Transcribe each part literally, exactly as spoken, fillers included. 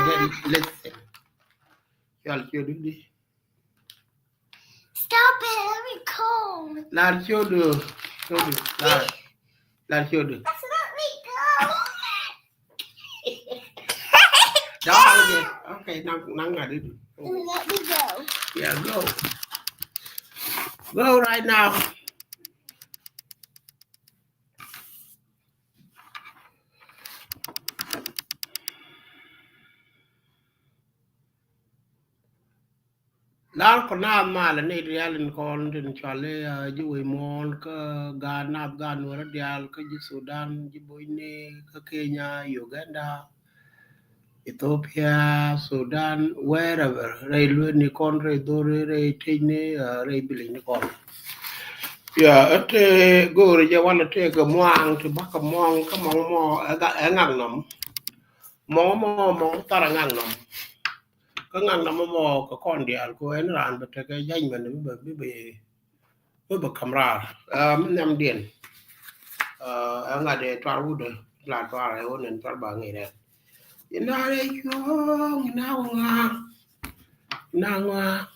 Listen. Cɔal ciötdu di. Stop it, let me call. Lar ciötdu. Ciötdu. Lar. Lar ciötdu. That's not me, go. Don't hold it. Okay, now, now I do. Let me go. Yeah, go. Go right now. Lar kɔ naath malɛ ni diaal in kɔn tin cɔal i̱ ji̱ wec muɔ̱ɔ̱n kä gaat naath gaat nuɔrä diaal kä ji̱ Sudan, ji̱ Bocni, kä Kenya, Uganda, Ethiopia, Sudan, wherever. Rɛy lueetni kɔn, rɛy dhori, rɛy tecni, rɛy bilicni kɔn. Ya, ɛ te go̱o̱ri jɛ walɛ te kɛ muaŋ ti bakɛ muaŋ kä mɔŋ mɔ ɛ ŋak nɔm. Mɔŋ mɔ, mɔŋ thar ɛ ŋak nɔm. Kä ŋak nɔm mɔ kɛ kɔn diaal ku ɛn raan bɛ tekɛ judgment mi bɛ, mi bɛ, mi bɛ kam raar. Mi nhiamdiɛn ɛ ŋa̱t ɛ tuar wut ɛ la tuar ɛ wun ɛn tuar ba ŋi̱i̱rɛ. Ina rɛ cuɔ̱ɔ̱ŋ, ina ŋua̱a̱, ina ŋua̱a̱,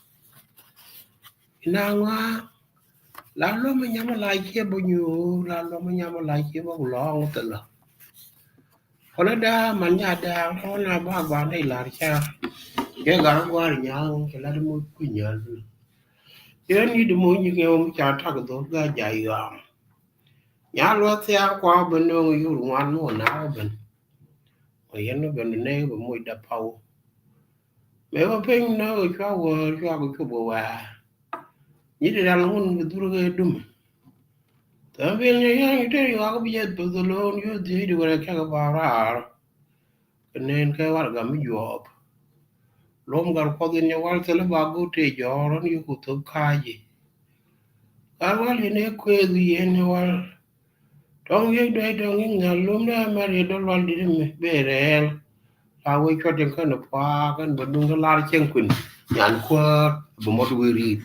ina ŋua̱a̱. La lom mi nyam la ciɛ bä nyuur, la lom mi nyam la ciɛ bä lɔŋ thilä. Kɔnɛ daa man nya daa kɔn na ba gua ni lar ca. Kɛ gar guar nyaŋ kɛ la di mo ku nyal. Yɛn ni di mo nyi kɛ om ca tak dho ga ja yam. Nya luath thiaŋ kua ben nööŋ yur ŋuan ni wä naak ben. Wä yɛn ni ben ni nɛy bɛ moc da paw. Mëë wä piny nööŋ cua wäär cua kɛ cup wä wɛɛ. Nyi di dal ŋun kɛ dhur kɛ dum. Thäm bil nyɛ yɛn kɛ tëë yuak bi jɛ dhur dhur loon yuth dhiec di wä rɛ kɛk ba raar. Kɛ neen kɛ warɛgak mi juɔɔp. Luɔm gat Kuɔth in yɛ wal thilɛ ba go̱o̱r tëë jɔɔr ɣän yuk ku thop kaaci. Gat wal yɛn ëë kuëëth yɛn yɛ wal. Tɔŋ yek duec tɔŋ yek nhial lom dee mɛr yɛ dɔl wal dit mi ben rɛɛl. La wec cuɔt yɛn kɛn puaak kɛn bɛ duŋ kɛ lar cieŋ kui̱n nyan kuäär bɛ mɔt wee riit.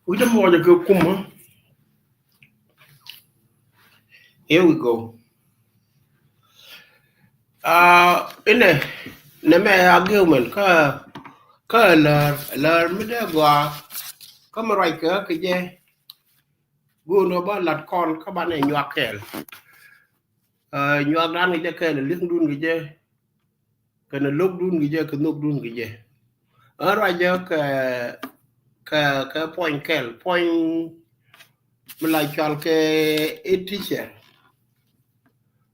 Wi̱cdɛ muɔcɛ kɛ kumä. Here we go. Inɛ nɛ mɛ a giu mɛn kä kä lär lär mi dee gɔaa kä mi ruac kɛ kä jɛ. Guun ɔ ba lat kɔn kä banɛ nyuak kɛɛl. Nyuak dan kɛ jɛ kɛɛl li̱ŋ dun kɛ jɛ. Kɛnɛ lo̱kdun kɛ jɛ kɛ nhökdun kɛ jɛ. Ɣän ruacä kɛ kɛ kɛ puɔ̱ny kɛl puɔ̱ny mi la cɔal kɛ i̱ teacher.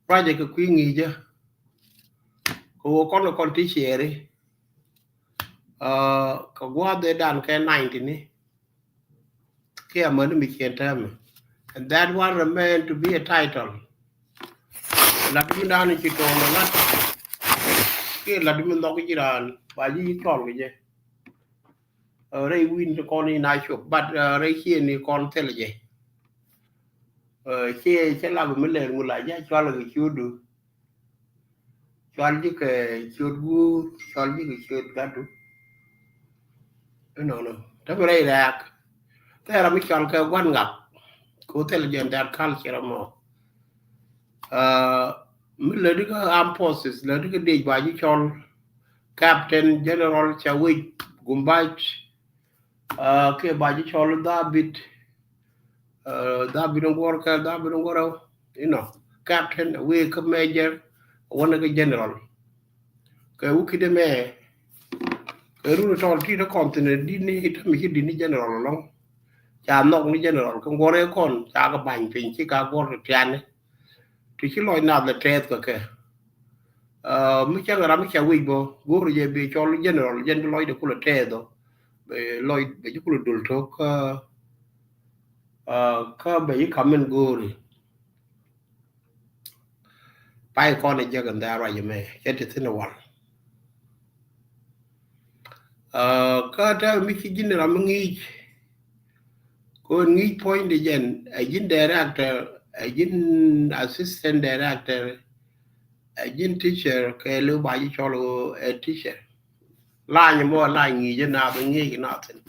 Ruacä kɛ kui̱ ŋi̱i̱cä kɛ ɣöö kɔn kɛ kɔn teacher i̱ kɛ gua̱a̱th ëë dan kɛ ninety ni. Kiɛ mäni mi cien täämɛ. And that one remain to be a title. Lat mi dan ci tɔɔn lat. Kiɛ lat mi nhɔk ci raan ba ji̱ cɔl kɛ jɛ. Rɛy wi̱n ti kɔn in a cop but rɛy cien ni kɔn thil jɛ. Ciɛ cɛ lap mi lɛr ŋu la jɛ cɔl kɛ ciötdu. Cɔl ji̱ kɛ ciöt guur, cɔl ji̱ kɛ ciöt gatdu. Inɔnɔ te mi rɛy rɛɛk. Thɛɛr ram mi cɔl kɛ gua̱n ŋak. Ko thil jɛn that culture mɔ. Mi lätdi kä armed forces, lätdi kä dec ba ji̱ cɔl Captain General Cawec Gumbac. Kiɛ ba ji̱ cɔl Dhabit. Dhabit in guɔr kɛ Dhabit in guɔr inɔ Captain wee kä Major wanɛ kä General. Kɛ wä kidɛ mɛ kɛ run tɔl ti dä kɔn thin di ni itam mi ci di ni General alɔŋ. Ca nhɔk ni General kɛ guɔr ɛ kɔn ca kɛ bany piny ci ka guɔr kɛ tiani. Ti ci lɔc nath lɛ tɛth kɛ kɛ. Mi cäŋ ram mi ca wec bä go̱o̱r jɛ bi cɔl General jɛn bi lɔcdɛ kulɛ tɛth ɔ. Bɛ lɔc bɛ ji̱ kulɛ dul tok kä kä bɛ ji̱ kamin go̱o̱ri. Pay kɔn ɛ jek ɛn dhɛr ruac ɛmɛ cɛ ti thin ɛ wal. Kä tɛk mi ci ji̱n ram mi ŋi̱i̱c. Kɔn ŋi̱i̱c puɔ̱nydɛ jɛn ɛ ji̱n director, ɛ ji̱n assistant director, ɛ ji̱n teacher kɛ liw ba ji̱ cɔl ɛ teacher. Lany mɔ lany ŋi̱i̱c ɛ nath ŋi̱i̱c ɛ nath thin.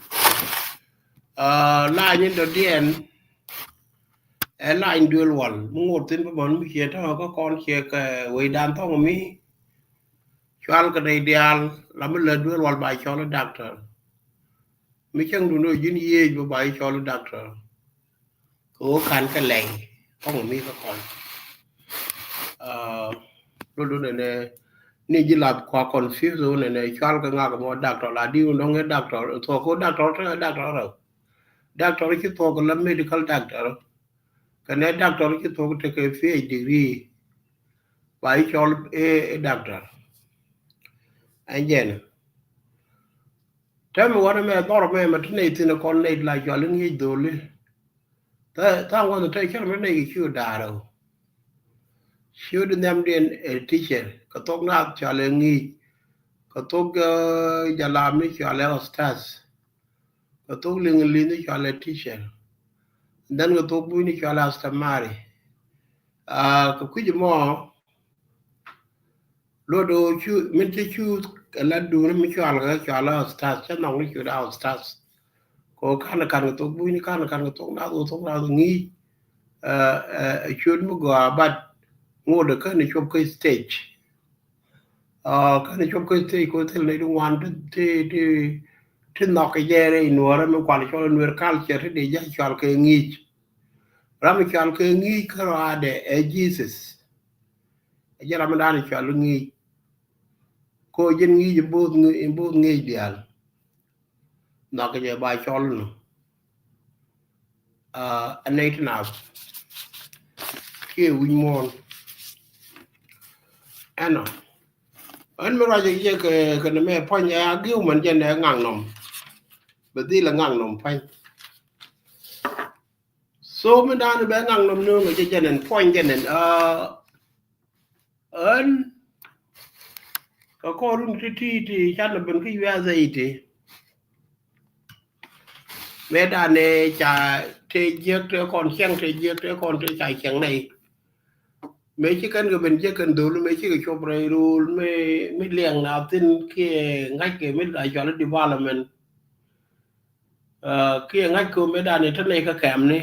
Lany in dɔ̱diɛn ɛ lany duel wal mi ŋot thin bä mɔn mi ciɛ tɔ̱ŋ kä kɔn ciɛ kɛ wecdan thɔŋ mi. Cual kɛ nɛy diaal la mi lät duel wal ba cɔl i̱ doctor. Mi cäŋ dun ɣöö ji̱n yiëëc bä ba i̱ cɔl i̱ doctor. Kɛ ɣöö ka̱n kɛ lɛy kɔŋ mi kä kɔn. Lotdun nɛnɛ ni ji̱ lath kua confuse wun nɛnɛ cual kɛ ŋak mɔ doctor la di wun dɔŋ i̱ doctor thuɔk kɛ ɣöö doctor te doctor rɛw. Doctor ci thuɔk kɛ la medical doctor. Kɛnɛ doctor ci thuɔk tekɛ P H D degree ba i̱ cɔl i̱ doctor. Ɛn jɛn tɛmɛ wanɛ mɛ dhɔr mɛ mɛ ti nɛy thi̱n kɔn nɛy la cɔal i̱ ŋi̱i̱c dho̱li. Tha̱a̱ŋ wanɛ te cär mɛ nɛy kɛ ciö da̱a̱r ɛ ɣöö ciö di nhiamdiɛn ɛ teacher kɛ thok naath cɔal ɛ ŋi̱i̱c kɛ thok jalami cɔal ɛ ustaz. Kɛ thok liŋ li̱n ni cɔal ɛ teacher. Then kɛ thok buny ni cɔal ɛ astamari. Kɛ kui̱c mɔ luɔt ɣöö cu min cä cu ɛ la duuni mi cɔal kɛ cɔal ɛ ustaz cä nhɔk ni cu da ustaz. Kɛ ɣöö ka̱n ka̱n kɛ thok buny ni ka̱n ka̱n kɛ thok nath ɣöö thok nath ŋi̱i̱c. Ɛ cuet mi gɔaa but ŋot ɛ kä ni cop kä stage. Kä ni cop kä stage kɛ ɣöö thil ni di ŋuan ti ti ti ti nhɔk kɛ jɛ rɛy nuɔrä mi kual cɔl nuer culture ti di jɛ cɔal kɛ ŋi̱i̱c. Ram mi cɔal kɛ ŋi̱i̱c kä rɔadɛ ɛ Jesus. Ɛ jɛ ram mi da̱a̱n cɔal ŋi̱i̱c. Ko jɛn ŋi̱i̱c in both ŋi̱i̱c diaal. Nhɔk kɛ jɛ ba cɔl nɔ. Ɛ nɛy ti naath kiɛ wi̱c muɔ̱ɔ̱n. Ɛnɔ ɣän mi ruacɛ jɛ kɛ kɛ ni mɛ puɔ̱ny ɛ a gi̱w mɛn jɛn ɛ ŋaŋ nɔm. Bɛ dhil ɛ ŋaŋ nɔm puɔ̱ny. So mi da̱a̱n bɛ ŋaŋ nɔm ni ɣän jɛ jɛn ɛn puɔ̱ny jɛn ɛn ɣän kɛ kɔr run ti ti ti can lɛ ben kä U S A ti. Mëë danɛ ca te jiäk te kɔn cieŋ te jiäk te kɔn te ca cieŋ nɛy. Mëë ci kɛn kɛ ben jiäk kɛn dhol mëë ci kɛ cop rɛy rol mëë mi liɛŋ na thin kiɛ ŋa̱ckɛ mi la cɔl development. Kiɛ ŋa̱ckɛ mëë danɛ te nɛy kä kɛmni.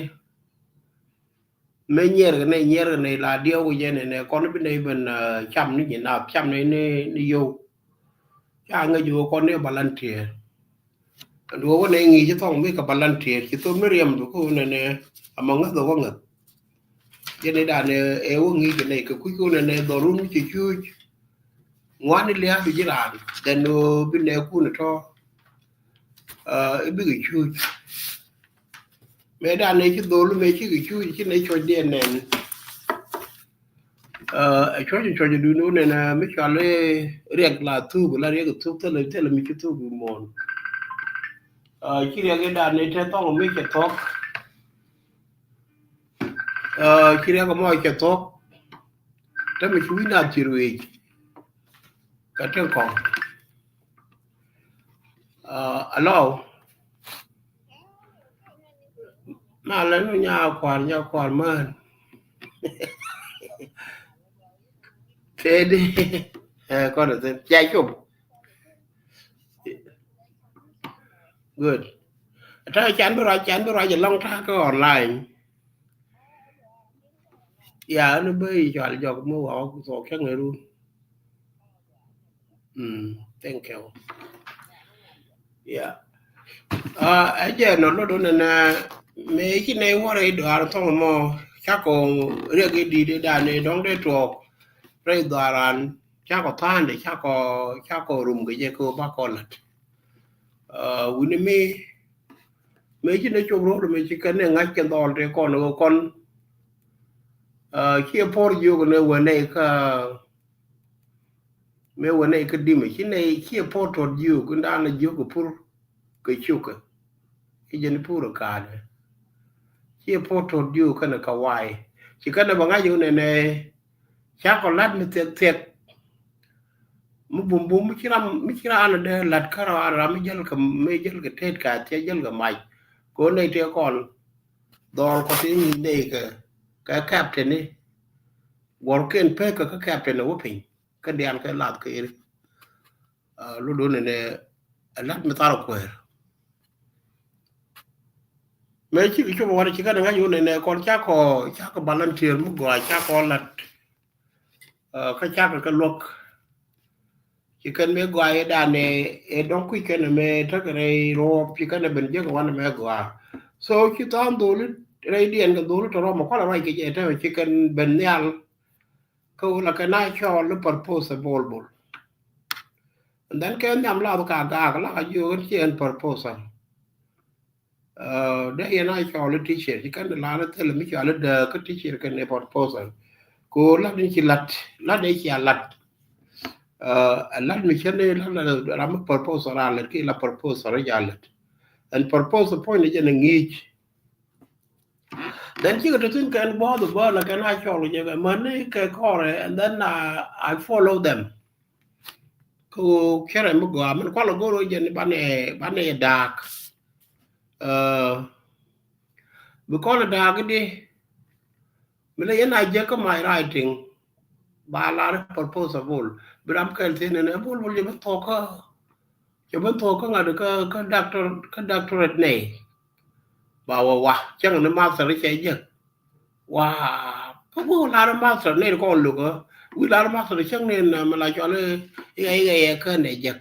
Mëë nyiɛɛr kɛ nɛy nyiɛɛr kɛ nɛy la diɛw kɛ jɛ nɛ nɛ kɔn bi nɛy ben cam ni nyi nath cam nɛy ni ni yow. Ca ŋäc wä kɔn ni volunteer. Ɛn duɔ̱ɔ̱k wä nɛy ŋi̱i̱c ci thɔŋ mi kɛ volunteer ci thok mi riɛm du kä wä nɛ nɛ ama ŋäth wä ŋäth. Jɛ nɛy dan ɛ wä ŋi̱i̱c kɛ nɛy kɛ kui̱ kä wä nɛ nɛ dhɔrun ci cuuc. Ŋuani lia̱a̱ bi ji̱ raan dɛn ɣöö bi nɛɛkun tɔ̱. I̱ bikɛ cuuc mëë dan nɛ ci dhol mëë cikɛ cuuc ci nɛ cuɔcdiɛn nɛn. Ɛ cuɔc cuɔc duni wä nɛn mi cɔal i̱ riɛk la thuk la riɛk thuk thilɛ thilɛ mi ci thuk bi muɔ̱ɔ̱n. Ci riɛk i̱ dan nɛ te thɔŋ mi cɛ thɔk. Ci riɛk mɔ cɛ thɔk. Te mi ci wi̱c na thir wec. Kɛ tin kɔŋ. Alo. Ma lɛ nu nya kual nya kual man. Tedi. Kɔn thin cia cop. Good. Ta can bi ruac can bi ruac alɔŋ ta kä online. Ya ni bä i̱ cɔal jɔk mi wa wä thuɔk cäŋ ɛ run. Thank you. Ya. Ɛ jɛ nɔ lot wä nɛnɛ mëë ci nɛy wä rɛy dɔaar thɔŋ mɔ cakɔ riɛk i̱ di̱t i̱ dan i̱ dɔ̱ŋ dee tuɔɔk rɛy dhɔaaran cakɔ tha̱a̱ŋdɛ cakɔ cakɔ rum kɛ jɛ kɛ bakɔ la̱t. Wi̱ni mi mëë ci nɛ cop ro̱o̱l mëë ci kɛn ni ŋa̱c kɛn dhɔl tëë kɔn ɣöö kɔn. Ciɛ puɔ̱r jiök ni wä nɛy kä mëë wä nɛy kä dimɛ ci nɛy ciɛ puɔ̱r tuɔt jiök in da̱a̱n la jiök kɛ pur kɛ cukɛ. I̱ jɛn pur ɛ ka̱a̱dɛ ciɛ puɔ̱r tuɔt jiök kɛnɛ kɛ wa̱a̱y ci kɛnɛ bɛ ŋa̱c ɣöö nɛnɛ. Cakɔ la̱t mi thiɛk thiɛk. Mi bumbum mi ci ram mi ci ran dee la̱t kä ram mi jäl kɛ mi jäl kɛ tet ka thiɛ jäl kɛ mac. Kɛ ɣöö nɛy tëë kɔn dhɔl kɔ ti ŋi̱i̱c nɛy kɛ kɛ captain ni. Guɔ̱rkiɛn pek kɛ kä captain ni wä piny kä diaal kɛ lath kɛ iri. Lotdun nɛnɛ ɛ la̱t mi thar kueer. Mëë cikɛ cop ɛ wä ci kɛn ɛ ŋa̱c wä nɛnɛ kɔn cakɔ cakɔ volunteer mi gɔaa cakɔ la̱t. Kä cakɔ kɛ luäk. Ci kɛn mëë gɔaa ëëdan ëë dɔ̱ŋ kui̱c kɛn mëë tekɛ rɛy ruɔ̱ɔ̱p, ci kɛn ɛ ben jek wanɛ mëë gɔaa. So ci tha̱a̱ŋ dholi rɛydiɛn kɛ dholi tɔ̱ rɔm ɛ kualɛ ruac kɛ jɛ tɛmɛ ci kɛn ben nhial. Kä wulɛ kɛ na cɔɔl i̱ purpose bol bol. And then kɛ nhiam lath ka gaak la ka jiök in ci ɛn purpose. Dee yɛn a cɔɔl i̱ teacher ci kɛn lar i̱ thilɛ mi cɔɔl i̱ dääk kä teacher kɛn i̱ purpose. Ko lat in ci lat, lat in ci a lat. Ɛ lat mi cä ni lat ram mi purpose ra lät ki la purpose ra ja lät. And purpose point ni jɛn a ŋi̱i̱c. Then cikɛ te thin kɛn buɔth bä la kɛn a cɔl jɛ kɛ mäni kɛ kɔrɛ, and then I follow them. Ko kɛrɛ mi gɔaa min kual a goro jɛ ni banɛ banɛ daak. Bi kɔn a daak di mi la yɛn a jɛ kä my writing. Ba lar proposal bul bi ram kɛl thin ɛn ɛ bul bul jɛ bi thok kä Cɛ ben thok kä ŋa̱t kä kä doctor kä doctorate nɛy. Ba wä wa cäŋ ni master cɛ jek. Wa kä wä lar master nɛy kɔn luk wi lar master cäŋ ni na mi la cɔl iɣɛ iɣɛ yɛ kä nɛ jek.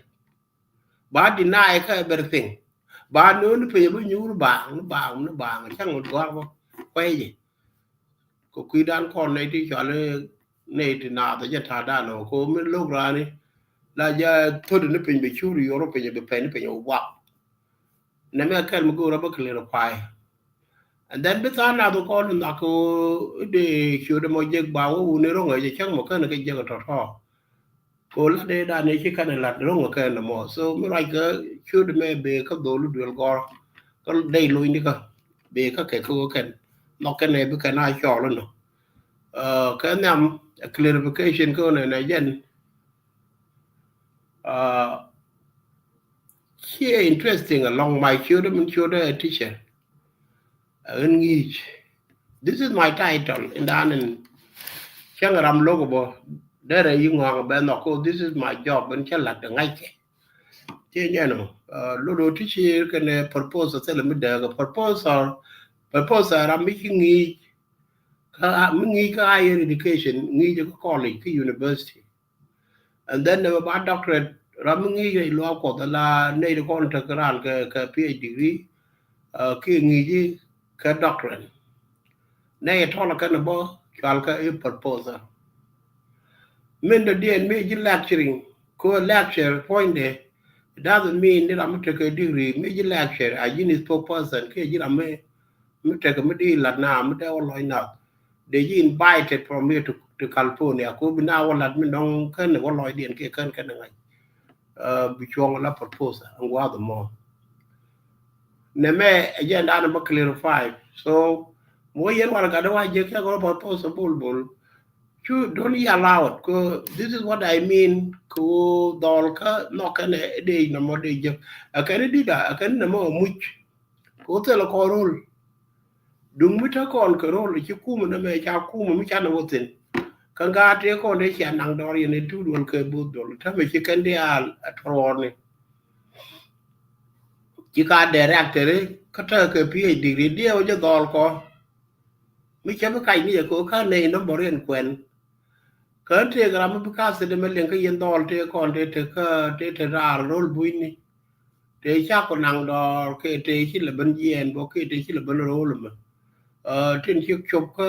Ba deny kä everything. Ba no̱o̱ŋ ni piny bi nyuur baaŋ ni baaŋ ni baaŋ cäŋ ni duaar bä kuɛy jɛ. Kɛ kui̱dan kɔn nɛy ti cɔal nɛy ti naath jɛ ta̱a̱dan ɔ ko mi lo̱k rani la jɛ thot ni piny bɛ cur yor piny bɛ pɛn piny wak. Nɛ mɛ kɛl mi go̱o̱r bä clarify. And then bi tha̱a̱n naath kɔn nak ko de ciöt mɔ jek ba wä wuni ro̱ŋ jɛ cäŋ mɔ kɛn kɛ jek tɔ̱tɔ̱. Ko la dee dan ni ci kan lat ro̱ŋ kɛ nɔmɔ. So mi ruac kä ciöt mɛ bee kä dhol duel gɔr kä dee lony ni kä bee kä kɛ kä kɛn nhɔk kɛn ɛ bi kɛn a cɔɔl nɔ. Kɛ nhiam a clarification kä nɛ nɛ jɛn. Ci interesting along my ciöt min ciöt ɛ teacher. Ɣän ŋi̱i̱c. This is my title in dan in cäŋ ram lo̱k bä derɛ yi ŋɔaŋ bɛ nhɔk ko this is my job in cä lat ŋa̱ckɛ. Ci nyɛn ɔ lot ɔ ti ci kɛn proposal thilɛ mi dääk proposal proposal ram mi ci ŋi̱i̱c. Kä mi ŋi̱i̱c kä higher education ŋi̱i̱c kä college kä university. And then nɛ bɛ ba doctorate ram mi ŋi̱i̱c rɛy luaak kuɔth ala nɛy ti kɔn tek ran kɛ kɛ PhD degree. Kiɛ ŋi̱i̱c kɛ doctorate. Nɛy tɔl kɛn bä cual kɛ i proposal. Min dɔ̱diɛn mi ji̱ lecturing ko lecture puɔ̱nydɛ. It doesn't mean ni ram mi tek kɛ degree mi ji̱ lecture a ji̱ ni spokesperson kiɛ ji̱ ram mi mi tek mi di lat na mi dee wä lɔc nath. Dee ji̱ invited from here to, to California ko bi na wä lat mi nɔŋ kän wä lɔcdiɛn kiɛ kän kän ŋa̱c. Bi cuɔ̱ŋ la proposal ɛn gua̱a̱th mɔ. Nɛ mɛ agenda ni bä clarify. So mi wä yɛn wal gat wä jek cä gɔr proposal bul bul. Cu don't yell out ko this is what I mean ko dhɔl kä nhɔk kɛn ɛ dee nɔmɔ dee jek. Ɛ kɛn dit a ɛ kɛn nɔmɔ muc. Ko thilɛ kɔn rol. Duŋ mi te kɔn kɛ rol ci kumɛ nɛ mɛ ca kumɛ mi canɛ wä thin. Kä ŋa̱a̱t tëë kɔn dee cia naŋ dɔɔr yɛn in ti duɔl kɛ bo̱o̱th duɔl tämɛ ci kɛn diaal a tuɔrni. Ci ka director kä tekɛ PhD degree diɛw jɛ dhɔl kɔ. Mi cɛ bi kac ni jɛ ko ka nɛy number in kuɛn. Kä tëëk ram mi bi ka thit mɛ liŋ kä yɛn dhɔl tëë kɔn tëë tëë kä tëë tëë raar rol bunyni. Tëë cak ku naŋ dɔɔr kɛ tëë ci lɛ ben jiɛɛn bɔ kɛ tëë ci lɛ ben rol mɛ. Tin ci cop kä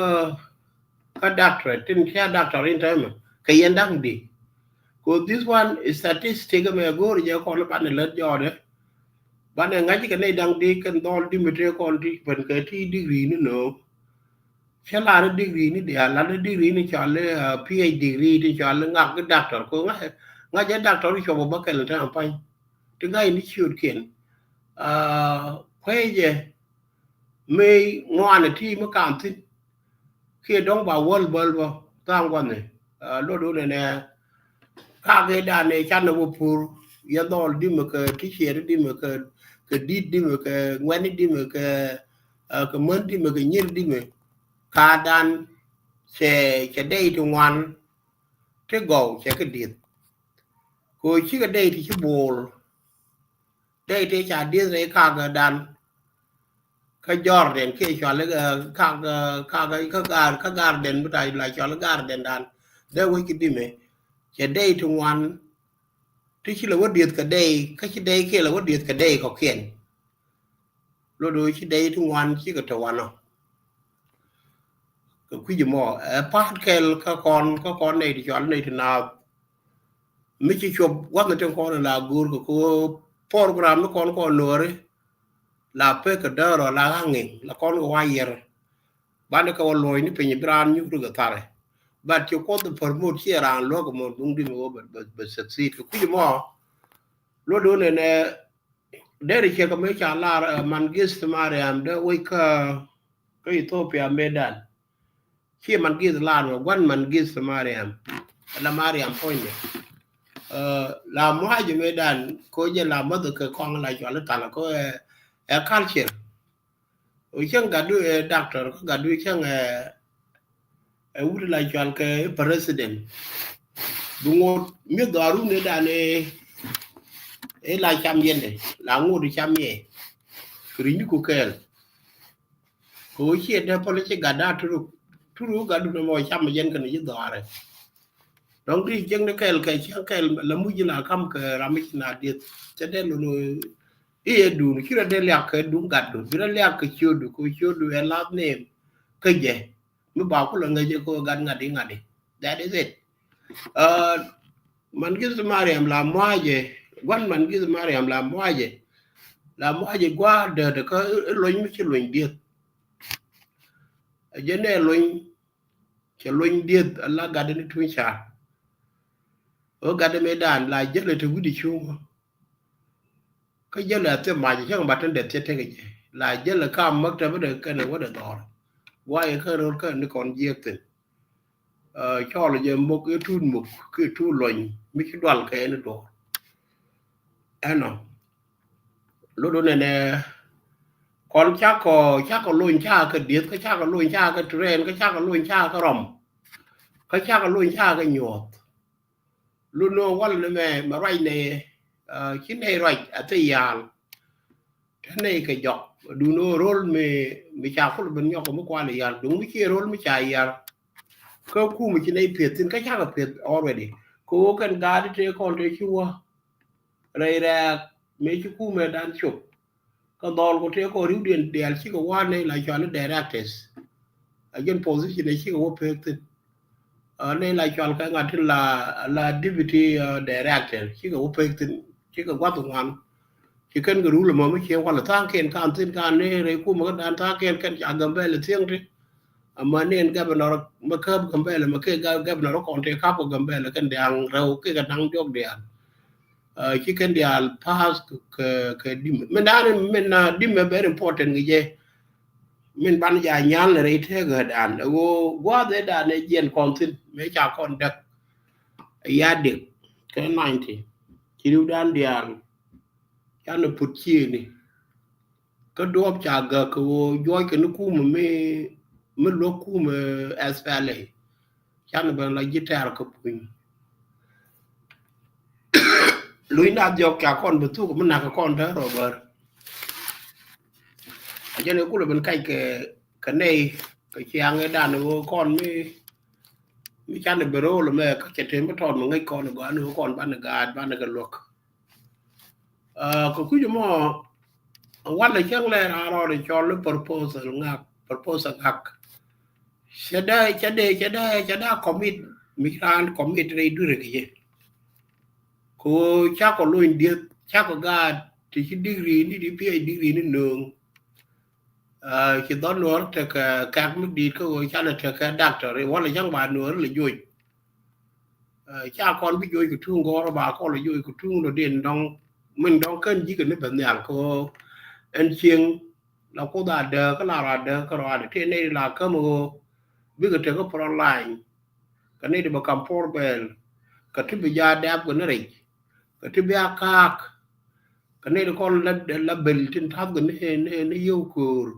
kä doctor tin cia doctor in tɛmɛ kɛ yɛn da̱ŋ di. Ko this one is statistic mɛ go̱o̱r jɛ kɔn banɛ lät jɔɔdɛ. Banɛ ŋa̱c kɛ nɛy da̱ŋ di kɛn dhɔl di mi tëë kɔn ti ben kɛ ti degree ni nööŋ. Cä lar degree ni diaal lar degree ni cɔal PhD degree ti cɔal ŋak ki doctor ko ŋa̱c ŋa̱c jɛ doctor cuɔp bä kɛl tɛmɛ pany. Ti ŋa̱c ni ciötkiɛn. Kuecɛ mëë ŋuanɛ ti mi ka̱m thi̱n. Kiɛ dɔ̱ŋ ba wäl bäl bä tha̱a̱ŋ gua̱n ni luɔt wun ɛnɛ. Kak i̱ dan ɛ canɛ wä pur yɛ dhɔl dimɛ kɛ ti ciɛɛt dimɛ kɛ kɛ di̱t dimɛ kɛ ŋuɛ̈ni dimɛ kɛ kɛ män dimɛ kɛ nyir dimɛ. Ka dan cɛ cɛ dɛy ti ŋuan ti gɔw cɛ kɛ di̱th. Ko cikɛ dɛy ti ci bo̱o̱l. Dee ti ca dieth rɛy kak dan kä Jordan kiɛ cɔal kak kak kä gar kä garden bi ta la cɔal garden dan. Dee wec ki dimɛ cɛ dee ti ŋuan. ti ci la wä dieth kɛ dɛy, kä ci dɛy kiɛ la wä dieth kɛ dɛy kɔkiɛn. Lot do ci dɛy ti ŋuan ci kɛ tɔ wanɔ. Kɛ kui̱c mɔ ɛ pa̱a̱t kɛl kä kɔn, kä kɔn nɛy ti cɔal nɛy ti naath. Mi ci cuɔp wath ni tin kɔn la go̱o̱r kɛ ko program ni kɔn kɔn no̱o̱ri. La pek kɛ däär ɔ la ɣaŋ ŋiŋ la kɔn kɛ wa yɛr. Banɛ kɛ wä luɔ̱c ni piny bi raan nyuk ri kɛ tharɛ. But ci kuɔth promote ci raan luɔk mɔ duŋ di mi wä bɛ, bɛ, bɛ succeed kɛ kui̱ mɔ. Luɔt do nɛnɛ deri cɛ kɛ mi ca lar, eh, Mangist Mariam de wec kä, kä Ethiopia medan. Ci Mangist lar mɛ guan Mangist Mariam. La Mariam puɔ̱nydɛ. Eh, la muac medan ko jɛ la mäth kɛ kɔŋ la cual ital ko, eh, eh, culture. Wi cäŋ gatdu ɛ doctor kä gatdu cäŋ ɛ, ɛ wut la cual kɛ president. Bi ŋot mi dhɔaru ni dan ɛ, ɛ la cam yɛn dɛ la ŋot cam yɛ. Kɛ ri̱ny ni ku kɛɛl. Kɛ wi ciɛ dɛ pɔli ci gatda turu, turu gatdu ni mɔ cam yɛn kɛn ci dhɔaarɛ. Dɔ̱ŋ ti cieŋ ni kɛɛl kɛ cieŋ kɛɛl la muc la kam kɛ ram mi ci na dieth. Cɛ dee lo̱n i̱ ɛ duun ci rɔ dee liak kɛ duun gatdu bi rɔ liak kɛ ciötdu kɛ ciötdu ɛ last name kä jɛ. Mi ba kulɛ ŋäc ɛ kɛ gat ŋa̱t i̱ ŋa̱t i̱. That is it. Uh, Mangist Mariam la muac ɛ, gua̱n Mangist Mariam la muac ɛ. La muac ɛ gua̱a̱r däätdä kä i̱ luny mi ci luny dieth. Ɛ jɛ nɛ luny cɛ luny dieth ala gatdɛ ni tuny ca. Ɣä gatdɛ mëë dan la jälɛ te wi̱cdɛ cuŋ. Kä jälɛ a thiep mac cäŋ ba tin dɛ thiep tekɛ jɛ la jälɛ kam mäk te bä dɛ kɛn wä dɛ dhɔr. Guayɛ kä röl kä ni kɔn jiɛk thin. Cɔl jɛ mok i̱ tuut mok ki tuut lɔny mi ci dual kɛ ni duɔr. Ɛnɔ. Lot do nɛnɛ kɔn cakɔ, cakɔ lony cakɛ dieth kä cakɔ lony cakɛ train kä cakɔ lony cakɛ rɔm kä cakɔ lony cakɛ nyuɔth. Lot nɔ wal ni mɛ mɛ ruac nɛ ci nɛy ruac a thil yal. Te nɛy kɛ jɔk dun ɣöö rol mi, mi ca kul ben nyɔk mi kual yal duŋ mi ci rol mi ca yal. Kä kum ci nɛy pieth thin kä cakɛ pieth already. Kɛ ɣöö kɛn gaat te kɔn te ci wä rɛy rɛɛk mëë ci kumɛ dan cop. Kä dhɔl ku tëë kɔn riwdiɛn diaal cikɛ wa̱a̱ nɛy la cɔal i̱ directors. A jɛn position ɛ cikɛ wä pek thin. Nɛy la cɔal kɛ ŋa̱t tin la, la deputy director cikɛ wä pek thin. Cikɛ gua̱th ŋuan. Ci kɛn kɛ rul ɛmɔ mi ciɛ wal tha̱a̱ŋkiɛn kan thin kan ni rɛy kumɛ kä dan tha̱a̱ŋkiɛn kɛn ca Gambɛl thiäŋ ti. Ama ni ɛn governor mɛ käp Gambɛl mɛ kɛ governor kɔn tëë kap kɛ Gambɛl kɛn diaŋ rɛw kɛ kɛ naŋ diɔk diaal. Ci kɛn diaal pass kɛ, kɛ dim min dan min dim mɛ very important kɛ jɛ. Min ban ja nyal ni rɛy tëë gɛ dan ɛ ɣöö gua̱a̱th ɛ dan ɛ jiɛn kɔn thin mɛ ca kɔn däk. Ya dik kɛ ninety ci riw dan diaal. Canɛ put ciëëni. Kä duɔ̱ɔ̱p ca gäk kɛ ɣöö juɔc kɛ ni kumɛ mi, mi luäk kumɛ S P L A. Canɛ ben la ji̱ tɛ̈r kɛ puny. Luny na dhiɔk ca kɔn bi thuk mi nak kɛ kɔn tɛ̈r rɔ bär. A jɛn ɛ kulɛ ben kac kɛ, kɛ nɛy kɛ ciaŋ ɛ dan ɣöö kɔn mi, mi canɛ ben ro̱o̱l ɛmɛ kä cɛ te mi tɔt mi ŋäc kɔn ɛ gɔaa ni ɣöö kɔn banɛ gaat banɛ kɛ luäk. Kɛ kui̱c mɔ walɛ cäŋ lɛ raan rɔɔdɛ cɔl i̱ proposal ŋak, proposal ŋak. Cɛ dee, cɛ dee, cɛ dee, cɛ dee commit mi raan commit rɛy dui̱rɛ kɛ jɛ. Kɛ ɣöö cakɔ lony dieth cakɔ gaat ti ci degree ni di P H D degree ni nööŋ. Ci dhɔn nuɔr tekɛ kɛk mi di̱i̱t kä ɣöö canɛ tekɛ doctor walɛ cäŋ ba nuɔr lɛ joc. Ca kɔn bi joc kɛ tuŋ gɔr ba kɔn lɛ joc kɛ tuŋ lɔ din dɔŋ min dɔŋ kän ji̱ kɛ ni bɛ nhial kɛ ɣöö ɛn cieŋ la kuoth a dääk kä la rɔ a dääk kä rɔ a dääk tëë nɛy la käm ɣöö bikɛ tekɛ front line. Kɛ nɛy ti bɛ kam por bɛɛl kɛ ti bi jaa dɛɛp kɛ ni rɛc kɛ ti bi a kaak. Kɛ nɛy ti kɔn la, la bel tin ta̱th kɛ ni, ni, ni yio̱w köör.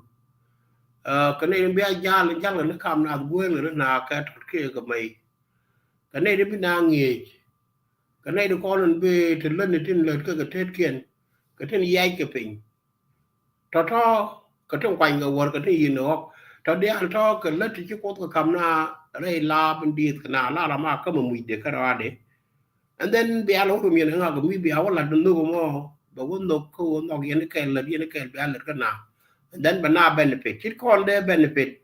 Kɛ nɛy ti bi a jal, jal kɛ ni kam naath gueŋ kɛ ni naak kɛ tɔt kiɛ kɛ mɛy. Kɛ nɛy ti bi na ŋi̱eec. Kɛ nɛy ti kɔn in bi ti lät ni tin lät kä kɛ tetkiɛn kɛ tin yiac kɛ piny. Tɔ̱tɔ̱ kɛ tin kuany kɛ wäär kɛ tin yi̱n ɣɔ̱k tɔ̱ diaal tɔ̱ kɛ lät ti ci kuoth kɛ ka̱m na rɛy laap in dieth kɛ na la ram a käm ɛ mucdɛ kä rɔaadɛ. And then bia lɔ rum yɛn ŋak mi bia wä lat nhök mɔ, bɛ wä nhök kä wä nhɔk yɛn kɛl lät yɛn kɛl bia lät kä na. And then bɛ na benefit. Cit kɔn dee benefit,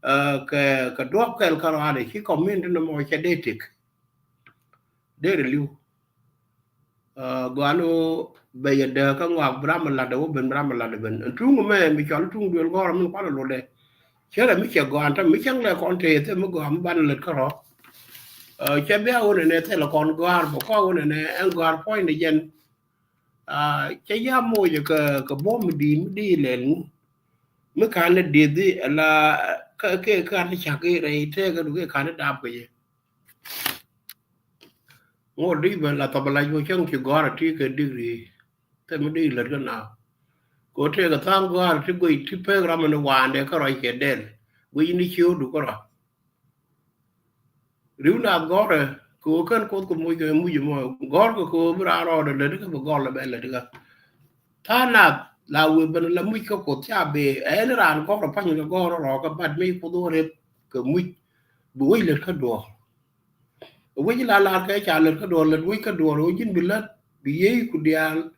uh, kɛ, kɛ duɔp kɛl kä rɔadɛ, ci community ni mɔ cɛ dee tik. Dee rɛ liw. Uh, gɔan wä bɛ yɛ dee kä ŋuak bi ram mi lat dee wä ben, bi ram mi lat dee ben. Ɛn tuŋ mɛ, mi cɔl tuŋ duel gɔr min kuan lɔ dee. Cɛ rɛ mi cɛ gɔan tɛ, mi cɛ ŋlɛ kɔn te, te mi gɔan mi ban lät kä rɔ. Uh, cɛ bia wä nɛ nɛ thilɛ kɔn gɔar, bɛ kɔn wä nɛ nɛ ɛn gɔar puɔ̱ny ni jɛn. Ah, cɛ ya moc kɛ, kɛ bom di, mi di lɛl ŋu. Mi kan ni di di la, kɛ, kɛ, kan ni cak i rɛy tɛkɛ du kɛ kan ni dap kɛ jɛ. Ŋot di ben la thɔp la jɔ cäŋ ci gɔr a ti kɛ degree. Thɛ mi di lät kɛ na. Kɛ tɛkɛ thaŋ gɔr ti guic ti pek ram ni wandɛ kä rɔy kɛ dɛl. Guic ni ciw du kä rɔ. Riw nath gɔrɛ kɛ ɣöö kɛn Kuoth kɛ muc kɛ muc mɔ gɔrkɛ kɛ ɣöö bi raan rɔɔdɛ lätdä kä bi gɔl lɛ bɛ lätdä kä. Tha̱a̱ŋ nath la wëë ben la muc kä Kuoth ca bee ɛn raan gɔrɛ pa̱ny kɛ gɔrɛ rɔɔkä, but mi Kuoth ɣöö rep kɛ muc bi wec lät kä duɔ̱ɔ̱r. Wec la lar kɛ ca lät kä duɔ̱ɔ̱r, lät wec kä duɔ̱ɔ̱r ɣöö ji̱n bi lät bi yiey ku diaal.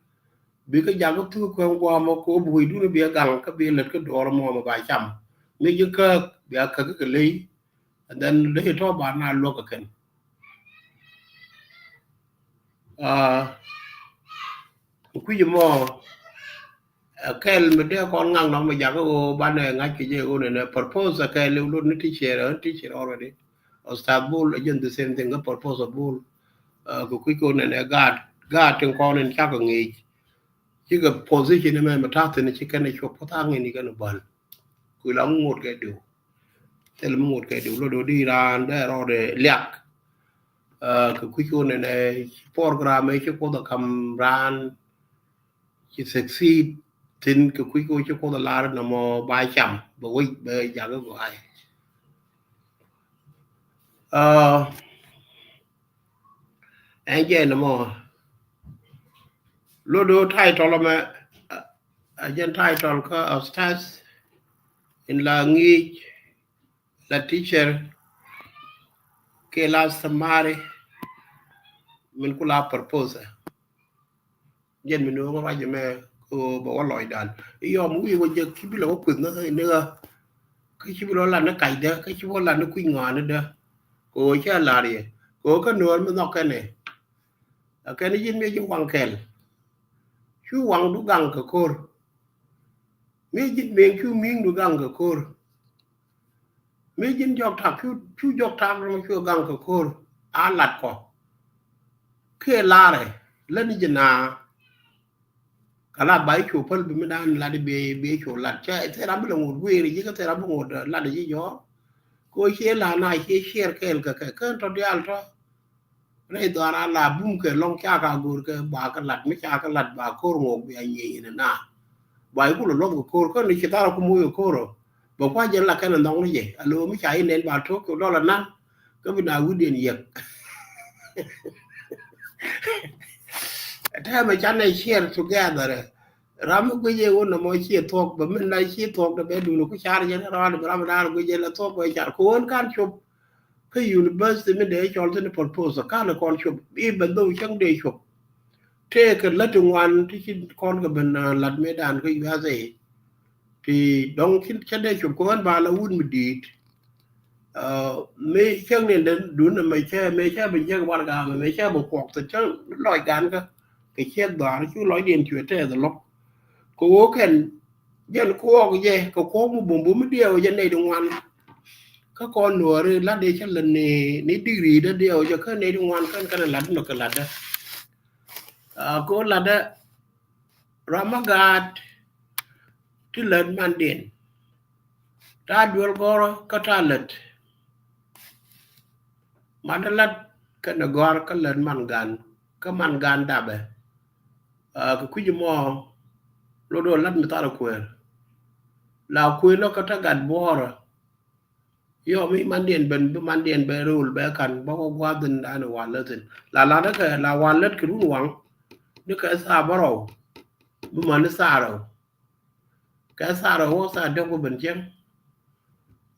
Bi kä jakä thuk kuɛn guamɔ kɛ ɣöö bi wecdun bi a gaŋ kä bi lät kä duɔ̱ɔ̱r mɔ mɛ ba cam. Mi ji̱ käk bi a käk kɛ ley. And then dee tɔ ba na luɔk kɛ kɛn. Ah, kui̱c mɔ, a kɛl mi dee kɔn ŋaŋ nɔmɔ jakä ɣöö banɛ ŋa̱c kɛ jɛ ɣöö nɛnɛ propose a kɛl iw lot ni teacher, a teacher already. Ustadh Bol a jɛn the same thing, a propose a Bol. Ah, kɛ kui̱c kɛ ɣöö nɛnɛ gaat, gaat tin kɔn in cakɔ ŋi̱i̱c. Cikɛ position mɛ mɛ ta̱thi̱n ci kɛn a cuɔp puɔ̱th a ŋi̱n ikɛn a bäl. Kui̱ la ŋot kɛ diw. Thil mi ŋot kɛ diw lot di raan dee rɔɔdɛ liak. Ah, kɛ kui̱c kɛ ɣöö nɛnɛ program ɛ ci Kuoth a kam raan ci succeed thi̱n, kɛ kui̱c kɛ ɣöö ci Kuoth a lar nɔmɔ ba cam bɛ wec bɛ jakä gɔaa. Ah, ɛn jɛ nɔmɔ. Lot di title mɛ, a jɛn title kä Ustadh in la ŋi̱i̱c, la teacher, kɛ la samari min ku la propose. Jɛn mi no̱o̱ŋ ruac ɛmɛ kɛ ɣöö bɛ wä lɔcdan. I̱ yɔm wi̱i̱ wä jɛ ki bi lɛ wä kueth ni ɣä, kä ci bi lɔ lat ni kacdä, kä ci bi lɔ lat ni kui̱ ŋɔaanidä. Kɛ ɣöö cä la̱r yɛ kɛ ɣöö kä no̱o̱r mi nhɔk kɛnɛ. A kɛn ji̱n mi ji̱ waŋ kɛl. Cu waŋdu gaŋ kɛ ko̱r. Mi ji̱n meŋ cu mi̱i̱ŋdu gaŋ kɛ ko̱r. Mi ji̱n jɔk tak cu, cu jɔk tak rɔm cu gaŋ kɛ ko̱r. A lat kɔ. Kiɛ la̱rɛ lä ni ji̱ naa. Kɛ lat ba i̱ cu päl bi mi dan lat i̱ bi, bi i̱ cu lat cɛ thil ram bi lɛ ŋot gueeri ji̱ kä thil ram bi ŋot lat i̱ ji̱ jɔ̱ɔ̱r. Kɛ ɣöö ciɛ la̱r na ciɛ ciɛɛr kɛɛl kɛ kɛ kään tɔ diaal tɔ. Rɛy dhɔaar a la bum kɛ lɔŋ ca ka go̱o̱r kɛ ba kɛ lat mi ca kɛ lat ba ko̱r ŋok bia nyiey in na. Ba i̱ kulɛ luɔth kɛ ko̱r kä ni ci thar ku moc kɛ ko̱r ɔ. Bɛ kua̱c jɛn la kɛn ɛ nhɔk ni jɛ a lo̱o̱ mi ca i̱ nɛn ba to̱k kɛ dɔl a naŋ. Kä bi na wi̱diɛn yɛk. Tɛmɛ canɛ share together. Ram mi guic ɛ wun nɔmɔ ciɛ thuɔk bɛ min na ciɛ thuɔk dɛ bɛ dun ku car jɛn rɔɔd bɛ ram daar guic ɛ la thuɔk bɛ car ku wun kan cop. Kä university mi dee cɔl thin proposal kan kɔn cop even though cäŋ dee cop. Tëëkɛ lät ti ŋuan ti ci kɔn kɛ ben, ah, lat mëëdan kä U S A. Ti dɔŋ cä dee cop kɛ ɣän ba la wut mi di̱i̱t. Ah, mëë cäŋ ni den duun ni mëë cä, mëë cä bi jek warɛga mɛ, mëë cä bi kuɔk thil cä lɔc gan kä kɛ ciek dhɔaar cu lɔcdiɛn cuɛ tɛth lɔk. Kɛ ɣöö kɛn jɛn kuɔɔk jɛ kɛ kuɔɔk mi bumbum mi diɛw jɛ nɛy ti ŋuan. Kä kɔn nuɔɔri lat dee cä lät ni, ni digri dä diɛw jɛ kä nɛy ti ŋuan kän kɛn lat ni kɛ latdä. Ah, kɛ ɣöö latdä ram mi gaat ti lät mandiɛn. Ta̱a̱ duel gɔ̱rä kä ta̱a̱ lät. Mat lat kɛnɛ gɔ̱a̱r kä lät man gan kä man gan dapɛ. Ah, kɛ kui̱c mɔ lot dɔ̱ lat mi thar kuëër. La kuëër lɔ kä ta̱a̱ gat buɔ̱ɔ̱rä. Yɔ mi mandiɛn ben bi mandiɛn ben rööl bɛ kan bä wä gua̱a̱th in dan wal lät in la la dä kɛ la wal lät kɛ run waŋ. Ni kɛ thaa bärɔw bi man ni thaa rɛw. Kɛ thaa rɛw wä thaa däk wä ben cieŋ.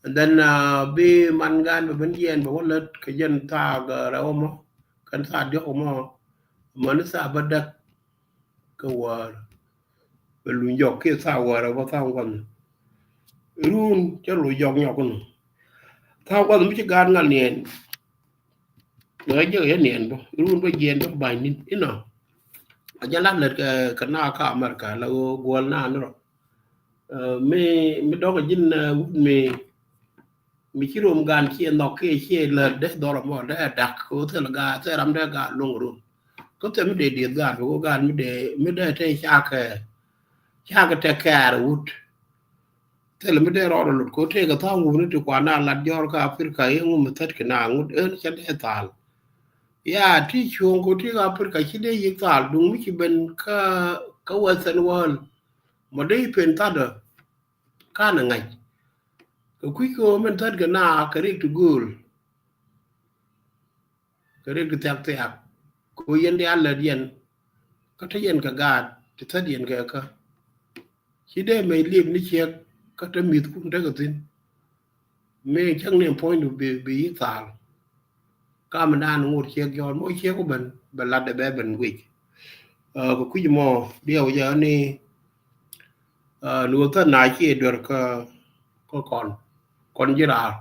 And then, ah, bi man gan bɛ ben jiɛn bɛ wä lät kɛ jɛn thaa gɛ rɛw mɔ. kɛn thaa diɔ̱k mɔ, mani thaa bä däk kä wäär. Bɛ luny jɔk kiɛ thaa wäär ɛ bä thaa ŋuan. Run cɛ luny jɔk nyɔk ni. Thaa ŋuan mi ci gaat ŋal niɛn. Ŋäc jɛ kɛ niɛn bä run bä jiɛn bä ba̱ny ni̱n inɔ. A jɛ lat lät kɛ kɛ na kä America la ɣöö guɔl na ni rɔ. Ɛ, mi mi dɔ̱ŋ ji̱n, ɛ, wut mi mi ci rom gan ciɛ nhɔk kiɛ ciɛ lät dee dhɔr mɔ dee dak kɛ ɣöö thil gaat thil ram dee gaat luŋ rom. Kä thil mi dee dieth gaat bɛ ɣöö gaat mi dee mi dee te cakɛ cakɛ tɛk kɛɛr wut. Thilɛ mi dee rɔɔdɛ lot kɛ ɣöö tëëkɛ tha̱a̱ŋ wuni ti kuan a lat jɔ̱ɔ̱r kä Africa i̱ ŋu mi thät kɛ na ŋut ɣän cä dee thal. Ya ti cuɔ̱ɔ̱ŋ kɛ ɣöö tëëkɛ Africa ci dee yiëk thal duŋ mi ci ben kä kä Western world. Mɔ dee i̱ pen thatdä kanɛ ŋa̱c. Kɛ kui̱ kɛ ɣöö min thät kɛ na kɛ rik ti gööl. Kɛ rik ti thiak thiak kɛ ɣöö yɛn diaal lät yɛn. Kä te yɛn kɛ gaat ti thät yɛn kɛ kä. Ci dee mec liep ni ciek kä te mi̱thkun tekɛ thi̱n. Mëë cäŋ ni puɔ̱nydu bi bi yi̱k thal. Kam dan ŋot ciek jɔɔn mɔ ciek ku ben bɛ lat dɛ bɛ ben wic. Ɛ, kɛ kui̱c mɔ diɛw jɛ ni, ɛ, ni wä thät na ci duer kä kä kɔn kɔn ji̱ raar.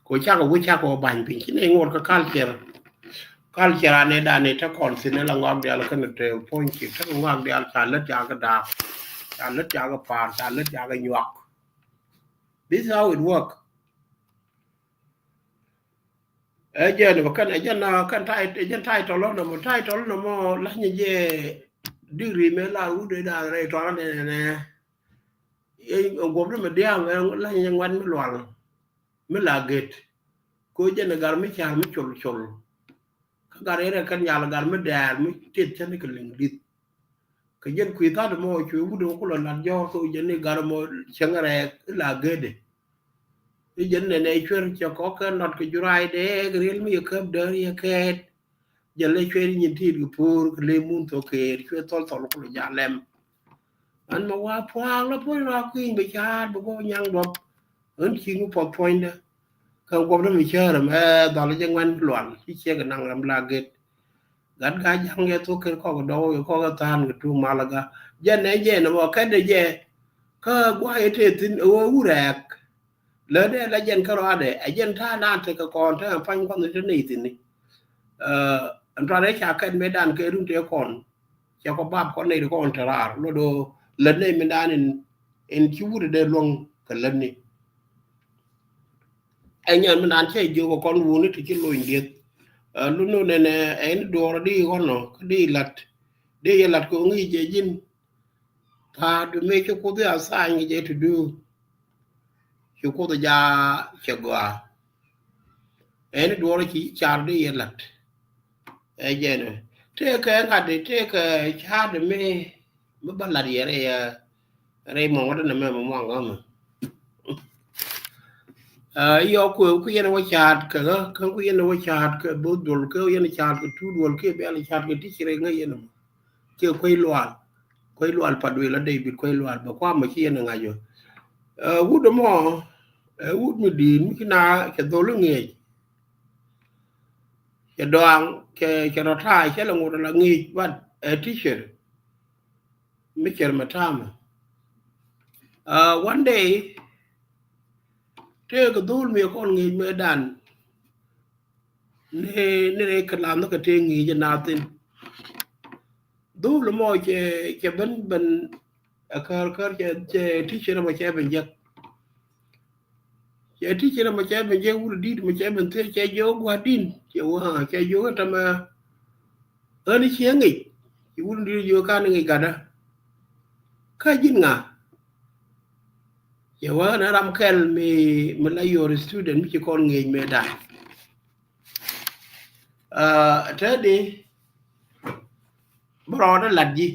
Kɛ cakɛ wi̱c cakɛ wä ba̱ny piny ci ni ŋot kä culture. Culture anɛ dan ni te kɔn thi̱n ni la ŋɔak diaal kɛn te puɔ̱ny ciek te ŋɔak diaal ca lät ca kɛ daak. Ca lät ca kɛ pa̱a̱r ca lät ca kɛ nyuak. This is how it work. Ɛ jɛn bä kɛn ɛ jɛn na kɛn tai ɛ jɛn tai tɔlɔ nɔmɔ tai tɔlɔ nɔmɔ la̱nyɛ jɛ. Digri mɛ la wut ɛ dan rɛy tɔlɔ nɛ nɛ nɛ. Ɛ guɔp ni mɛ diaam ɛ la̱nyɛ jɛ ŋuɛn mi lual. Mi la get ko jɛn ɛ gar mi car mi col col. Kä gar yɛn ɛ kɛn nyal gar mi dɛɛr mi tet cä ni kɛ liŋ di̱th. Kɛ jɛn kui̱ tha̱t mɔ cuɛ wut ɛ kulɔ lat jɔɔr kɛ jɛn ni gar mɔ cäŋ rɛɛk ila gede. I̱ jɛn nɛnɛ cuer cɛ kɔk kɛ nɔt kɛ juray dee kɛ riel mi yɛ käp däär yɛ kɛɛt. Jɛn lɛ cuer nyin tiit kɛ po̱o̱r kɛ lem mun thok kɛɛt cuer thɔl thɔl kulɔ ja lɛm. An mɛ wa pua̱a̱k lɔ puɔ̱ny rɔ kui̱ny bɛ ca̱a̱t bɛ gɔw nyaŋ duɔp. Ɣän ci ŋu puɔth puɔ̱nydä. Kä guɔpdä mi cäär ɛmɛ dhɔl jɛ ŋuɛn lual ci ciek kɛ naŋ ram la get. Gat ga ja̱ŋ yɛ thok ken kɔk dɔw yɛ kɔk tha̱a̱n kɛ tuŋ mal aga. Jɛn nɛ jɛ nɛ mɔ kɛn dɛ jɛ. Kä guay yɛ tëë thi̱n ɛ wä wurɛɛk. Lä dee la jɛn kä rɔadɛ ɛ jɛn ta̱a̱ naan tekɛ kɔn te ɛn pa̱ny kuɔth ni te ney thi̱n ni. Ɛn tuan rɛ ca kɛn mëë dan kɛ run tëë kɔn. Cɛ kɔ bap kɔn ney ti kɔn te raar lot do̱ lät ney mi dan in in ci wut dee luɔ̱ŋ kɛ lät ni. Ɛ nyɛn mi naan cɛ jiök ɛ kɔn wuni ti ci lony dieth. Ɛ lun nɔ nɛnɛ ɛ in duɔɔr di ɣɔn nɔ kä di lat di yɛ lat kɛ ŋi̱i̱c jɛ ji̱n. Tha̱a̱ du mëë ci kuoth ya tha̱a̱ny kɛ jɛ ti du. Ci kuoth ja cɛ gɔaa. Ɛn duɔɔr ci car di yɛ lat. Ɛ jɛn ɛ tëëkɛ ŋa̱t di tëëkɛ ca̱a̱t di mi mi bä lat yɛ rɛy ɛ rɛy mɔŋ wä däna mɛ mɛ mɔŋ ɣä mɛ. Ɛ yɔ kuɛ ku yɛn wä ca̱a̱t kɛ ɣä kä ku yɛn wä ca̱a̱t kɛ bo̱th duɔl kɛ yɛn ca̱a̱t kɛ tuut duɔl kɛ bɛl ca̱a̱t kɛ ti ci rɛy ŋä yɛn mɔ. Kiɛ kuec lual kuec lual pat wëë la David kuec lual bɛ kuam mɛ ci yɛn ŋa̱c ɔ. Ɛ wut ɛmɔ ɛ wut mi di̱i̱t mi ci na cɛ dhol iŋiɛc. Cɛ dɔaŋ cɛ cɛ rɔ ta̱a̱ cɛ lɛ ŋot ala ŋi̱i̱c but ɛ teacher. Mi cɛr mɛ ta̱a̱mɛ. One day tëëkɛ dhol mi kɔn ŋi̱i̱c mɛ dan. Ni ni rɛy kɛ lath ni kɛ tëë ŋi̱i̱c ɛ nath thin. Dhol mɔ cɛ cɛ ben ben. Ɛ kär kär cɛ cɛ teacher mɔ cɛ ben jek. Cɛ teacher mɔ cɛ ben jek wut di̱t mɔ cɛ ben thiec cɛ jiök gua̱di̱n cɛ wä cɛ jiök ɛ tämɛ. Ɣän i̱ ciɛ ŋic ci wut di̱t jiök kan i̱ ŋic gatdä. Kä ji̱n ŋa? Cɛ wä ɣän ɛ ram kɛl mi mi la your student mi ci kɔn ŋi̱i̱c mëë da̱a̱. Te di bä rɔɔdä lat ji̱.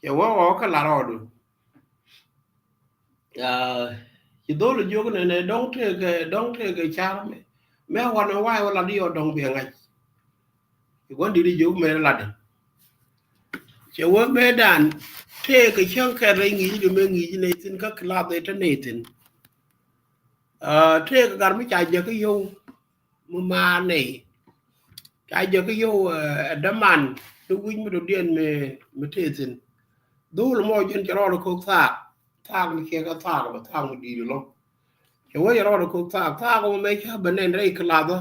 Cɛ wä ɣɔɔ kä lat rɔɔdu. Ci dhol jiök nɛnɛ dɔ̱ŋ tëëkɛ dɔ̱ŋ tëëkɛ car mɛ mɛ wanɛ wa̱a̱ wä lat i̱ yɔ dɔ̱ŋ biɛ ŋa̱c. Ci gua̱n di̱t jiök mɛ lat. Cɛ wä mɛ dan tëëkɛ cäŋ kɛn rɛy ŋi̱i̱c di mɛ ŋi̱i̱c nɛy thi̱n kä kilath ɛ te nɛy thi̱n. Tëëkɛ gat mi ca jiäk i̱ yio̱w mi maar nɛy. Ca jɛ kä yio̱w ɛ däman ni wi̱c mi dɔ̱diɛn mi mi tëë thi̱n. Dho̱o̱l mɔ jɛn cɛ rɔɔdɛ ko̱k thaak. Thaak mi ciɛ kä thaak bɛ thaak mi di̱i̱t ɛlɔ̱ŋ. Cɛ wee cɛ rɔɔdɛ ko̱k thaak thaak mɔ mɛ ca bɛ nɛn rɛy kɛ lathä.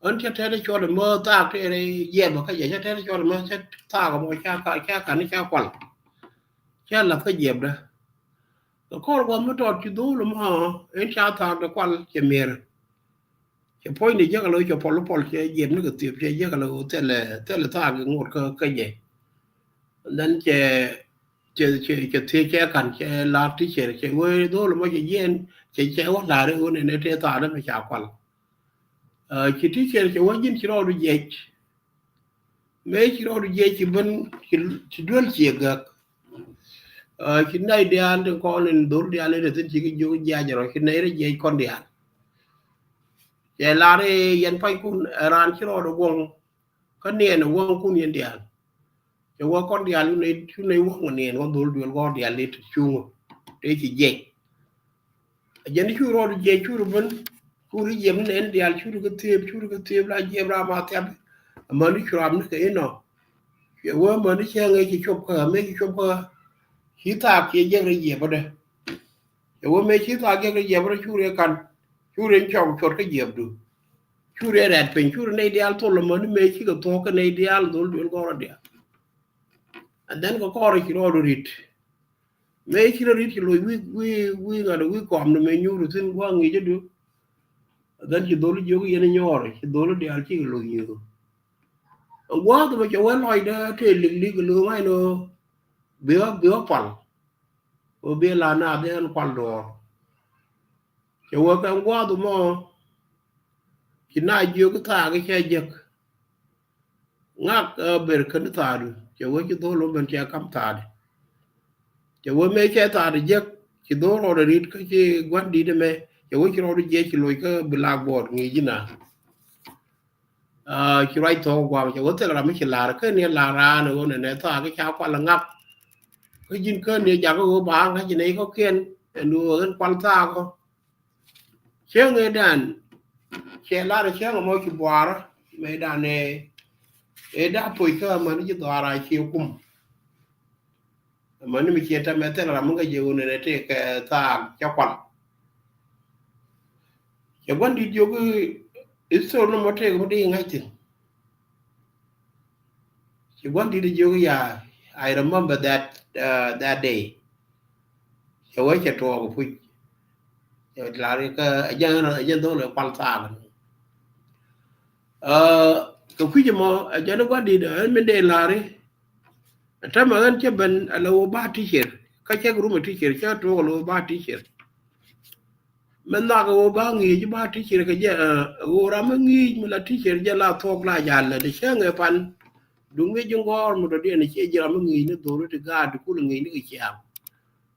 Ɣän cä tɛt cuɔt ɛmɔ thaak tëë rɛy jiɛp kä jɛ cä tɛt cuɔt ɛmɔ cä thaak mɔ ca ka ca kan ca kual. Cä lath kä jiɛpdä. Kɛ kɔr gua̱th mi tɔt ci dho̱o̱l mɔ in ca thaak dɛ kual cɛ mier. Cɛ puɔ̱nyni jäk alo cɛ pɔl pɔl cɛ jiɛp ni kɛ thiep cɛ jäk alo thilɛ thilɛ thaak iŋot kä kä jɛ. And then cɛ cɛ cɛ cɛ thiec cɛ kan cɛ lar teacher cɛ wee dho̱o̱l mɔ cɛ jiɛn cɛ cɛ wä lar iwä nɛnɛ tëë thaak dä mi ca kual. Ci teacher cɛ wä ji̱n ci rɔɔdu jiɛc. Mëë ci rɔɔdu jiɛc ci ben ci duel ci gäk. Ci nɛy diaal tin kɔn in dhor diaal in thin ci ki jiök jiac rɔ ci nɛy rɔ jiɛc kɔn diaal. Cɛ lar i̱ yɛn pa̱nykun ɛ raan ci rɔɔdu guɔ̱ŋ. Kä niɛn ɛ wäŋkun yɛn diaal. Cɛ wä kɔn diaal cu nɛy wäŋ niɛn wä dhol duel gɔ̱r diaal ni ti cuŋ tëë ci jiɛc. A jɛn cu rɔɔdu jiɛc cu ru ben cu ru jiɛp ni nɛn diaal cu ru kä thiep cu ru kä thiep la jiɛp ram a thiap. Amäni cu ram ni kɛ inɔ. Cɛ wä amäni cɛ ŋɛc ci cop kä mëë ci cop kä. Ci thaak ciɛ jiɛk rɛ jiɛp bädɛ. Cɛ wä mëë ci thaak jiɛk rɛ jiɛp bädɛ cu rɛ kan cu rɛ cɔk cuɔt kä jiɛpdu. Cu rɛ rɛt piny cu rɛ nɛy diaal thol amäni mëë cikɛ thuɔ̱k kä nɛy diaal dhol duel gɔ̱r diaal. And then kɛ kɔrɛ ci rɔɔdu rit. Mëë ci rɔ rit ci loc wi̱i̱ wi̱i̱ wi̱i̱ ŋa̱t wi̱i̱ kɔam ni mëë nyuur thi̱n gua̱a̱ŋ ŋi̱i̱cädu. And then ci dhol jiök yɛn nyɔɔr ci dhol diaal cikɛ loc nyuur. Gua̱a̱th mɛ cɛ wee lɔcdä tëë lik lik lo̱o̱ŋ ay ni ɣöö bi ɣä bi ɣä pal. Ɣöö bi la naath ɛn kual duɔ̱ɔ̱r. Cɛ wee kɛn gua̱a̱th mɔ ci na jiök thaak cɛ jek. Ŋak ɛ ber kän thaadu cɛ wee ci dhol wä ben cɛ kam thaadi. Cɛ wee mëë cɛ thaadi jek ci dhol rɔɔdɛ rit kä ci gua̱n di̱t ɛmɛ cɛ wee ci rɔɔdu jiɛc ci loc kä blackboard ŋi̱i̱c ji̱ na. Ci ruac thok guam cɛ wä thil ram mi ci lar kä ni lar raan ɣöö nɛnɛ thaak ca kual ŋak. Kä ji̱n kä ni jak ɣöö ba ŋa̱c nɛy kɔ̱kiɛn ɛn ɣöö ɣän kual thaak ɔ. Cäŋ ëëdan cɛ lar cäŋ ɛmɔ ci buaarä mëëdan ëëdan poc kä amäni ci dhɔaar a ciɛ kum. Amäni mi ciɛ tɛmɛ thil ram mi ŋäc jɛ ɣöö nɛnɛ tëëkɛ thaak cä kual. Cɛ gua̱n di̱t jiök i̱ history ni mɔ tëëk mi di ŋa̱c thi̱n. Ci gua̱n di̱t jiök i̱ ya, I remember that that day. Cɛ wee cɛ tuɔɔk puc. Cɛ lar i̱ kä ɛ jɛn ɛ jɛn dhol ɛ kual thaak. Kɛ kui̱c ɛmɔ ɛ jɛn gua̱n di̱t ɛn min dee lar i̱ Täämɛ ɣän cä ben a lɛ wä ba teacher kä cä rum a teacher cä tuɔɔk a lɛ wä ba teacher. Mɛ nhak a wä ba ŋi̱i̱c ba teacher kɛ jɛ ɛ wä ram a ŋi̱i̱c mi la teacher jɛ la thuɔk la jal lɛ ti cä ŋɛ pan. Duŋ mi ji̱ ŋɔɔr mi dɔ̱diɛn ciɛ ji̱ ram a ŋi̱i̱c ni dhori ti gaat ti kul ŋi̱i̱c ni kɛ ciaŋ.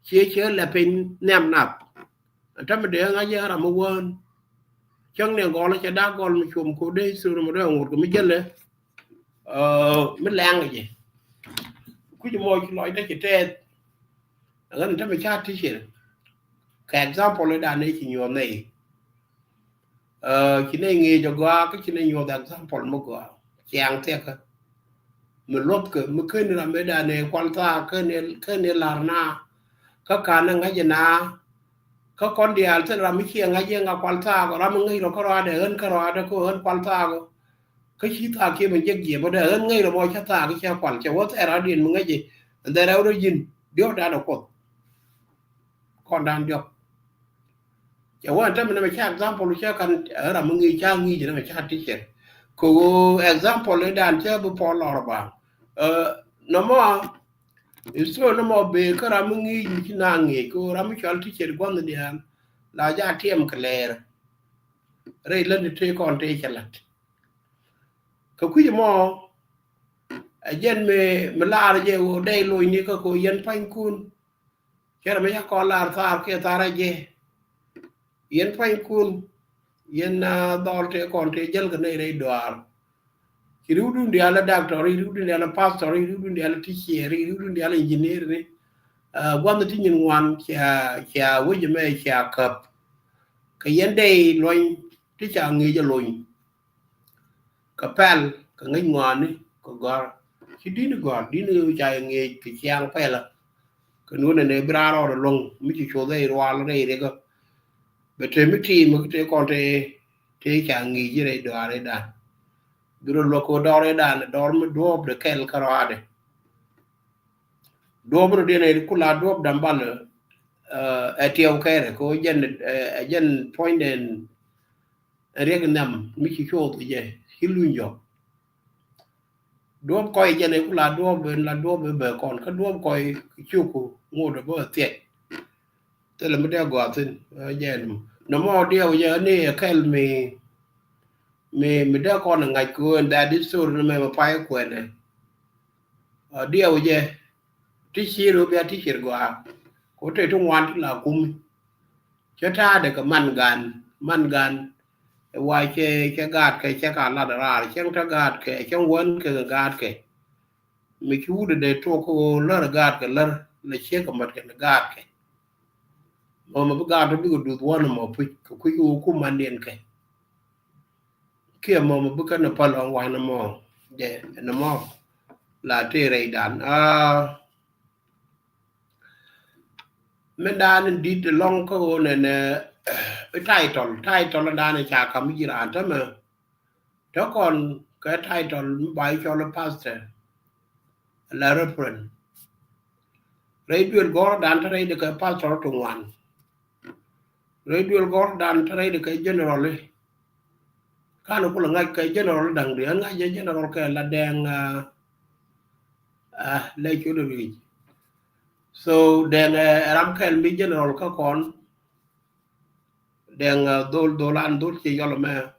Ciɛ cɛ lɛ piny nhiam nath. Täämɛ dee ŋa̱c yɛ ram mi wään. Cäŋ ni gɔl cɛ dak gɔl mi cuɔm ko̱dɛ history mi dee ŋot kɛ mi jälɛ. Mi lɛŋ jɛ. Kui̱c mɔ ci lɔcdä ci tɛth. Ɣän täämɛ ca teacher. Kɛ example i̱ dan i̱ ci nyuɔth nɛy. Ci nɛy ŋi̱i̱c a gɔaa kä ci nɛy nyuɔth example mi gɔaa. Ciaŋ thiɛkä. Mi luɔthkɛ mi ken ram i̱ dan i̱ kual thaak ken i̱ lar na. Kä ka̱n i̱ ŋa̱c i̱ na. Kä kɔn diaal thil ram mi ciɛ ŋa̱c i̱ ŋa kual thaak ram mi ŋäc rɔ kä rɔadɛ ɣän kä rɔadɛ kä ɣän kual thaak. Kä ci thaak kiɛ mi jek jiɛp bä dee ɣän ŋäc rɔ mɔ cä thaak cä kual cɛ wä thɛɛr rɔadiɛn mi ŋäc i̱. Ɛn dhɛr rɛw rɔ ji̱n diɔ̱k dan ɛ kuɔth. Kɔn dan diɔ̱k. Cɛ wä ɛn tämɛ nɛmɛ ca example cä kan ɛ ram mi ŋi̱i̱c ca ŋi̱i̱c nɛmɛ ca teacher. Kɛ ɣöö example i̱ dan cä bi pɔl lɔr ba. Nɔmɔ history nɔmɔ bee kä ram mi ŋi̱i̱c mi ci na ŋi̱i̱c kɛ ɣöö ram mi cɔal teacher gua̱nh diaal la ja tiɛm kɛ lɛɛr. Rɛy lät ni tëë kɔn tëë cɛ la̱t. Kɛ kui̱c ɛmɔ ɛ jɛn mi mi laar jɛ ɣöö dɛy locni kä kɛ ɣöö yɛn pa̱nykun. Cɛ rɛ mi ca kɔn laar thaar kiɛ thaar a jɛ. Yɛn pa̱nykun yɛn dhɔl tëë kɔn tëë jäl kɛ nɛy rɛy dɔaar. Ci ri̱wdun diaal a doctor, ci ri̱wdun diaal a pastor, ci ri̱wdun diaal a teacher, ci ri̱wdun diaal a engineer ni. Gua̱nh ti nyin ŋuan cia cia wec ɛmɛ cia käp. Kɛ yɛn dɛy luɔny ti ca ŋi̱i̱c a lony. kɛ pɛl, kɛ ŋäc ŋɔaani, kɛ gɔ̱a̱r. Ci di̱t ni gɔ̱a̱r, di̱t ni ca yɛ ŋi̱eec kɛ ciaŋ pɛlä. Kɛ nuɔ̱n ɛn ɛ bi raar rɔɔdɛ luɔ̱ŋ mi ci cuɔth rɛy rual rɛy rikä. Bɛ te mi tiim mi te kɔn te, te ca ŋi̱i̱c rɛy dɔaar rɛy dan. Bi rɔ luɔk kɛ dɔɔr rɛy dan, dɔɔr mi duɔ̱ɔ̱p de kɛl kä rɔaadɛ. Duɔ̱ɔ̱p ni diɛn ɛ kula duɔ̱ɔ̱p dam bal, ɛ, ɛ tiɛw kɛɛrɛ kɛ jɛn, ɛ, ɛ jɛn puɔ̱nydɛn ɛ riɛk nhiam mi ci cuɔth jɛ ci luny jɔk. Duɔ̱ɔ̱p kɔc jɛn ɛ kula duɔ̱ɔ̱p in la duɔ̱ɔ̱p in bɛ kɔn kä duɔ̱ɔ̱p kɔc cuk ŋot ɛ bä thiɛc. Thilɛ mi dee gɔaa thin, ɛ, jɛn nɔmɔ diɛw jɛ ni ɛ kɛl mi, mi, mi dee kɔn ɛ ŋa̱c kɛ ɣöö ɛn that is story ni mɛ mi pay kuɛnɛ. Ɛ, diɛw jɛ ti cier ɣöö bia ti cier gɔaa. Kɛ ɣöö te ti ŋuan ti la kumi. Cä ta̱a̱dɛ kɛ man gan, man gan. Ɛ wa cɛ, cɛ gaat kɛ cɛ ka lat raar, cɛ ta gaat kɛ, cɛ wän kɛ gaat kɛ. Mi ci wut dee tuɔk kä ɣöö lär gaat kɛ lär, la ciek kɛ mat kɛ gaat kɛ. Mɔmɔ bi gaat tɔ bikɛ duth wän mɔ puc, kɛ kui̱ kɛ ɣöö kum man diɛn kɛ. Kiɛ mɔmɔ bi kɛn ɛ päl ɔŋ wan mɔ, jɛ, ɛn mɔ. La tëë rɛy dan. Aa, Min dan in di̱t lɔŋ kä ɣöö nɛnɛ, eh, title, title in dan in ca kam ji̱ raan tämɛ. Te kɔn kɛ title mi ba i̱ cɔl pastor, la reverend. Rɛy duel gɔr dan te rɛy di kɛ pastor ti ŋuan. Rɛy duel gɔr dan te rɛy di kɛ general i̱. Kan kulɛ ŋa̱c kɛ general da̱ŋ di, ɣän ŋa̱c jɛ general kɛ la Dɛŋ, ah, ah, lɛ cot ric. So Dɛŋ, eh, ram kɛl mi general kä kɔn. Dɛŋ, eh, dhol, dhol an dhol ci yɔl mɛ.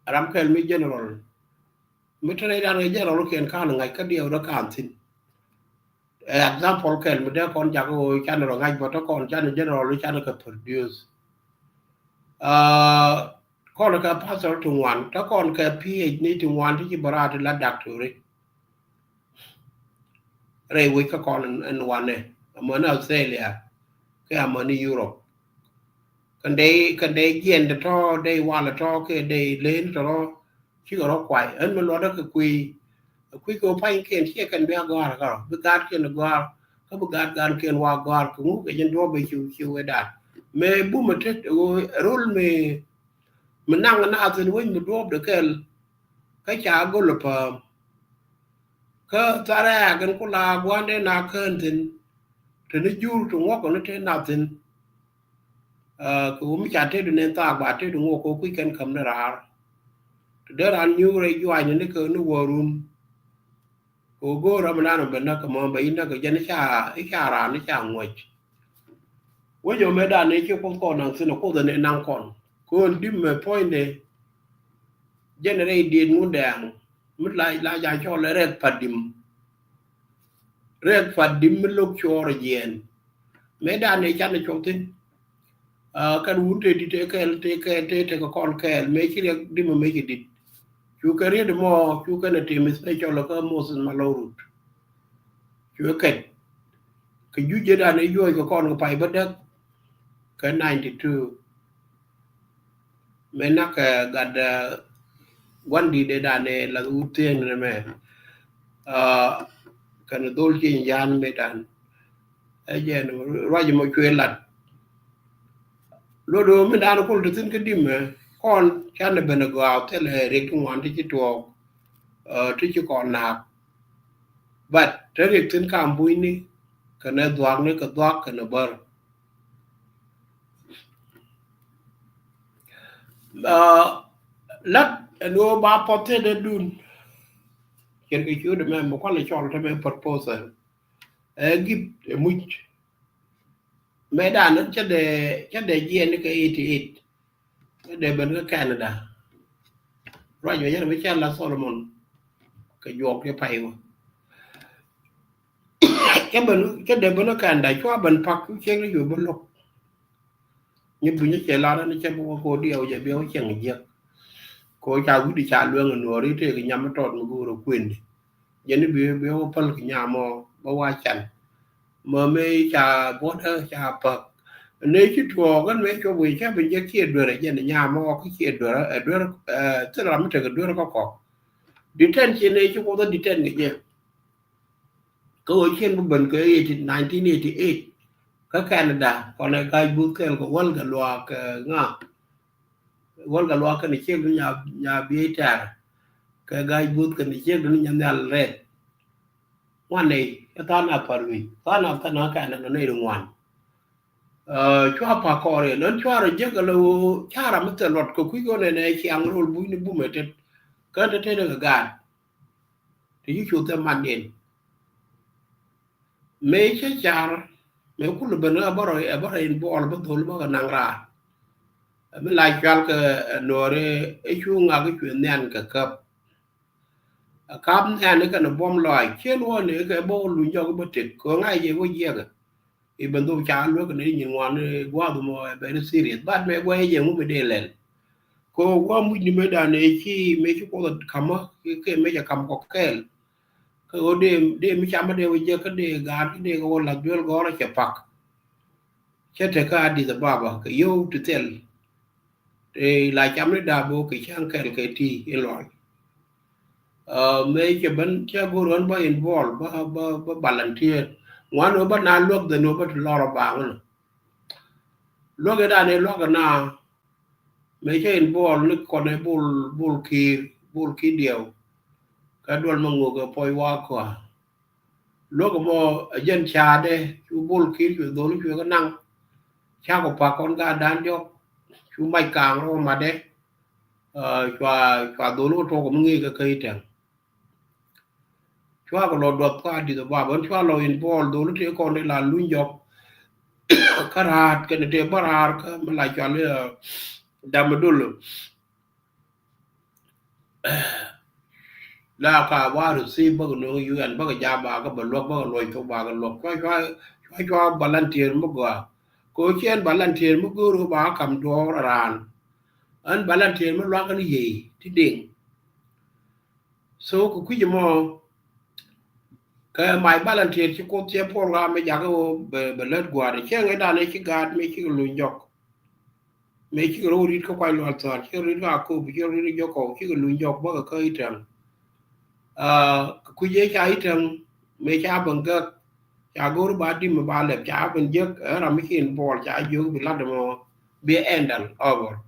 Ram kɛl mi general. Mi te rɛy dan kɛ general kiɛn kan ŋa̱c kä diɛw dä kan thin. Ɛ, example kɛl mi dee kɔn jak ɣöö canɛ rɔ ŋa̱c bä te kɔn canɛ general canɛ kɛ produce. Aa, kɔn kɛ pastor ti ŋuan, te kɔn kɛ P H ni ti ŋuan ti ci bä raar ti la doctorate. Rɛy wec kä kɔn ɛn, ɛn wanɛ, amäni Australia, kɛ amäni Europe. Kɛn dee, kɛn dee jiɛn de tɔ, dee wal tɔ, kɛ dee len tɔ, cikɛ rɔ kuay. Ɣän mi luɔtdä kɛ kui̱, kui̱ kɛ wä pa̱nykiɛn ciɛ kɛn bia gɔ̱a̱r kärɔ. Bi gaatkiɛn gɔ̱a̱r, kä bi gaat gaatkiɛn wa gɔ̱a̱r, kɛ ŋuk kɛ jɛn duɔ̱ɔ̱p bɛ ciw, ciw wee daat. Mëë bumɛ tet, ɣöö rol mi, mi naŋ naath in wec mi duɔ̱ɔ̱p de kɛl, kä ca go̱l ɛ pääm. Kä tharɛ a kɛn kula gua̱ndɛ na kään thi̱n. Te ni jur ti ŋuɔk kɛ ni te nath thi̱n. Aa, kɛ ɣöö mi ca tetdu nɛn thaak ba tetdu ŋuɔk kɛ ɣöö kui̱ kɛn käm ni raar. Te dee raan nyuur rɛy juaacni ni kɛ ni wäärun. Kɛ ɣöö go̱o̱r ram mi naan ɔ ben näk kɛ mɔ bɛ yi näk kɛ jɛn i̱ ca, i̱ ca raan i̱ ca ŋuɔc. Wec ɔ mëëdan ëë ci Kuoth kɔn naŋ thi̱n ɛ Kuoth ɛ ni naŋ kɔn. Kɔn di̱m mɛ puɔ̱nydɛ. Jɛn rɛy diet ŋun dɛɛŋ mi la, la ja̱ cɔl ɛ rɛk pat di̱m. Rɛk pat di̱m mi lo̱k cuɔɔr ɛ jiɛɛn. Mëëdan ëë canɛ cuɔk thi̱n. Aa, kɛn wun te di̱t ëë kɛɛl, te kɛɛl, te tekɛ kɔn kɛɛl mëë ci rɛk di̱m ɛ mëë ci di̱t. Cu kɛ riet mɔ, cu kɛn ɛ tim special kä Moses Malou Rut. Cu kɛ kɛt. Kɛ juc jɛ dan ɛ juɔc kɛ kɔn kɛ pay bä däk. Kɛ ninety two. Mëë nak kɛ gat, aa, gua̱n di̱t ɛ dan ɛ lath wut thieen ni mɛ. Aa, kɛn dhol ci nyan mëë dan. Ɛ jɛn ruac mɔ cuɛ lat. Luɔt ɣöö min dan kul ti thi̱n kä di̱mɛ, kɔn canɛ ben ɛ gɔaa thilɛ riɛk ti ŋuan ti ci tuɔɔk, ɛ, ti ci kɔn naak. But te riɛk thi̱n kam bucni, kɛnɛ dhuaakni kɛ dhuaak kɛnɛ bär. Ɛ, lat ɛn ɣöö ba puɔth thil dee dun. Ciɛn kɛ ciötdɛ mɛ mi kualɛ cɔl te mɛ proposal. Ɛ gift ɛ muc. Mëëdan cä dee, cä dee jiɛɛn ni kɛ eighty eight. Cä dee ben kä Canada. Ruac mɛ yɛn mi cä la Solomon. Kɛ juɔk kɛ pay wä. Cä ben, cä dee ben kä Canada, cua ben pak, cu ciek ni cu ben lo̱k. Nyi buny cɛ lar ni cɛ bi wä ko diɛw jɛ bi wä cɛŋ jiɛk. Ko ca wi̱di ca lueŋ nuɔri tëëk nyam mi tɔt mi go̱o̱r kuendi. Jɛn ni bi, bi wä päl ki nyam ɔ bä wa can. Mɛ mëë ca buɔ̱t ɛ ca päk. Nɛ ci tuɔɔk ɛn mëë cop wec cä ben jɛ kiɛ duer ɛ jɛn nyam ɔ kä kiɛ duer ɛ duer, ɛ, thil ram mi tekɛ duer kä kɔk. Detain ci nɛ ci Kuoth ɛ detain kɛ jɛ. Kä ɣöö cien bi ben kɛ eighty, nineteen eighty-eight kä Canada, kɔn ɛ ga̱a̱c buth kɛl kɛ wäl kɛ luaak, ɛ, ŋa. Wäl kɛ luaak kɛn ciek duni nya, nya biey tɛr. Kɛ ga̱a̱c buth kɛn ciek duni nya nhial rɛth. Ŋuan nɛy, ɛ tha̱a̱ŋ nath pa̱r wi̱i̱, tha̱a̱ŋ nath kɛn ɣä Canada nɛy ri ŋuan. Ɛ, cua pa̱k kɔɔr yɛ lön cua rɔ jek ala ɣöö ca ram mi thil luɔt kɛ kui̱ ɣöö nɛnɛ ciaŋ ro̱l bucni bumɛ tet. Kän te tetdɛ kɛ gaat. Te ci cu thil mandiɛn. Mëë cä car mëë kul ben ɛ bä rɔ, ɛ bä rɔ involve bä dhol bä kɛ naŋ raar. Ɛ mi la cual kɛ, ɛ, nuɔɔri ɛ cu ŋak ɛ cuɛ nhian kɛ käp. Ɛ kap nhian ɛ kɛn ɛ buɔ̱m lɔac cien wä ni kɛ bä wä luny jɔk bä tek kɛ ŋa̱c jɛ wä jiɛkɛ. I̱ ben dhok ca luäk ni nyin ŋuan, eh, gua̱a̱th mɔ, eh, very serious. But mëë gua̱a̱th jɛ ŋu mi dee lɛl. Ko gua̱a̱th muc ni mëë dan ëë ci, mëë ci Kuoth ɛ ka̱mä, kɛ, kɛ mëë cɛ ka̱m kɔk kɛɛl. Kɛ ɣöö dee, dee mi cam dee wä jek kä dee gaat kä dee kɛ wä lath duel gɔ̱rä cɛ pak. Cɛ tek kä Addis Ababa kɛ yio̱w ti thil. Tëë la cam ni da̱a̱p ɣöö kɛ cäŋ kɛl kɛ ti in luɔl. Ɛ, mëë cɛ ben cä go̱o̱r ɣän bä involve bä, bä, bä volunteer. Ŋuan ɣöö bä na luäk dhɛn ɣöö bä ti lɔr ɔ baaŋ ni. Luäk ëë dan ëë luäk ɛ na mëë cä involve ni kɔn ɛ bul, bul ki̱i̱r, bul ki̱i̱r diɛw. Kɛ duɔl ma ŋok ɛ puɔc wa kɔa. Luäk ɛmɔ ɛ jɛn ca̱a̱dɛ cu bol ki̱i̱r cuɛ dhol cuɛ kä naŋ. Cakɔ pak kɔn gaat dan diɔ̱k cu mac ka̱a̱ŋ rɔ matdɛ. Ɛ, cua, cua dhol kä tuɔk mi ŋi̱i̱c kä kä Itɛŋ. Cuakɔ lɔ duɔth kä Addis Ababa ɣän cua lɔ involve dhol tëë kɔn di la luny jɔk. Kä ra̱a̱t kɛn tëë bä raar kä mi la cual i̱, ɛ, Damidol. La ka wa receive bä kɛ no̱o̱ŋ U N bä kɛ ja̱ ba kɛ bɛ luäk bä kɛ luɔc thok ba kɛ luäk. Cua, cua, cua, cua volunteer mi gɔaa. Kɛ ɣöö ci ɛn volunteer mi go̱o̱r ɣöö ba kɛ ka̱m duɔ̱ɔ̱r raan. Ɛn volunteer mi lua̱k ɛn yiëë ti diŋ. So kɛ kui̱c ɛmɔ kɛ my volunteer ci Kuoth cɛ program mi jakä ɣöö bɛ, bɛ lät gua̱a̱r. Cɛ ŋäc dan ëë ci gaat mëë cikɛ luny jɔk. Mëë cikɛ rɔ ri̱t kä kuany lual thua̱a̱r, cikɛ ri̱t kä Akobo, cikɛ ri̱t kä Jɔkɔw, cikɛ luny jɔk bäkɛ kä Itɛŋ. Aa, kɛ kui̱c ëë ca Itɛŋ, mëë ca ben gäk, ca go̱r ba dim ba lɛp, ca ben jek, ɛ ram mi ci involve, ca jiök bi lat ɛmɔ, bi handle over.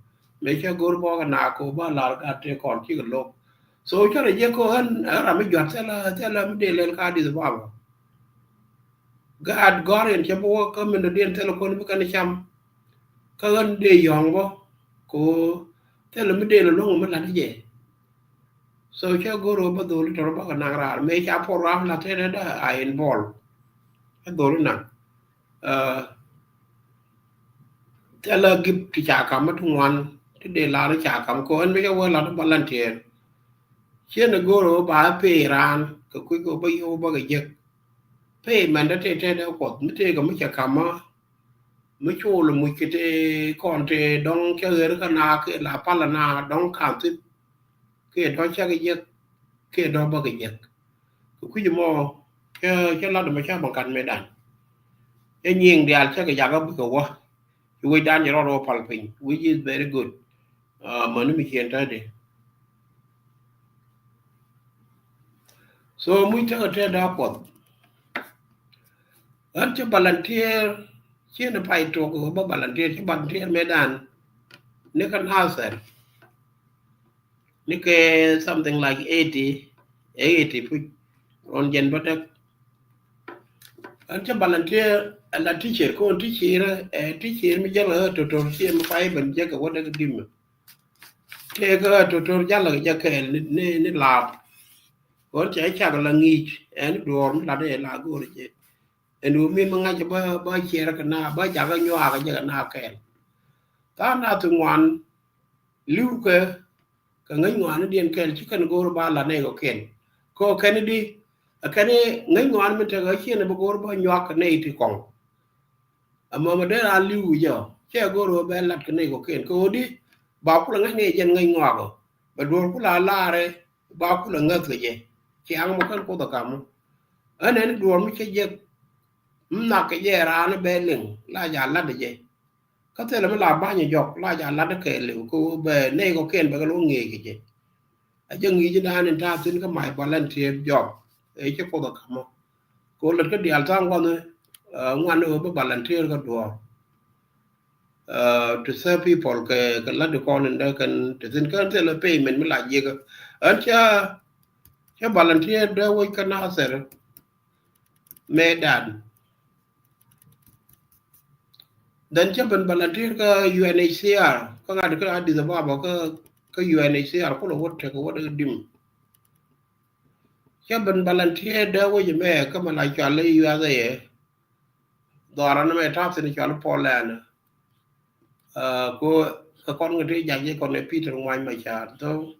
Mëë ca go̱r bä kɛ na Akobo ba lar gat tëë kɔn cikɛ lo̱k. So cä rɔ jek kɛ ɣän, ɛ ram mi jua̱t thilɛ, thilɛ mi dee lɛl ka Addis Ababa. Gaat gɔ̱a̱r in cɛ bi wä kä min dɔ̱diɛn thilɛ kɔn bi kɛn cam. Kä ɣän dee yɔ̱ŋ bä ko thilɛ mi dee lɛ luäŋ mi lat jɛ. So cɛ go̱r ɣöö bä dholi tɔrɔ bä kɛ nak raar mëë ca program la tetdä a involve. Ɛ dholi nak. Ɛ, thilɛ gip ti ca kam mi ti ŋuan ti dee lar ca kam ko ɣän mi cɛ wä lat volunteer. Ciɛ ni go̱r ɣöö ba pay raan kɛ kui̱ kɛ bä yio̱w bä kɛ jek. Pay mɛn dä tëë tetdä Kuɔth mi tëë kɛ mi cɛ kamä. Mi col muc kɛ tëë kɔn tëë dɔ̱ŋ cä ɣer kä na kɛ la pal na dɔ̱ŋ kan thip. Kɛ dɔ̱ŋ cä kɛ jek kɛ dɔ̱ŋ bä kɛ jek. Kɛ kui̱c mɔ cä, cä lat mɔ cä bä kat mëë dan. Cä nyiŋ diaal cä kɛ jakä bikɛ wä. Ci wec dan cɛ rɔɔd wä pal piny, which is very good. Aa, mäni mi ciɛn tätdi. So muc tekɛ tɛt da̱a̱ Kuɔth. Ɣän cä volunteer, ciɛ ni pay tuɔk ɣöö bä volunteer, cä volunteer mëë dan. Ni kä Nasir. Ni kɛ something like eighty, eighty puc. Rɔn jɛn bä däk. Ɣän cä volunteer ala teacher, kɔn teacher, ɛ, teacher mi jäl ɣä totor, ciɛ mi pay ben jek kɛ wä däk dimɛ. Tëëkä totor jalä kɛ jɛ kɛɛl ni, ni, ni laap. Ɣän cɛ cak la ŋi̱i̱c ɛn duɔɔr mi lat ɛ la go̱o̱r jɛ. Ɛn ɣöö mi mi ŋa̱c bä, bä ciɛɛr kɛ na, bä jakä nyuaak jɛ kɛ na kɛɛl. Tha̱a̱ŋ na thi ŋuan li̱w kɛ, kɛ ŋäc ŋuan ni diɛn kɛɛl ci kɛn go̱o̱r ba la nɛy kɔkiɛn. Kɛ ɣöö kɛn di, ɛ kɛn ŋäc ŋuan mi tekɛ ciɛn bi go̱o̱r bä nyuak kɛ nɛy ti kɔŋ. Ɛmɔ mɛ dee raan li̱w wi̱cɛ ɔ cɛ go̱o̱r ɣöö bɛ lat kɛ nɛy kɔ̱kiɛn kɛ ɣöö di ba kulɛ ŋäc ni jɛn ŋäc ŋɔak ɔ bɛ duɔ̱ɔ̱r kula laarɛ ba kulɛ ŋäth kɛ jɛ. Ciaŋ mɔ kɛn Kuoth ɛ kam mɔ ɛn ɛn duɔ̱ɔ̱r mi cä jek mi nhak kɛ jɛ raan bɛ liŋ la ja lat jɛ. Kä thilɛ mi la ba̱ny jɔk la ja lat kɛɛliw kɛ bɛ nɛy kɔkiɛn bɛ kɛ lo̱ ŋi̱i̱c kɛ jɛ. A jɛ ŋi̱i̱c dan in ta̱a̱ thi̱n kä my volunteer job. Ɛ cɛ Kuoth ɛ ka̱mɔ. Kɛ ɣöö lät kä diaal tha̱a̱ŋ gua̱n ɛ ŋuan ɛ ɣöö bä volunteer kä duɔ̱ɔ̱r. To serve people kɛ kɛ lat di kɔn in dee kɛn te thi̱n kɛn thilɛ payment mi la jiäkä. Ɣän cä cä volunteer dee wec kä Nasir. Medan. Then cä ben volunteer kä U N H C R kä ŋa̱t kä Addis Ababa kä kä U N H C R kulɛ wä tek wä dee dim. Cä ben volunteer dee wec mɛ kä mɛ la cual i̱ U S A. Dhɔran mɛ ta̱a̱ thi̱n cual i̱ Poland. Ko kä kɔn ŋä ti ja̱c i̱ kɔn i̱ Peter Ŋuany Macar. So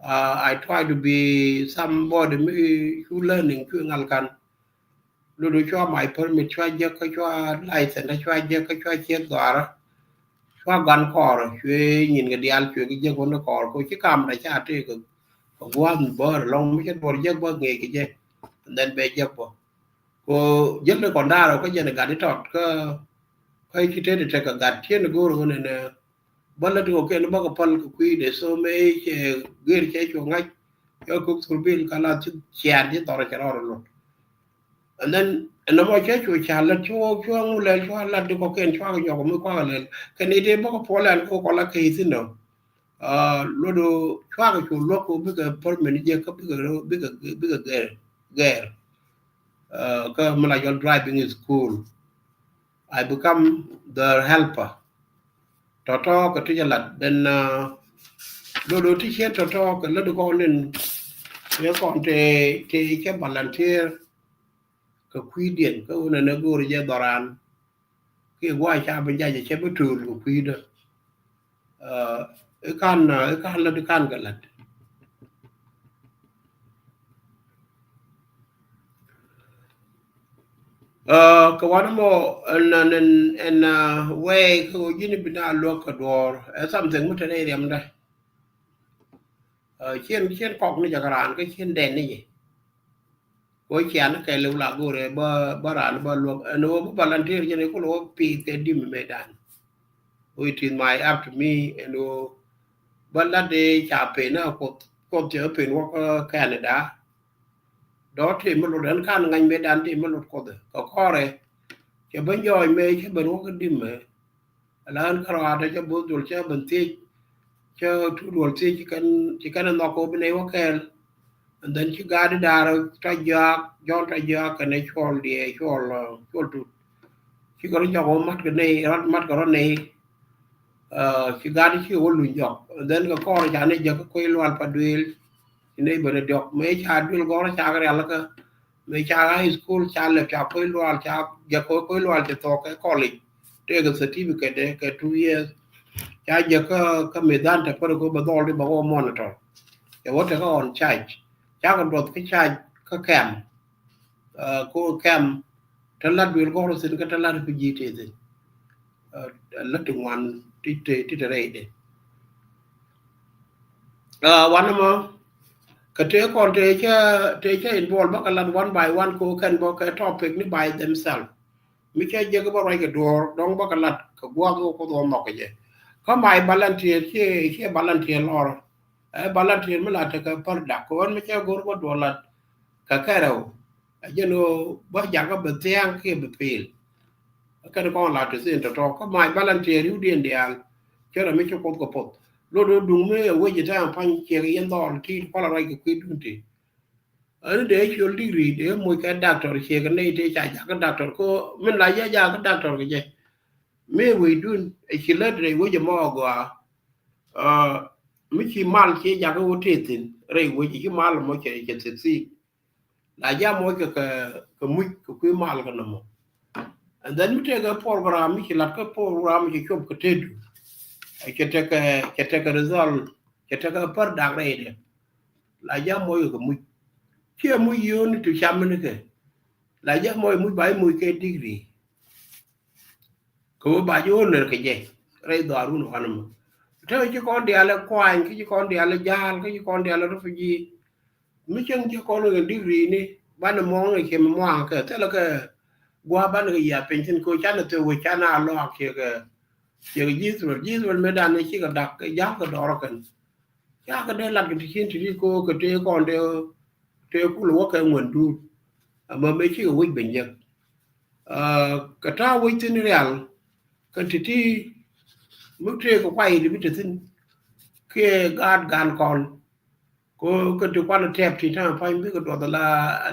I try to be somebody mi cu learning cu ŋal kan. Lulu cua my permit cua jek kä cua license cua jek kä cua ciek dhɔara. Cua gan kɔr cuɛ nyin kɛ dial cuɛ kɛ jek wä ni kɔr ko ci kam da ca tëë kɛ gua̱a̱th mi bäär lɔŋ mi cɛ duɔr jek bä ŋee kɛ jɛ. And then bɛ jek bä ko jek ni kɔn da̱a̱r kä jɛn gat itɔt kä kä ci tëë ti tek kɛ gat cien go̱o̱r wä ni nɛ. Bä lät kɔ kɛn bä kɛ päl kɛ kui̱dɛ so mëë cɛ gër cɛ cu ŋa̱c cɛ kök thurbil ka la ci ciaat ci dhɔr cɛ rɔɔr lot. And then ɛn nɔmɔ cɛ cu ca lät cu cu ŋu lɛl cu a lat di kɔ kɛn cu a kɛ nyɔk mi kuakä lɛl kɛn i̱ dee bä kɛ puɔl ɛn kɔ kɔ la kɛ i̱ thi̱n nɔ. Luɔt cu a kɛ cu luɔk kɔ bikɛ permit jɛ kä bikɛ bikɛ bikɛ gɛr gɛr. Kä mi la jɔl driving school. I become their helper. Tɔtɔ kɛ ti jɛ lat then luɔt ti cien tɔtɔ kɛ lät kɔn nin. Yɛ kɔn te te cɛ volunteer kɛ kui̱diɛn kä wunɛ ni go̱o̱r jɛ dhɔran. Kiɛ gua̱a̱c ca bi jac cɛ bi tööl kɛ kui̱dä. Ikan ikan lät ikan kɛ lät. Kɛ wan mɔ ɛn ɛn ɛn way kɛ ɣöö ji̱n bi na luäk kɛ duɔ̱ɔ̱r ɛ something mi te rɛy riɛmdɛ. Cien cien kɔk ni jɛ kɛ raan kä cien dɛn ni jɛ. Ko cian kɛ liw la go̱rɛ bä bä raan bä luäk ɛn ɣöö bä volunteer jɛ ni kulɛ wä piith kɛ dim mëëdan. It is my up to me ɛn ɣöö bä lat dee ca pen a Kuoth Kuoth cɛ pen wä kä Canada. Dɔ̱ tëë mi lot ɛn kan ŋany mëëdan tëë mi lot Kuoth kɛ kɔrɛ. Cɛ ben jɔɔc mëë cɛ ben wä kä dim mëë. Ala ɣän kärɔaadä cä bo̱th duɔl cä ben thiec. Cä tuut duɔl thiec ci kɛn ci kɛn ɛ nhɔk kɛ wä bi nɛy wä kɛɛl. And then ci gaat di daar tɔ jiaak Jɔ̱ɔ̱n tɔ jiaak kɛn ɛ cuɔl diɛ cuɔl cuɔl tut. Ci kɛ rɔ jɔk wä mat kɛ nɛy mat kɛ rɔ nɛy. Ci gaat di ci kɛ wä luny jɔk and then kɛ kɔɔr ca nɛy jɛ kä kuec lual pa duëël. Ci nɛy ben ɛ diɔk mëë ca duël gɔr ca kɛ rial kä. Mëë ca high school ca lɛp ca kuec lual ca jɛ kɛ kuec lual cɛ thɔɔk kɛ college. Tëëkɛ certificate kɛ two years. Ca jɛ kä kä mëëdan te pär kɛ bɛ dhɔl di bɛ wä monitor. Cɛ wä tekɛ on charge ca kɛ duɔth kä charge kä kɛm. Ko kɛm te lat duel gɔr thin kä te lat kä ji̱ te thin. Lät ti ŋuan ti te ti te rɛy de. Wan mɔ kɛ tëë kɔn tëë cä tëë cä involve bä kɛ lat one by one ko kɛn bä kɛ topic ni by themselves. Mi cä jek bä ruac kɛ duɔ̱ɔ̱r dɔ̱ŋ bä kɛ lat kɛ gua̱a̱th wä Kuoth wä nhɔk kɛ jɛ. Kä my volunteer ciɛ ciɛ volunteer lɔr. Ɛ volunteer mi la tekɛ pär dak kɛ ɣän mi cä go̱r bä duɔ̱ɔ̱r lat kɛ kɛrɛw. Ɛ jɛn ɣöö bä jakä bɛ thia̱a̱ŋ kiɛ bɛ pil. Kɛn kɔn la ti thin tɔ̱tɔ̱ kä my volunteer riwdiɛn diaal. Cä rɛ mi ci Kuoth kɛ poth lot ɣöö duŋ mi ɛ wec ɛ tɛ̈ɛ̈n pa̱ny ciɛk yɛn dhɔl ti kualɛ ruac kɛ kui̱dun ti. Ɛn dee ciöl degree dee moc kɛ doctor ciek nɛy tëë ca jakä doctor ko min la jɛ jakä doctor kɛ jɛ. Mi wecdun ɛ ci lät rɛy wec ɛmɔ agɔaa. Mi ci mal ci jakä wä tëë thi̱n rɛy wec ci mal ɛmɔ cɛ cɛ thi̱n thi̱n. La jam moc kɛ kɛ muc kɛ kui̱ mal kɛ nɔmɔ. And then mi tëëkɛ program mi ci lat kä program mi ci cop kɛ tëëdu. Cɛ tekɛ cɛ tekɛ result cɛ tekɛ pär dak rɛydɛ. La jam moc kɛ muc ciɛ muc yio̱o̱ni ti cam ni kɛ. La jam moc muc ba i̱ muc kɛ degree. Kɛ wä ba ji̱ ɣöö ner kɛ jɛ rɛy dhɔaarun ɣɔn ɛmɔ. Te ci kɔn diaal ɛ kuany kä ci kɔn diaal ɛ ja̱a̱l kä ci kɔn diaal ɛ refugee. Mi cäŋ ci kɔn kɛ degree ni banɛ muɔ̱ɔ̱ŋ ni cɛ mi muaŋ kɛ thilɛ kɛ gua̱a̱ banɛ kɛ yiath piny thi̱n kɛ ɣöö canɛ thöö wec canɛ a lɔak ciɛ kɛ. Ciɛ kɛ ji̱ Israel, ji̱ Israel mëë dan ni cikɛ dak kɛ ja̱l kɛ dɔɔr kɛn. Ca kɛ dee lat kɛ ti cin ti ri ko kɛ tëë kɔn tëë, tëë kul wä kɛ ŋuɛn duut. Ɛmɛ mëë cikɛ wec ben jek. Aa, kɛ ta̱a̱ wec thi̱n rial kɛn ti ti mi tëë kɛ kuay ti bi te thi̱n. Kiɛ gaat gan kɔn. Ko kɛn ti kuan tɛp ti ta̱a̱ pa̱ny bikɛ duɔth la,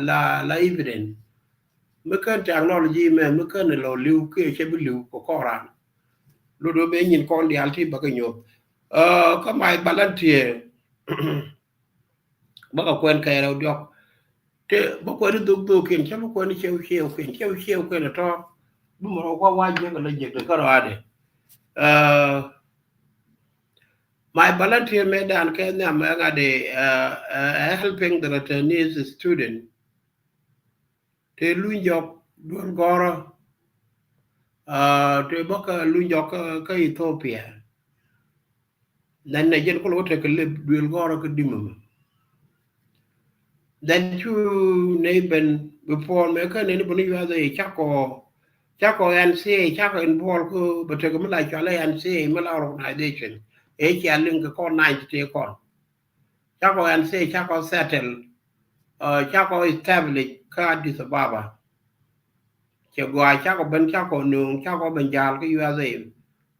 la, la evidence. Mi kɛn technology mɛ, mi kɛn lɔ li̱w kiɛ cɛ bi li̱w kɛ kɔran. Lot wä ben nyin kɔn diaal ti bä kɛ nyuɔth. Aa, kä my volunteer. Bä kɛ kuɛn kɛ rɛw diɔk. Te bä kuɛn dhok dhok kiɛn, cä bä kuɛn cɛw cɛw kiɛn, cɛw cɛw kiɛn tɔ. Bi mɔ rɔ kua wa jiɛk la jiɛk de kä rɔ adɛ. Aa, my volunteer mɛ dan kɛ nhiam mɛ ŋa de, aa, aa, helping the returnees student. Te luny jɔk duel gɔrä. Aa, te bä kä luny jɔk kä, kä Ethiopia. Then nɛ jɛn kul wä tekɛ lep duel gɔrä kä dimä mɛ. Then cu nɛ ben before mɛ kä nɛ ni bä ni yuath ɛ cakɔ, cakɔ N C A, cakɔ involve kä bä tekɛ mi la cual ɛ N C A, mi la organization. Ɛ cia liŋ kɛ kɔn nine ti te kɔn. Cakɔ N C A, cakɔ settle, aa, cakɔ establish kä Addis Ababa. Cɛ gɔaa cakɔ ben, cakɔ nööŋ, cakɔ ben ja̱a̱l kä U S A.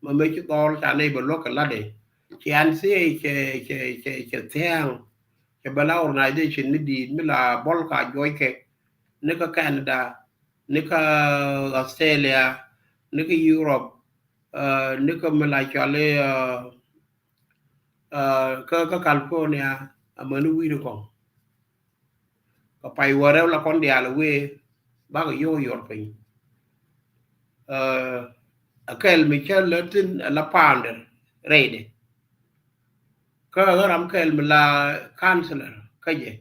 Mɛ mëë ci dhɔl ca nɛy bɛ luäk kɛ latdɛ. Cɛ N C A cɛ, cɛ, cɛ, cɛ thia̱a̱ŋ. Cɛ bɛ la organization ni di̱i̱t mi la bɔl ka juɔc kɛ. Ni kä Canada, ni kä Australia, ni kä Europe, aa, ni kä mi la cɔal i̱, aa, aa, kä, kä California, amäni wi̱i̱ ni kɔŋ. Kɛ pay wä rɛw la kɔn diaal wee, bakɛ yio̱w yuɔr piny. Aa, a kɛl mi cä lät thi̱n a la founder rɛydɛ. Kä ɣä ram kɛl mi la counselor kä jɛ.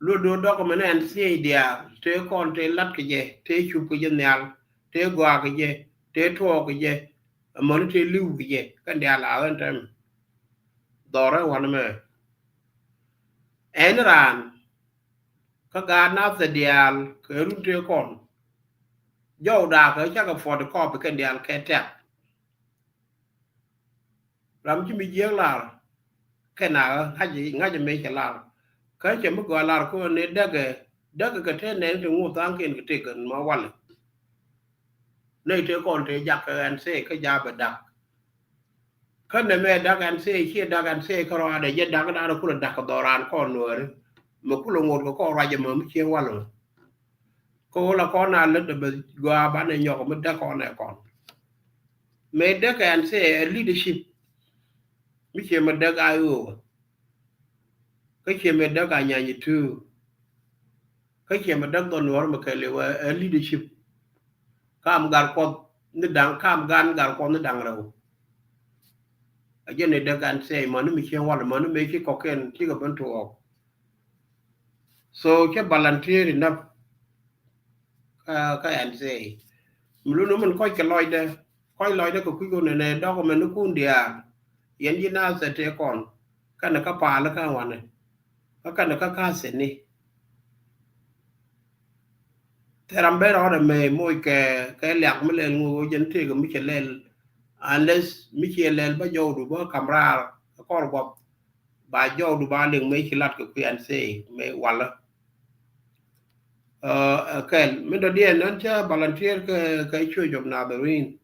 Luɔt do̱r dɔk mɛn N C A diaal, tëë kɔn tëë lat kɛ jɛ, tëë cup kɛ jɛ nhial, tëë gɔaa kɛ jɛ, tëë tuɔɔk kɛ jɛ, amäni tëë li̱w kɛ jɛ, kɛn diaal a ɣän tɛm. Dhɔrɛ wanɛ mɛ. Ɛn raan, kä gaat nathɛ diaal, kɛ run tëë kɔn. Jɔw daakɛ cakɛ photocopy kɛn diaal kɛ tɛk. Ram ci mi jiäk lar kɛn a ŋa̱c, ŋa̱c mëë cɛ lar. Kä cɛ mi gɔaa lar kɛ ɣöö ni däkɛ, däkɛ kɛ te nɛn ti ŋuɔ̱t tha̱a̱ŋkiɛn kɛ tëk kɛn ma walɛ. Nɛy tëë kɔn tëë jak kɛ N C A kä ja̱a̱ bɛ dak. Kä nɛmɛ dak N C A, ciɛ dak N C A kärɔaadɛ, jɛ dak da̱a̱n kulɛ dak kɛ dhɔran kɔn Nuääri. Mɛ kulɛ ŋot kɛ kɔn ruac ɛmɛ mi ciɛ walɛ mɛ. Kä ɣöö la kɔn a lät ɛ bɛ gɔaa banɛ nyɔk mi däk kɔn ɛ kɔn. Mëë däk N C A ɛ leadership. Mi ciɛ mɛ däk a ɣöö. Kä ciɛ mɛ däk a nyany tu. Kä ciɛ mɛ däk dhɔn Nuɔr mɛ kɛɛliw ɛ leadership. Kam gar kuɔth ni da̱ŋ, kam gan gar kuɔth ni da̱ŋ rɛw. A jɛn ni däk N C A mäni mi ciɛ wal, mäni mëë ci kɔkiɛn cikɛ ben tuɔɔk. So cä volunteer inäp kä, kä N C A. Mi luni min kɔc kɛ lɔcdɛ, kɔc lɔcdɛ kɛ kui̱ kɔn nɛ dɔk mɛn ni kun diaal. Yɛn ji̱ nathɛ tëë kɔn kɛnɛ kä paal kä wanɛ. Kä kɛnɛ kä ka̱thɛni. Thɛram ben rɔɔdɛ mɛ moc kɛ, kɛ liak mi lɛl ŋu jɛn tëëkɛ mi cɛ lɛl. Unless mi ciɛ lɛl bä jɔwdu bä kam raar kɛ kɔr guɔp. Ba jɔwdu ba liŋ mëë ci lat kɛ kui̱ N C A mëë walä. Ɛ kɛl mi dɔ̱diɛn nän cä volunteer kɛ, kɛ Church of Nazarene.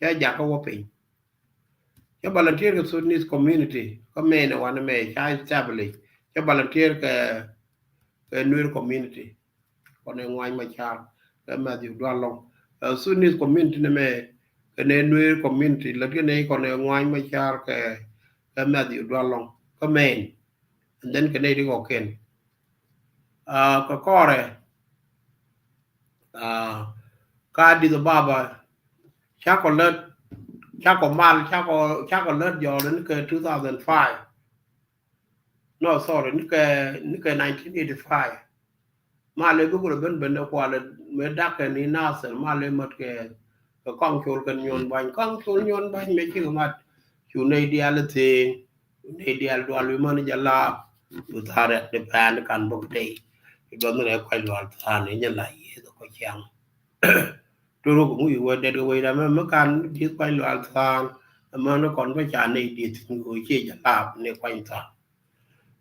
Cä jakä wä piny. Cä volunteer kɛ Sudanese community kä mɛn ɛ wanɛ mɛ ca establish. Cä volunteer kɛ, kɛ Nuer community. Kɔn ɛ ŋuany ma car kɛ Matthew Dual Lɔŋ. Ɛ Sudanese community ni mɛ kɛ nɛ Nuer community lät kɛ nɛ kɔn ɛ ŋuany ma car kɛ, kɛ Matthew Dual Lɔŋ kä mɛn. And then kɛ nɛ ti kɔkiɛn. Aa, kɛ kɔrɛ, aa, ka Addis Ababa cakɔ lät, cakɔ mal, cakɔ, cakɔ lät jɔɔl ni kɛ two thousand five. No, sorry, ni kɛ, ni kɛ nineteen eighty-five. Malɛ bi kulɛ ben ben dee kualɛ mëë dakɛ ni Nasir, malɛ mät kɛ, kɛ Kɔaŋ Col kɛn Nyuɔn Bany. Kɔaŋ Col Nyuɔn Bany mëë cikɛ mat. Cu nɛy diaal i̱ thi̱i̱ŋ, cu nɛy diaal Dual wi̱i̱ män jɛ laap. Cu tha̱a̱ŋ rɛk di pɛn kan bok tey. Cu duɔth ni rɛk kuac lual tha̱a̱ŋ ni nyɛ la yiëëth kɔ ciaŋ. Turuk ŋuc wä det kɛ wecda mɛ, mɛ kan dieth kuany lual tha̱a̱ŋ. Mɛ ni kɔn bä ca nɛy dieth thi̱n kɛ ɣöö ciɛ jɛ lap ni kuany tha̱a̱ŋ.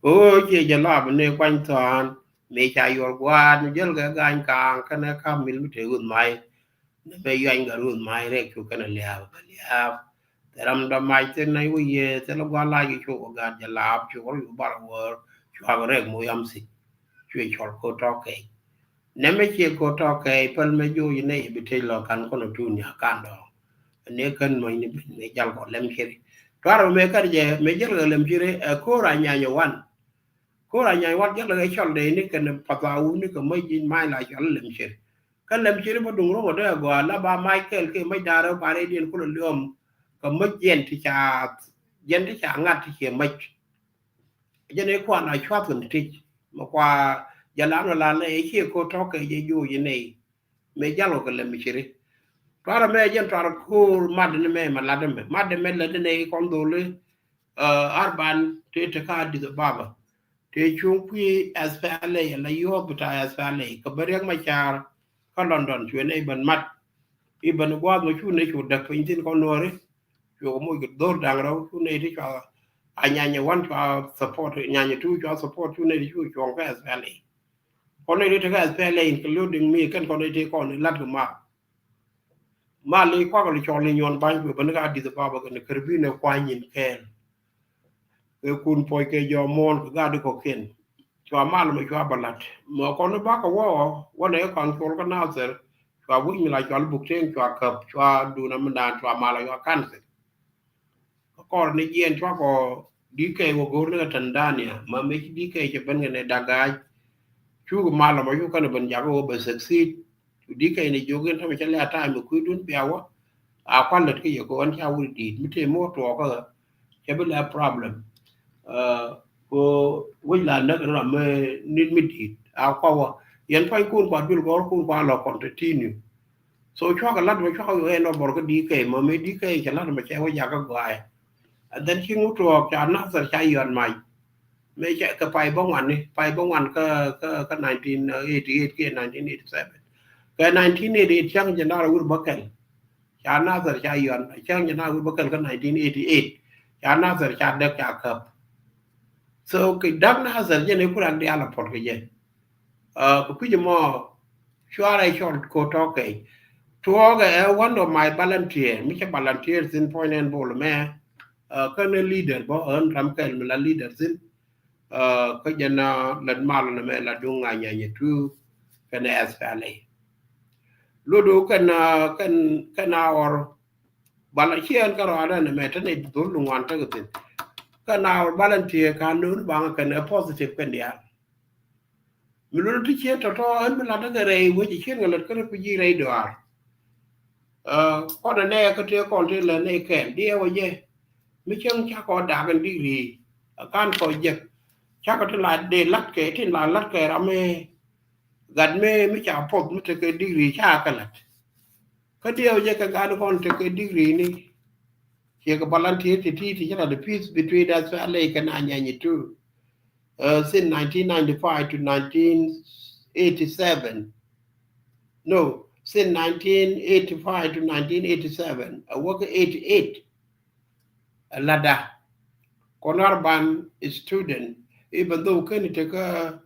Ɣöö ciɛ jɛ lap ni kuany tha̱a̱ŋ. Mëë ca yuɔr gua̱a̱th mi jäl kɛ ga̱ny kaaŋ kɛnɛ ka̱m mil mi te ɣöth mac. Ni mɛ yuany kɛ ruth mac rɛk cu kɛnɛ lia̱a̱p kɛ lia̱a̱p. Thil ram dɔ̱ mac thil nɛy wä yiëë thil gua̱a̱th lac kɛ cu kɛ gaat jɛ lap cu kɛ ruth bar wäär. Cuakɛ rɛk moc am thi̱n. Cuɛ cɔl ko̱ tɔ̱ kɛc. Nɛmɛ ciɛ ko̱ tɔ̱ kɛc päl mɛ joc nɛy bi tec lɔ kan kɔn a tuun nya kan dɔ̱ŋ. Ni kän mɔc ni ben mɛ jal kɔ lɛm ciri. Tuar mɛ kär jɛ mɛ jal kɛ lɛm ciri ɛ ko̱r a nyany wan. Ko̱r a nyany wan jal kɛ cɔl dee ni kɛn path a wuni kɛ mɔc ji̱ mac la cɔl lɛm ciri. Kä lɛm ciri bä duŋ ro̱ŋ a dee a gɔaa la ba mac kɛɛl kɛ mɔc da̱a̱r rɛw ba rɛy diɛn kulɛ liɔm. Kɛ mɔc jiɛn ti ca jiɛn ti ca ŋa̱t ti ciɛ mɔc. Jɛn i̱ kuan a cuath kɛn tic mɛ kua jɛ lan wä lan lɛ i̱ ciɛ ko̱ tɔ̱ kɛ jɛ joc inɛy. Mɛ jal wä kɛ lɛ mi ciri tuarɛ mɛ jɛn tuarɛ ko̱r mat ni mɛ mɛ lat mɛ mat mɛ lɛ ni nɛ i̱ kɔn dholi. Arban tëë te ka Addis Ababa tëë cuŋ kui̱ S P L A la yuɔ̱ɔ̱p bi ta S P L A kɛ bä riɛk mɛ car. Kä London cuɛ nɛ i̱ bän mat i̱ bän gua̱a̱th mɛ cu nɛ cu däk piny thi̱n kɔn nuɔ̱ɔ̱ri. Cuɛ kɛ moc kɛ dho̱r da̱ŋ rɛw cu nɛ ti cua a nyanyɛ wan cua support nyanyɛ tu cua support cu nɛ ti cu cuɔ̱ŋ kä S P L A. Kɔn nɛ ti te kä S P L A including me kɛn kɔn nɛ ti kɔn ilat kɛ mal. Mal i̱ kuak li cɔl ni nyuɔn bany kuɛ bän kä Addis Ababa kɛn kär bi nɛ kuany in kɛɛl. Kɛ kun puɔc kɛ jɔmuɔn kɛ gat di kɔkiɛn. Cua mal mɛ cua bä lat mɛ kɔn bakɛ wä wä nɛ kɔn col kä Nasir. Cua wi̱c mi la cɔl buk tieŋ cua käp cua dun amindan cua mal cua kanthil. Kä kɔr ni jiɛn cua kɔ D K wä go̱o̱r ni kɛ Tanzania mɛ mɛ ci D K cɛ ben kɛ nɛ dagac. Cuk mal mɛ cuk kɛn ben jak wä bɛ succeed. Cu D K ni jiök in tämɛ cä lɛ a time kui̱dun bia wä. A kuan lät kä yɛ kɛ ɣän ca wur di̱i̱t mi tëë mi wä tuɔɔkä ɣä. Cɛ bi lɛ problem. Ko wec la näk ram mi nit mi di̱i̱t a kua wä. Yɛn pua̱nykun kua duël gɔ̱rkun kua lɔ continue. So cuakɛ lat mɛ cuakɛ ɣä ɛn ɔ bɔr kä D K mɛ mi D K cɛ lat mɛ cɛ wä jakä gɔaaɛ. And then ci ŋut tuɔɔk ca Nasir ca yɔn mac. Mëë cɛ kɛ pay bä ŋuan ni pay bä ŋuan kä kä kä nineteen eighty eight kiɛ nineteen eighty seven. Kɛ nineteen eighty eight cäŋ jɛ nar a wur bä kɛl. Ca Nasir ca yɔn cäŋ jɛ nar a wur bä kɛl kä nineteen eighty eight. Ca Nasir ca däk ca käp. So kɛ däk Nasir jɛ ni kurak diaal a puɔt kɛ jɛ. Kɛ kui̱c mɔ cuarɛ cɔl ko tɔkɛ. Tuɔɔkɛ ɛ one of my volunteer mi cɛ volunteer thin puɔ̱ny nɛn bol mɛ. Kä ni leader bä ɣän ram kɛl mi la leader thin. Kä jɛn lät mal ni mɛ la duŋ a nyanyɛ tu kɛn ɛ S P L A. Ludu kɛn kɛn kɛn a ɣɔr bal a ciɛn kä rɔadɛ ni mɛ tɛn ɛ dhul duŋ wan tekɛ thin. Kɛn a ɣɔr bal ɛn tiee ka nööni baŋ kɛn ɛ positive kɛn diaal. Mi luɔt ti ciet tɔ̱tɔ̱ ɣän mi lat kɛ rɛy wec ciet ŋä lät kä rɛy pi ji̱ rɛy dɔaar. Kɔn ɛ nɛy kä tëë kɔn tëë lät nɛy kɛɛl diɛɛk wä jɛ. Mi cäŋ cakɔ dak ɛn digri a kan kɔ jek. Cakɔ ti la dee lat kɛ tin la lat kɛ ram mi gat mi mi ca poth mi tekɛ digri ca kɛ lat. Kä diɛɛk wä jɛ kɛ gat kɔn tekɛ digri ni. Ciɛ kɛ volunteer ti ti ti cä la the peace between S P L A kɛ na nyany tu. Since nineteen ninety-five to nineteen eighty-seven. No, since nineteen eighty-five to nineteen eighty-seven a wäk eighty-eight. A ladda kɔn Arban student, even though keni tekä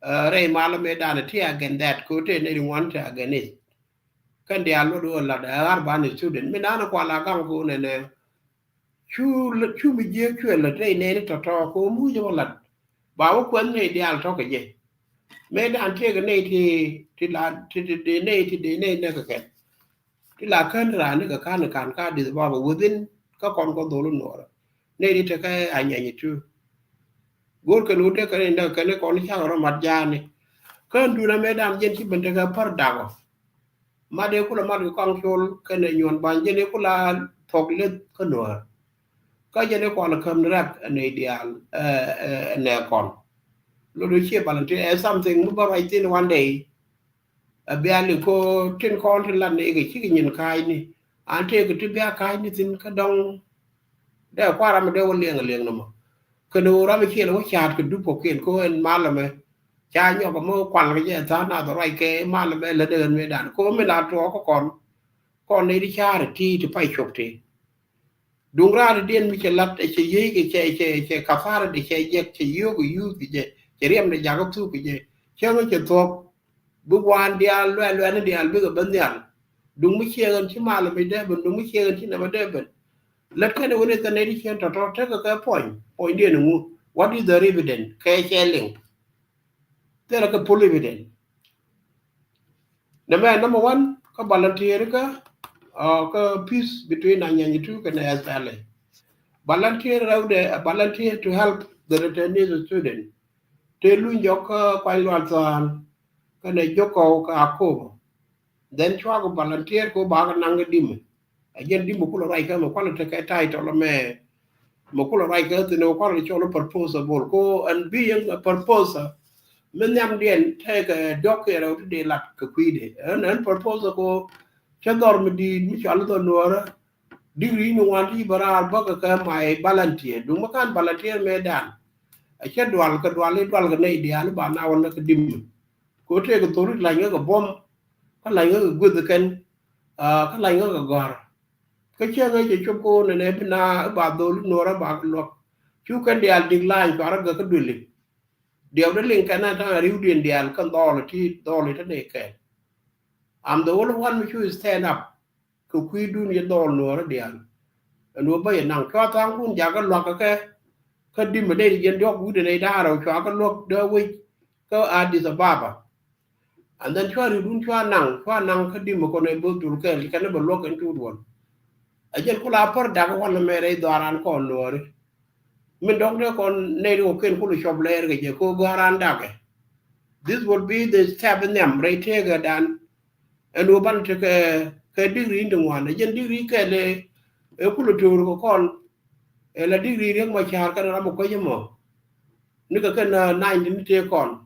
rɛy malä me danɛ ti against that ko te nɛy ti ŋuan te against it. Kɛn diaal luɔt ɣöö lat ɛ Arban student mi nanɛ kual a gaŋ ko nɛnɛ. Cu cu mi jiek cuɛ lät rɛy nɛɛni tɔ̱tɔ̱ ko muc ɛ wä lat. Ba wä kuɛth nɛy diaal tɔ̱ kɛ jɛ. Mëë dan tiekɛ nɛy ti ti la ti ti dee nɛy ti dee nɛy näk kɛ kɛn. Ti la kän raan ni kɛ ka̱n kan ka Addis Ababa within kä kɔn kɔ dhol nuɔɔrä. Nɛy ti tekɛ a nyany tu. Go̱o̱r kɛn wut dee kɛn in dee kɛn kɔn cakɛ rɔ mat jaani. Kän duun amɛ dan jɛn ci ben tekɛ pär dakɔ. Mat dee kula mat kɛ kɔaŋ col kɛn ɛ nyuɔn bany jɛn dee kula thok leth kä nuɔɔr. Kä jɛn dee kɔn käm ni rak ɛ nɛy diaal ɛ nɛ kɔn. Lot dee ciɛ bal ti ɛ something mi bä ruac thin one day. Ɛ bia liŋ ko tin kɔn ti lat ni kɛ cikɛ nyin ka̱a̱cni an tëëkɛ ti bia ka̱a̱cni thi̱n kä dɔ̱ŋ. Dee kua̱r ram mi dee wä liɛŋ liɛŋ ni mɔ kɛn ɣöö ram mi ciɛl wä ca̱a̱t kɛ dup kɔkiɛn ko ɛn mal ɛmɛ. Ca nyɔk mɔ kual kɛ jɛ tha̱a̱ŋ nath ruac kɛ mal mɛ lät ɛ ɣän mëëdan. Ko mi la tuɔɔk kä kɔn. Kɔn ni di ca̱a̱r ti ti pay cop ti. Duŋ raar diɛn mi cɛ lat, cɛ yiey kɛ, cɛ, cɛ, cɛ kathar di cɛ jek, cɛ yio̱o̱k kɛ yuuth kɛ jɛ, cɛ riɛm di jak kä thuk kɛ jɛ. Cäŋ cɛ thuɔ̱k. Bi gua̱a̱n diaal luɛl luɛl ni diaal bikɛ ben nhial. Duŋ mi ciɛ ɣän ci mal mi dee ben, duŋ mi ciɛ ɣän ci nɛmɛ dee ben. Lät kɛn wen i̱ thɛ nɛy di cien tɔ̱tɔ̱ tekɛ kɛ puɔ̱ny, puɔ̱ny diɛn iŋu. What is the evidence? Kɛ cɛ liŋ. Thilɛ kɛ full evidence. Nɛ mɛ number one, kä volunteer kä, uh, kä peace between Anyanya two kɛ nɛ S P L A. Volunteer rɛwdɛ, uh, volunteer to help the returnees student. Te luny jɔk kä Kuany Lual Thaal, kä nɛ Jokɔw kä Akobo. Then cua kɛ volunteer kɛ ba kɛ naŋ kɛ dimɛ. A jɛn dimɛ kulɛ ruac kɛ mɛ kualɛ tekɛ title mɛ. Mɛ kulɛ ruac kɛ thin mɛ kualɛ cɔl proposal bol ko ɛn bi yɛn proposal. Mi nhiam diɛn tekɛ dɔk kɛ rɛw ti dee lat kɛ kui̱dɛ. Ɛn, ɛn proposal ko cɛ dhɔr mi di̱i̱t mi cɔal dhɔr nuɔrä. Degree ni wan ti bä raar bä kɛ kɛ my volunteer. Duŋ mi kan volunteer mɛ dan. A cɛ dual kɛ dual i̱ dual kɛ nɛy diaal i̱ ba na wan kɛ dimɛ. Ko tëëkɛ thori la̱ny ŋäkɛ buɔ̱m, kä la̱ny ŋäkɛ gueth kɛn, ah, kä la̱ny ŋäkɛ gɔ̱a̱r. Kä cä ŋäc cɛ cop kä ɣöö nɛnɛ bi na i̱ ba dholi nuɔrä ba kɛ luäk. Cu kɛn diaal dik la̱ny cuarä gäk kä duëli. Diɛw dee liŋ kɛn a ta̱a̱ ri̱wdiɛn diaal kɛn dhɔɔl ti dhɔɔl i̱ te nɛy kɛɛl. I'm the only one mi cu stand up. Kɛ kui̱dun yɛ dhɔɔl nuɔɔrä diaal. Ɛn wä bä yɛ naŋ cua tha̱a̱ŋkun jakä luakä kɛ. Kä dimɛ nɛy ti jɛn diɔ̱k wi̱cdɛ nɛy da̱a̱rä cua kä luäk dee wec kä Addis Ababa. And then cua ri̱wdun cua naŋ, cua naŋ kä dimɛ kɔn ɛ bo̱th dul kɛɛl kɛn bɛ luäk ɛn tuut wän. Ɛ jɛn kula pär dakä wän mɛ rɛy dhɔaaran kɔn nuɔɔri. Min dɔ̱ŋ dee kɔn nɛy ti kɔ ken kulɛ cɔp lɛɛr kɛ jɛ kɛ gɔ̱a̱ran dakɛ. This will be the step in nhiam rɛy tëëkɛ dan. Ɛn wä ban tekɛ kɛ digri in ti ŋuan. Ɛ jɛn digri kɛl ɛ kulɛ töör kɛ kɔn. Ɛ la digri riek ma ca̱a̱r kɛn ram ɛ kuec ɛmɔ. Ni kɛ kɛn, ah, ninety ni tëë kɔn.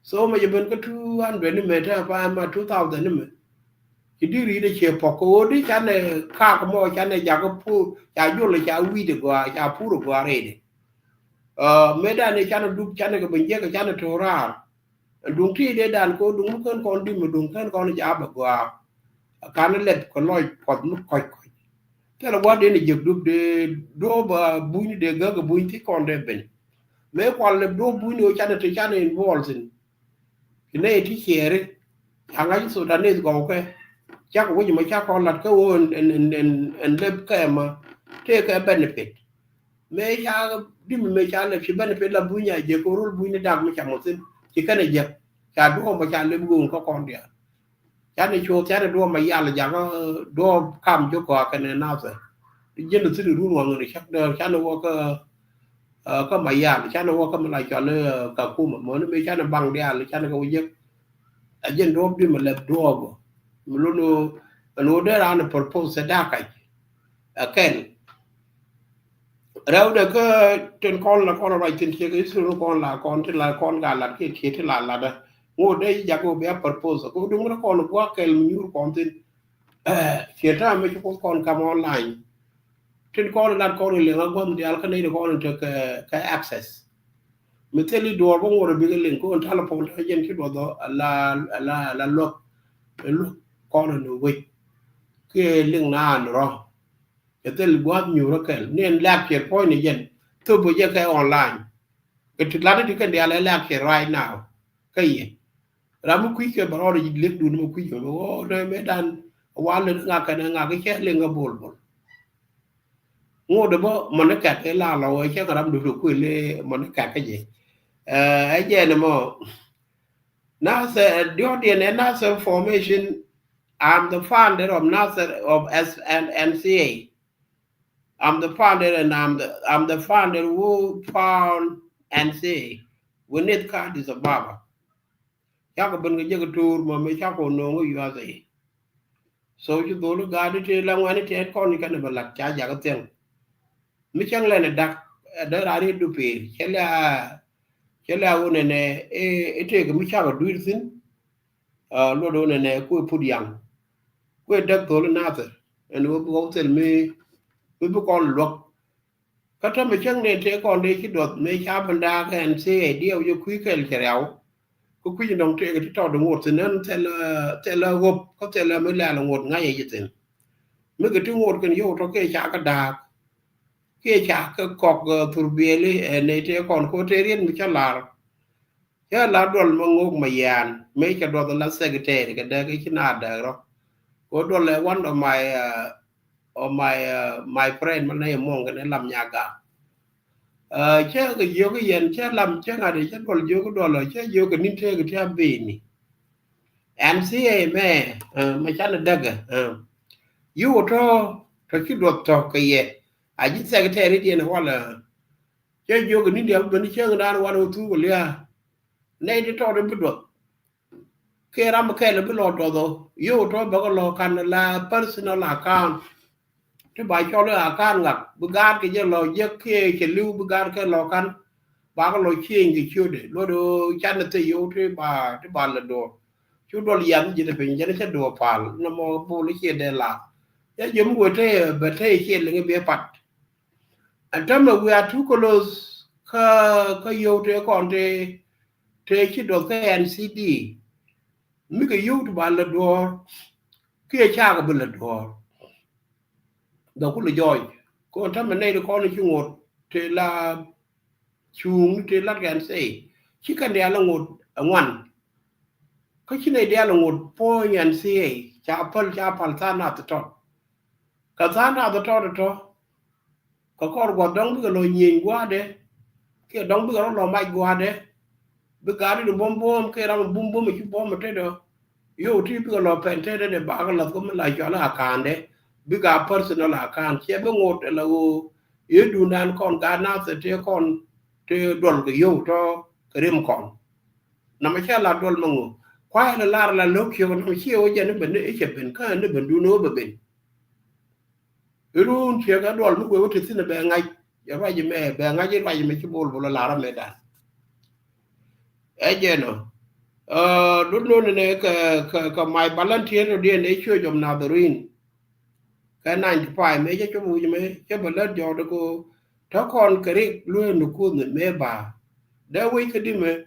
So mɛ jɛ ben kä two hundred ni mɛ te pa ma two thousand ni mɛ. Ci digri de ciɛ pɔk kɛ ɣöö di canɛ kak mɔ canɛ jak kä pur ca jol ca wi̱i̱dɛ gɔaa ca pur gɔaa rɛydɛ. Ah, mëë dan ni canɛ dup canɛ kɛ ben jiɛk canɛ to̱raar. Duŋ ti dee dan ko duŋ mi kän kɔn dim mi duŋ kän kɔn jaabɛ gɔaa. Kan lɛp kɛ lɔc puɔth mi kɔc kɔc. Thilɛ gua̱th dee ni jiäk dup dee duɔ̱ɔ̱p a buny dee gäk a buny ti kɔn dee ben. Mëë kual lɛp duɔ̱ɔ̱p buny ni ɣöö canɛ ti canɛ involve thin. Ti nɛy ti ciɛɛri. Ca ŋa̱c Sudanese gɔw kɛ. Cak wi̱c mɛ cak kɔn lat kä ɣöö ɛn, ɛn, ɛn, ɛn, ɛn lɛp kɛ mɛ. Tëëkɛ benefit. Mëë ca dim mëë ca lɛp ci benefit la buny a jiäk kɛ rul buny ni dak mi ca mɔ thin. Ci kɛn a jiäk. Ca duɔ̱ɔ̱p mɛ ca lɛp go̱o̱ŋ kä kɔn diaal. Canɛ cuɔth canɛ duɔ̱ɔ̱p ma yal jakä duɔ̱ɔ̱p kam jokɔa kɛnɛ nathɛ. Jɛn thil run waŋ ni cak dee canɛ wä kä, ah, kä ma yal canɛ wä kä ma la cɔl, ah, Kakuma mɔni mëë canɛ baŋ diaal canɛ kɛ wä jek. A jɛn duɔ̱ɔ̱p di ma lɛp duɔ̱ɔ̱p mi lun ɛn wä dee ran propose sɛ dakac. A kɛl. Rɛwdɛ kä tin kɔn la kɔn ruac tin ciek history ni kɔn la kɔn ti la kɔn ka lat kiɛ kiɛ ti la latdä. Ŋot dee jak wä bia propose ko duŋ ni kɔn guak kɛl mi nyuur kɔn thin. Ciɛ ta̱a̱ mi ci kuoth kɔn kam online. Tin kɔn lat kɔn liŋ a gua̱th diaal kä nɛy ti kɔn in tekɛ kɛ access. Mi thil i̱ duɔɔr bä ŋot a bikɛ liŋ ko in telephone te jɛn ci duɔth ala ala ala luäk. Luäk kɔn in wec. Kiɛ liŋ naan rɔ. Kɛ thil gua̱a̱th nyuur kä kɛl ni ɛn lɛ̈k ciɛr puɔ̱ny ni jɛn thop bä jɛ kɛ online. Kɛ ti lat ni ti kɛn diaal ɛ lɛ̈k ciɛr right now. Kä yɛ ram mi kui̱c kɛ bɛ rɔɔd ji̱ li̱kdun mi kui̱c kɛ bɛ ɣɔɔ dee mëë dan wal ni ŋak kɛn ŋak kɛ cɛ liŋ kɛ bol bol. Ŋot dee bä mɔni kɛk ɛ la lɔ ɛ cɛ kɛ ram dut kɛ kuël ɛ mɔni kɛk kä jɛ. Ɛ jɛ ni mɔ. Nasir, diɔ̱k diɛn ɛ Nasir Formation. I'm the founder of Nasir of S N N C A. I'm the founder and I'm the, I'm the founder who found N C A. We need ka Addis Ababa. Cakɔ ben kɛ jek to̱r mɔ mi cakɔ no̱o̱ŋ U S A. So ci dholi ga̱a̱di ti la ŋuɛni ti ɛt kɔn kɛn bɛ lat ca jakä thiɛŋ. Mi cäŋ lɛn ɛ dak ɛ dee raan i̱ dupiir cɛ lɛ a, cɛ lɛ a wun ɛnɛ i̱ tëëk mi cakɔ dui̱r thi̱n. Luɔt wun ɛnɛ kuɛ put yaŋ. Kuɛ däk dholi Nathir ɛn wä bi kɔn thil mi, mi bi kɔn luäk. Kä tämɛ cäŋ nɛn tëë kɔn dee ci duɔth mëë ca bän daak ɛn thiee diɛw jɛ kui̱ kɛl cɛ riaw. Kä kui̱c nɔŋ tëëkɛ ti tɔt ŋot thi̱n ɛn thilɛ, thilɛ ɣöp kä thilɛ mi lɛl ŋot ŋa̱c ɛ ji̱ thi̱n. Mi kɛ ti ŋot kɛn yio̱w tɔ kiɛ ca kɛ da̱a̱k, kiɛ ca kɛ kɔk, eh, thurbiɛli, eh, nɛy tëë kɔn ko tëë riet mi cä lar. Cä lar duɔl ma ŋok ma yan mëë cɛ duɔth la secretary kɛ dee kɛ ci na dee rɔ. Ko duɔl ɛ one of my, uh, of my, uh, my friend ma nɛ mɔŋ kɛ nɛ lam nyaga. Uh, cɛ kɛ jiök yɛn cɛ lam cɛ ŋa̱t cɛ duɔl jiök duɔl cɛ jiök kɛ ni̱n tëëk ti a beni. Ɛn thiee mɛ, uh, ma canɛ däkɛ, uh, yio̱w tɔ tɔ ci duɔth tɔ kɛ yɛ. A ji̱ secretary diɛn walɛ, uh, cɛ jiök kɛ ni̱n diɛ ben cäŋ dan walɛ, uh, thuk kɛ lia̱a̱. Nɛy ti tɔt bi duɔth. Kiɛ ram kɛl bi lɔ duɔth ɔ. Yio̱w tɔ bäkɛ lɔ kan la personal account. Ti ba cɔl i̱ account ŋak bi gaat kɛ jɛ lɔ jiäk kiɛ cɛ li̱w bi gaat kɛ lɔ kan. Bakɛ lɔ change kɛ ciötdɛ luɔt ɣöö canɛ thil yio̱w ti ba, ti ba lɛ duɔ̱ɔ̱r. Cu duɔl yam ji̱n piny jɛn cä duɔ̱ɔ̱r pal nɔmɔ bol i̱ ciɛ dee la. Cä ji̱ mi wee te bɛ te ciɛ liŋ i̱ biɛ pat. Ɛn tämɛ we are too close kä, kä yio̱w tëë kɔn tëë, tëë ci duɔth kä N C D. Mi kɛ yio̱w ti ba lɛ duɔ̱ɔ̱r kiɛ cakɛ bi lɛ duɔ̱ɔ̱r. Dɔ̱k kulɛ jɔɔc kɔn tämɛ nɛy ti kɔn ci ŋot tëë la cuŋ ni tëë lat kɛn thɛy. Ci kɛn diaal la ŋot ɛ ŋuan. Kä ci nɛy diaal la ŋot puɔ̱ny N C A ca päl, ca pal tha̱a̱ŋ nath tɔt. Kɛ tha̱a̱ŋ nath tɔt tɔ kɛ kɔr gua̱th dɔ̱ŋ bikɛ lɔ nyieny gua̱a̱dɛ kiɛ dɔ̱ŋ bikɛ rɔ lɔ mac gua̱a̱dɛ. Bi gaat in buɔ̱m buɔ̱m kiɛ ram in bum buɔ̱m in ci buɔ̱m in tetdä. Yio̱w ti bikɛ lɔ pɛn tetdä dee bakɛ lath kä mi la cɔal i̱ account dɛ. Bikɛ a personal account ciɛ bi ŋot ala ɣöö i̱ duundan kɔn gaat nath tëë kɔn tëë duɔl kɛ yio̱w tɔ kɛ rim kɔn. Namɛ cɛ la duɔl mɛ ŋot kuayɛ la lar la lo̱k ciök namɛ ciɛ wä jɛ ni ben ni i̱ cɛ ben kä ni ben duun ni wä bɛ ben. Irun ciek a duɔl mi wee wä te thi̱n bɛ ŋa̱c. Jɛ ruac mɛ bɛ ŋa̱c i̱ ruac mɛ ci bol bol a lar amɛ dan. Ɛ jɛ nɔ. Ɛ, dut noni nɛ kɛ, kɛ, kɛ my volunteer to diɛn ɛ Church of Nazarene. Kɛ ninety five mɛ cɛ cop wi̱c mɛ cɛ bɛ lät jɔɔt ko tɔ kɔn kɛ rik luee ni kuth ni mɛ ba. Dee wi̱c kä di mɛ.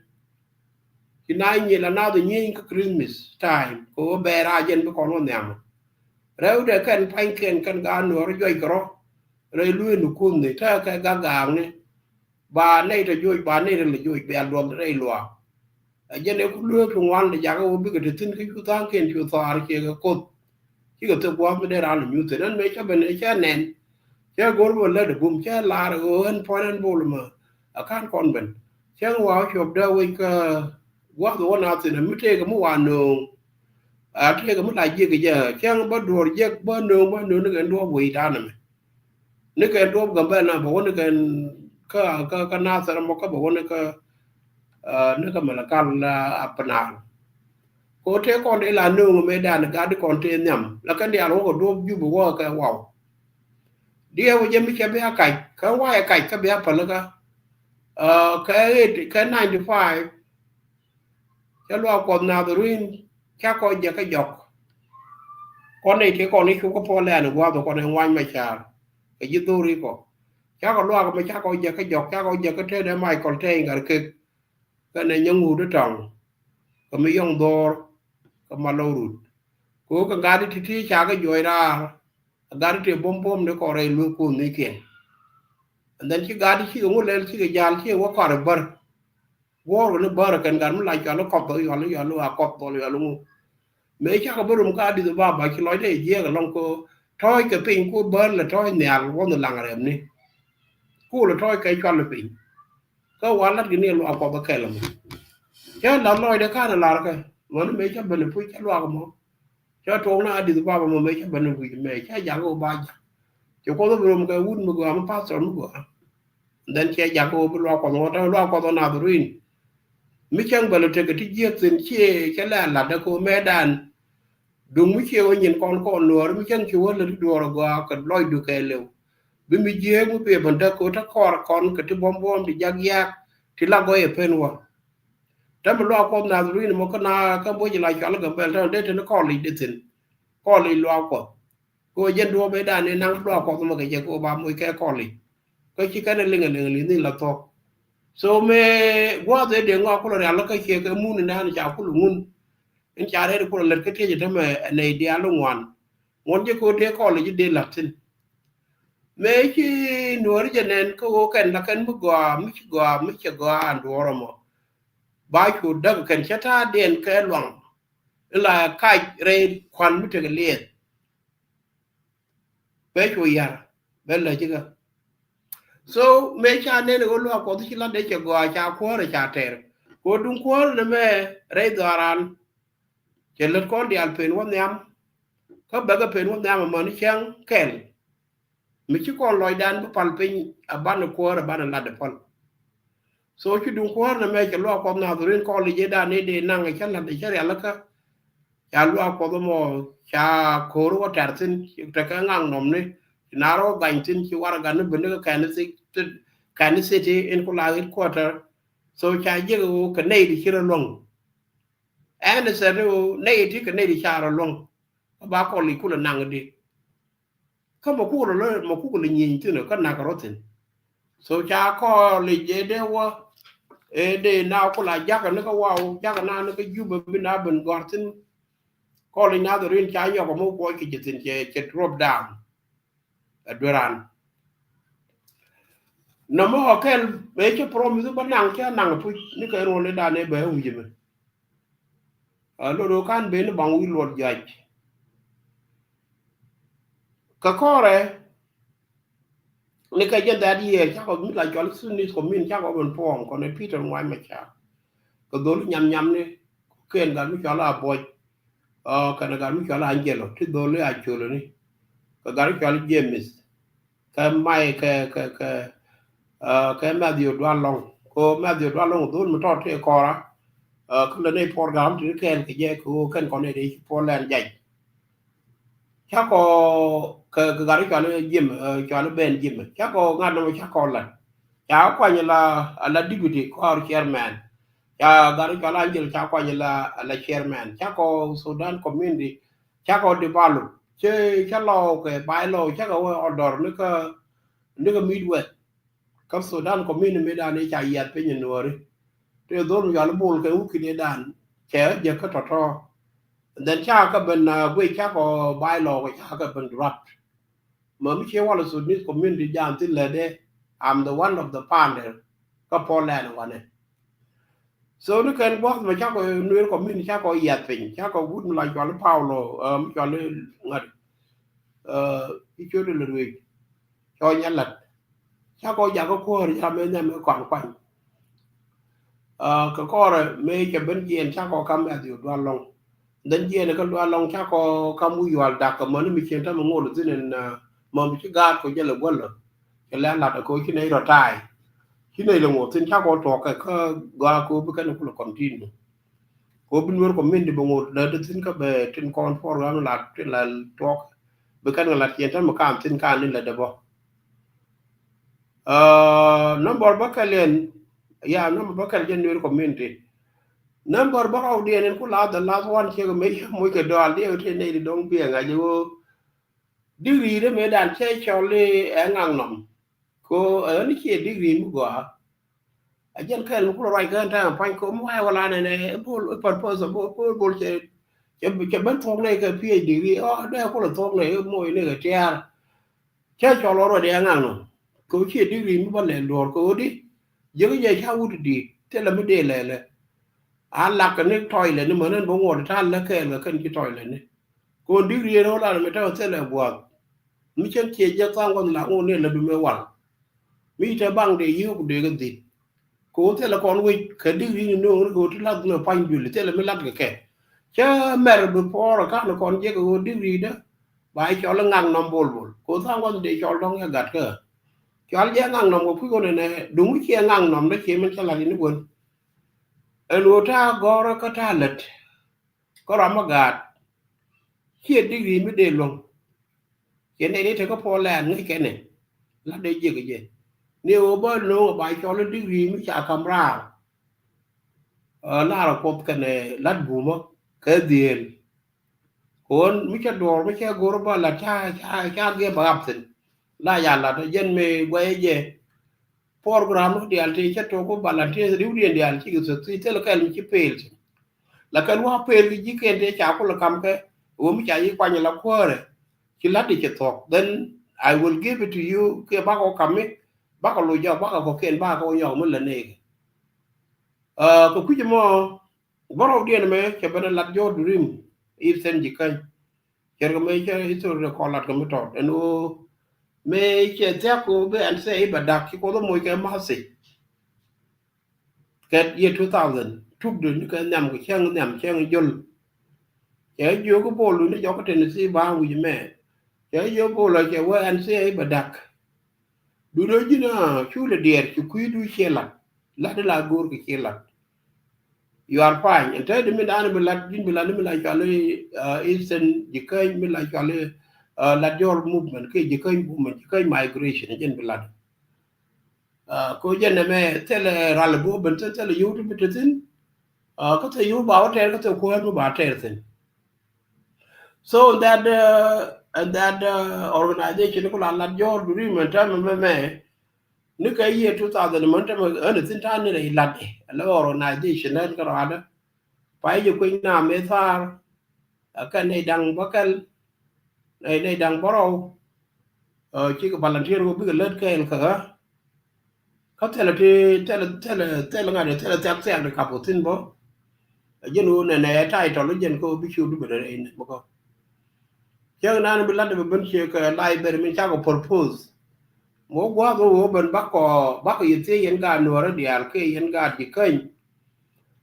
Ci na nyi la nath nyi kä Christmas time ko bɛ ra jɛn bi kɔn wä nhiam. Rɛw dee kɛn pa̱nykiɛn kɛn gaat nuɔr juɔc kɛ rɔ. Rɛy luee ni kuth ni tɛ kɛ gak gaak ni. Ba nɛy tɔ joc ba nɛy tɔ lɛ joc bia luɔth rɛy luaak. Ɛ jɛn ɛ ku lueek ti ŋuan lɛ jakä wä bikɛ te thi̱n kä cu tha̱a̱ŋkiɛn cu thɔaar ciɛ kɛ koth. Cikɛ thok gua̱a̱th mi dee raan lɛ nyuth thi̱n ɛn mëë cä ben ɛ cä nɛn. Cä go̱r bä lät ɛ bum cä laar ɛ ɣöö ɛn puɔ̱n ɛn bol mɛ. Ɛ ka̱n kɔn ben cäŋ wa̱a̱ cuɔp dee wec kä gua̱a̱th ɛ wä na thi̱n ɛ mi tëëkɛ mi wa̱a̱ nööŋ. A tëëkɛ mi la jiäk ɛ jɛ cäŋ bä duɔ̱ɔ̱r jiäk bä nööŋ bä nööŋ ni kɛ ɛn duɔ̱ɔ̱p wec da̱a̱n ɛmɛ. Ni kɛn duɔ̱ɔ̱p Gambɛl na bɛ wä ni kɛn kä, kä, kä Nathɛr mɔ kä bɛ wä ni kä, ah, ni kä Malakal, ah, Upper Nile. Ko tëë kɔn tëë la nööŋ mëë dan gat di kɔn tëë nhiam la kɛn diaal wä kɛ duɔ̱ɔ̱p Jubɛ wä kɛ waw. Diɛw jɛ mi cɛ bia kac kä wayɛ kac kä bia päl kä, ah, kɛ eight, kɛ ninety five. Cä luaak Kuɔth Nathɛr in cakɔ jɛ kä jɔk. Kɔn nɛy tëë kɔn i̱ cuk kä puɔl lɛ̈ɛ̈n ɛ gua̱a̱th kɔn ɛ ŋuany mɛ ca̱a̱r kɛ ji̱ dho̱ri kɔ. Cakɔ luaak mɛ cakɔ jɛ kä jɔk cakɔ jɛ kä tetdɛ Michael Teny Gat Kek. Kɛnɛ Nyɛ Ŋuut i̱ Tɔŋ kɛ mi yɔŋ dho̱r kɛ Malɔw Rut. Kɛ ɣöö kɛ gat i̱ ti̱ti̱ cakɛ juɔc raar. Ɛ gat i̱ tëë buɔ̱m buɔ̱m ni kɔn rɛy lueek kuɔth nikiɛn. And then ci gat i̱ cikɛ ŋu lɛl cikɛ ja̱l cikɛ wä kɔaar i̱ bär. Guɔ̱ɔ̱r kɛ ni bäärä kɛn gat mi la cɔal i̱ kɔp dhɔl cɔal i̱ cɔal i̱ wa kɔp dhɔl cɔal i̱ ŋu. Mëë cakɔ bä rum ka Adith Ababa ci lɔcdɛ jiɛɛk ɛlɔŋ ko tɔ̱ɔ̱c kɛ piny ku bäär lɛ tɔ̱ɔ̱c nhial wä ni laŋ rɛmni. Ku lɛ tɔ̱ɔ̱c kɛ cual i̱ piny. Kä wa lat kɛ ni luaak Kuɔth bä kɛl ɛmɔ. Cä lath lɔcdɛ ka̱n ɛ lar kɛ mɔni mëë cä ben i̱ puc cä luaak ɛmɔ. Cä tuɔɔk ni Adith Ababa mɔ mëë cä ben i̱ wi̱c mëë cä jakä wä ba ja̱k. Cɛ Kuoth wä bi rom kɛ wut mi gɔaa mi pastor mi gɔaa. And then cɛ jakä wä bi luaak Kuɔth ŋuɔ̱t luaak Kuɔth ɔ Nathɛr in. Mi cäŋ bɛ lɛ tekɛ ti jiäk thi̱n ciɛ cɛ lɛ a la̱t däk kɛ wä mɛɛtdan. Duŋ mi ciɛ wä nyin kɔn kɔn nuɔɔr mi cäŋ ci wä lät ti duɔɔr ɔ gɔaa kɛ lɔcdu kɛɛliw. Bi mi jiääk mi piɛ ben däk kɛ wä te kɔɔr kɔn kɛ ti buɔ̱m buɔ̱m ti jak yaak ti la gɔy ɛ pen wä. Te mi luaak Kuɔth Nathɛr in mɔ kä na kä bo̱c la cual Gambɛl te dee te ni kɔɔr lic dee thi̱n. Kɔɔr lic luaak Kuɔth. Kɛ ɣöö jɛn duɔ̱ɔ̱p ëëdan ëë naŋ luaak Kuɔth mɛ kɛ jɛ kɛ ɣöö ba moc kɛ kɔli. Kä ci kɛn ɛ liŋ ɛ liŋ ɛ li̱th ni la thuɔ̱k. So mëë gua̱a̱th ëë dee ŋɔak kulɛ rial kä ciɛ kɛ mun in dan ca kulɛ ŋun. In ca rɛɛt kulɛ lät kä tiec ɛ tämɛ nɛy diaal ŋuan. Ŋuɔ̱n jɛ ko̱ dee kɔl ji̱ dee la̱t thi̱n. Mëë ci nuɔ̱ɔ̱ri jɛ nɛn kä ɣöö kɛn la kɛn mi gɔaa, mi ci gɔaa, mi cɛ gɔaa an duɔ̱ɔ̱r ɛmɔ. Ba cu däk kɛn cä ta̱a̱diɛn kɛ luaŋ. Ila kac rɛy kuan mi tekɛ liɛth. Bɛ cu yar bɛ lɛ jikä. So mëë ca nɛn ɣöö luaak Kuɔth ci lat dee cɛ gɔaa ca kuäärä ca tɛr. Kɛ ɣöö duŋ kuäärä ni mɛ rɛy dhɔaaran. Cɛ lät kɔn diaal pen wä nhiam. Kä bɛkɛ pen wä nhiam amäni cäŋ kɛl. Mi ci kɔn lɔcdan bi pal piny a banɛ kuäär a banɛ lat ɛ päl. So ci duŋ kuäär nɛ mɛ cɛ luaak Kuɔth Nadhirin kɔn li jɛ dan ni dee naŋ cä lat cä rial kä. Ca luaak Kuɔth mɔ ca ko̱r wä tɛr thi̱n tekɛ ŋaŋ nɔmni. Ci naar wä gany thi̱n ci warɛgan ni ben ni kä kɛn city in ku la headquarter. So ca jiɛk ɣöö kɛ nɛy di ci rɔ luäŋ. Ɛn ɛ sɛt ni ɣöö nɛy ti kɛ nɛy di ca rɔ luäŋ. Kä ba kɔn li kulɛ naŋ di. Kä mɛ kukɛ lɛ mɛ kukɛ lɛ nyieny thi̱n kä nak rɔ thi̱n. So ca kɔɔl i̱ jɛ dee wä ëë dee na kula jakä ni kä waw jakä na ni kä Jubɛ bi na ben gɔ̱r thi̱n. Kɔɔl i̱ Nadhirin ca nyɔk mɛ kuɔc kɛ jɛ thi̱n cɛ cɛ drop down. Ɛ dueran. Nɔmɔ kɛl mëë cɛ promise bä naŋ cä naŋ puc ni kɛ ruɔl i̱ dan ëë bɛ wi̱c mɛ. A lot ɣöö ka̱n ben ni baŋ wi̱i̱ luɔt juac. Kɛ kɔrɛ ni kɛ jɛn that year cakɔ mi la cɔl Sudanese community cakɔ ben puɔm kɔnɛ Peter Ŋuac Macar. Kɛ dhol nyam nyam ni kɛn gat mi cɔl a Buɔc. Kɛn gat mi cɔl a Angelo ti dhol a Colo ni kɛ gat mi cɔl James. Kɛ May kɛ kɛ kɛ kɛ Matthew Dual Lɔŋ. Ko Matthew Dual Lɔŋ dhol mi tɔt ti kɔra. Kä lɛ ni program ti kɛn kɛ jɛ ko kɛn kɔn ni di Portland jac. Cakɔ kɛ kɛ gat cɔal Jim cɔal Ben Jim cakɔ ŋa̱t nɔmɔ cakɔ lat. Ca kuany la la deputy kɔr chairman. Ca gat cɔal Angel ca kuany la la chairman cakɔ Sudan community. Cakɔ develop cɛ cɛ lɔ kɛ bai lɔ cakɔ wä ɔdɔr ni kä ni kä Midwest. Kä Sudan community mi dan i̱ ca yiath piny in nuɔri. Te dhol mi yɔal bol kɛ wukit i̱ dan cɛ jɛ kä tɔtɔ. And then ca kä ben guic cakɔ bai lɔ kɛ ca kä ben draft. Mɛ mi cie wal Sudanese community jam thin lɛ de I'm the one of the founder. Kä Portland wanɛ. So ni kɛn gua̱th mɛ cakɔ Nuer community cakɔ yiath piny cakɔ wut mi la cɔal Paulo mi cɔal ŋa̱t. I̱ ciöt ilɛ ruëëc cɔ nyɛ lat. Cakɔ jakä kuäär ca mɛ nhiam kɔn kuany. Kɛ kɔrɛ mëë cɛ ben jiɛn cakɔ kam Matthew Dual Lɔŋ. Then jiɛn kä Dual Lɔŋ cakɔ kam wi̱i̱ yual dak kɛ mäni mi cien tämɛ ŋol thi̱n in mäm ci gaat kɔ jɛ lɛ guäl lɔ. Cɛ lɛ lat kɛ ci nɛy rɔ ta̱a̱y. Ci nɛy lɛ ŋol thi̱n cakɔ tuɔɔk kɛ kä gɔaa kɛ bi kɛn kulɛ continue. Kɛ bi Nuer community bɛ ŋot lät thi̱n kä bɛ tin kɔn program lat tin la tuɔk. Bi kɛn kɛ lat cien tɛm kan thi̱n kan ni lät dɛ bä. Number bä kɛl yɛn ya number bä kɛl jɛ Nuer community. Number bä rɔw diɛn in ku la the last one ciek mec moc kɛ dɔal diɛ te nɛy di dɔŋ biɛ ŋa̱c ɣöö degree de mëë dan cɛ cɔl i̱ ɛ ŋaŋ nɔm. Ko ɛ ni ciɛ degree mi gɔaa. A jɛn kɛl mi kulɛ ruac kɛ ɛn ta̱a̱ pa̱ny kɛ mi wa̱a̱ wala nɛnɛ bol purpose bol bol cɛ cɛ ben thuɔk nɛ kɛ PhD ɔ dee kulɛ thuɔk nɛ moc ni kɛ tiaar. Cɛ cɔl ɔ ruac ɛ ŋaŋ nɔ kɛ ɣöö ciɛ degree mi bä lɛl duɔ̱ɔ̱r kɛ ɣöö di jiäk jɛ ca wut di thilɛ mi dee lɛlɛ. A lak kɛ ni tɔc lɛ ni män ɛn bä ŋuɔt ta̱a̱ lä kɛɛl kɛ kɛn ci tɔc lɛ ni. Kɛ ɣöö degree ɛn ɣöö lat mi tɛk thilɛ gua̱a̱th. Mi cäŋ ciɛ jɛ tha̱a̱ŋ gua̱th la ŋun ni la dumɛ wal. Mi te baŋ dee yiëë ku dee kɛ dhil. Kɛ ɣöö thilɛ kɔn wec kɛ degree ni no̱o̱ŋ ni kɛ ɣöö ti lath ni pa̱ny juli thilɛ mi lath kɛ kɛ. Cä mɛr bi puɔɔr ɛ ka̱n kɔn jiɛk kɛ ɣöö degree dä ba cɔl i̱ ŋaŋ nɔm bol bol kɛ ɣöö tha̱a̱ŋ gua̱th dee cɔl dɔ̱ŋ ɛ gat kä. Cɔal jɛ ŋaŋ nɔm kɛ kui̱ ɣöö nɛnɛ duŋ mi ciɛ ŋaŋ nɔm dä ciɛ min cä la̱t in i̱ wän. Ɛn ɣöö ta̱a̱ gɔ̱rä kä ta̱a̱ lät. Kä ram mi gaat ciɛ degree mi dee luäŋ. Ciɛ nɛy ni tekɛ puɔl lɛɛr ŋäc kɛnɛ la dee jiɛk jɛ ni ɣöö bä lo̱o̱ŋ ɛ ba cɔl i̱ degree mi ca ka̱m raar. Ɛ la̱r ɛ kuɔth kɛnɛ la̱t bumä kɛ dhieel. Kɛ ɣöö mi cɛ duɔ̱ɔ̱r mi cɛ go̱r bä la̱t ca ca ca giɛ bä ɣap thi̱n la ca la̱t ɛ jɛn mëë guɛcɛ jɛ. program diaal tëë cä tok ku volunteer riwdiɛn diaal cikɛ success, thilɛ kɛl mi ci fail. Lakin wä fail kɛ ji̱ kɛn tëë ca kulɛ kam kɛ ɣöö mi ca yi kuany la kuäärɛ ci la̱t di ci thuɔ̱k, then I will give it to you kiɛ bakɔ kam mi bakɔ loc jɔk bakɔ kɔ̱kiɛn bakɔ nyɔk mi lɛ nɛɛkɛ. Kɛ kui̱c mɔ bärɔwdiɛn mɛ cɛ ben lat jɔɔr durim Eastern Jikäny. Cɛ rɛ kɛ mɛ cɛ history kɔ lat kɛ mi tɔt ɛn ɣöö mɛ cɛ thiak kɛ ɣöö bi ɛn sɛ i̱ bɛ dak ci Kuoth moc kɛ ma̱th thi̱c. Kɛ year two thousand tuk dee ni kɛ nhiam kɛ cäŋ nhiam cäŋ jöl. Cɛ jiök i̱ bol ni jɔk kä Tennessee ba wi̱c mɛ. Cɛ jiök bol cɛ wee ɛn sɛ i̱ bɛ dak. Duundä ji̱n a cu lɛ diɛɛr ci kui̱du ciɛ lat. Lat di la go̱o̱r kɛ ciɛ lat. You are fine. Ɛn te di mi dan bi lat ji̱n bi lat ni mi la cuali Eastern Jikäny mi la cuali lat jɔɔr movement kiɛ Jikäny movement Jikäny migration ji̱n bi lat. Ko jɛn nɛmɛ thilɛ ral bi wä ben thil thilɛ yio̱w ti bi te thi̱n. Kä thil yio̱w ba wä tɛɛr kä thil kuäär mi ba tɛɛr thi̱n. So in that uh, and that uh, organization ku la lat jɔɔr durim ɛn täämɛ mɛmɛ ni kɛ year two thousand mɛn täämɛ ɛn thi̱n ta̱a̱ ni rɛy lat ɛ la organization ɛn kä rɔadä. Pay jɛ kueny na mɛ thaar ɛ kɛ nɛy da̱ŋ bäkɛl nɛy nɛy da̱ŋ bärɔw. Cikɛ volunteer wä bikɛ lät kɛɛl kä ɣä. Kä thilɛ ti thilɛ thilɛ thilɛ ŋa̱t thilɛ thiak thiak ti kap kɛ thi̱n bä. Jɛn ɣöö nɛnɛ title jɛn kä bi ciöt bi bɛ rɛy nɛ bä kä. Cäŋ nan bi lat bi ben ciek kɛ library min cakɔ propose. Mɔ gua̱a̱th ɣöö ben bakɔ bakɔ yɛ thiec yɛn gaat nuɔ̱ɔ̱rä diaal kiɛ yɛn gaat Jikäny.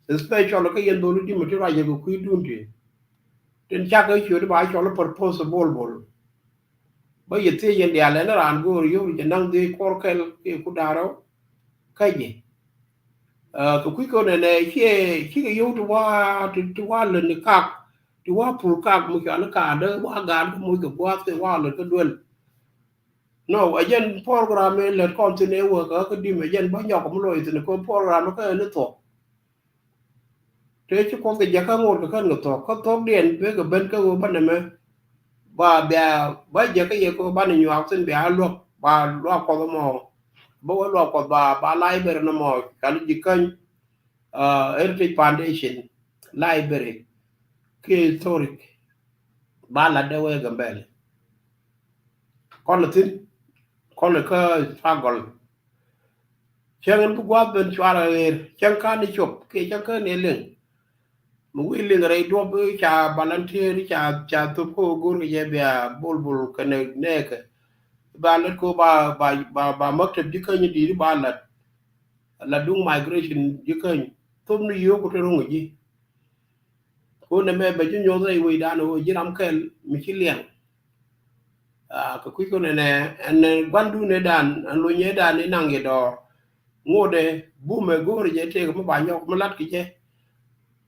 Especially kä yɛn dholi di̱t mi ti ruac yɛ kɛ kui̱dun ti. Tin cakɛ ciöt ba cɔl propose bol bol. Bä yɛ thiec yɛn diaal ɛn raan go̱o̱r yio̱w ri jɛ naŋ dhiec kuɔr kɛl kiɛ ku da̱rä. Kä jɛ kɛ kui̱ kɛ nɛnɛ ciɛ cikɛ yio̱w ti wa ti wa lät ni kak ti wa pur kak mi cual ni kaadä wa gaat kä moc kɛ gua̱a̱th kɛ wa lät kä duel. No ɛ jɛn program ɛ lät kɔn thin ɛ wä kä kä dim ɛ jɛn bä nyɔk mi loc thin kä program kä ɛ ni thuɔk. Tëë ci Kuoth kɛ jiäkä ŋot kɛ kän kɛ thuɔ̱k kä thuɔ̱kdiɛn bek kɛ ben kä ɣöö bä nɛmɛ ba bia ba jiäkä yɛ kɛ ɣöö banɛ nyuak thi̱n bia luäk ba luak Kuɔth ɛmɔ. Bä wä luak Kuɔth ba ba library nɔmɔ kali Jikäny Heritage Foundation library kiɛ historic ba lat dee wee Gambɛl. Kɔn thi̱n kɔn kä struggle. Cäŋ in bi gua̱a̱th ben cuarɛ ɣer cäŋ ka̱n ni cop kiɛ cäŋ ka̱n ni liŋ. Mi wi̱i̱ liŋ rɛy duɔ̱p ca volunteer ca ca thop kä go̱r kɛ jɛ bia bol bol kɛnɛ nɛɛkɛ. Ba lät ko ba ba ba ba maktab Jikäny di̱i̱t ba lat. La duŋ migration Jikäny thop ni yio̱o̱k ku te ro̱ŋ ji̱. Ko nɛmɛ bɛ ji̱ nyuɔth rɛy wecdan ɣöö ji̱ ram kɛl mi ci liɛŋ. Kɛ kui̱ kɛ nɛnɛ ɛn gua̱ndun ëëdan ɛn lony ëëdan i̱ naŋ yɛ dɔɔr. Ŋotdɛ bumɛ go̱o̱rɛ jɛ tëëk mi ba nyɔk mi lat kɛ jɛ.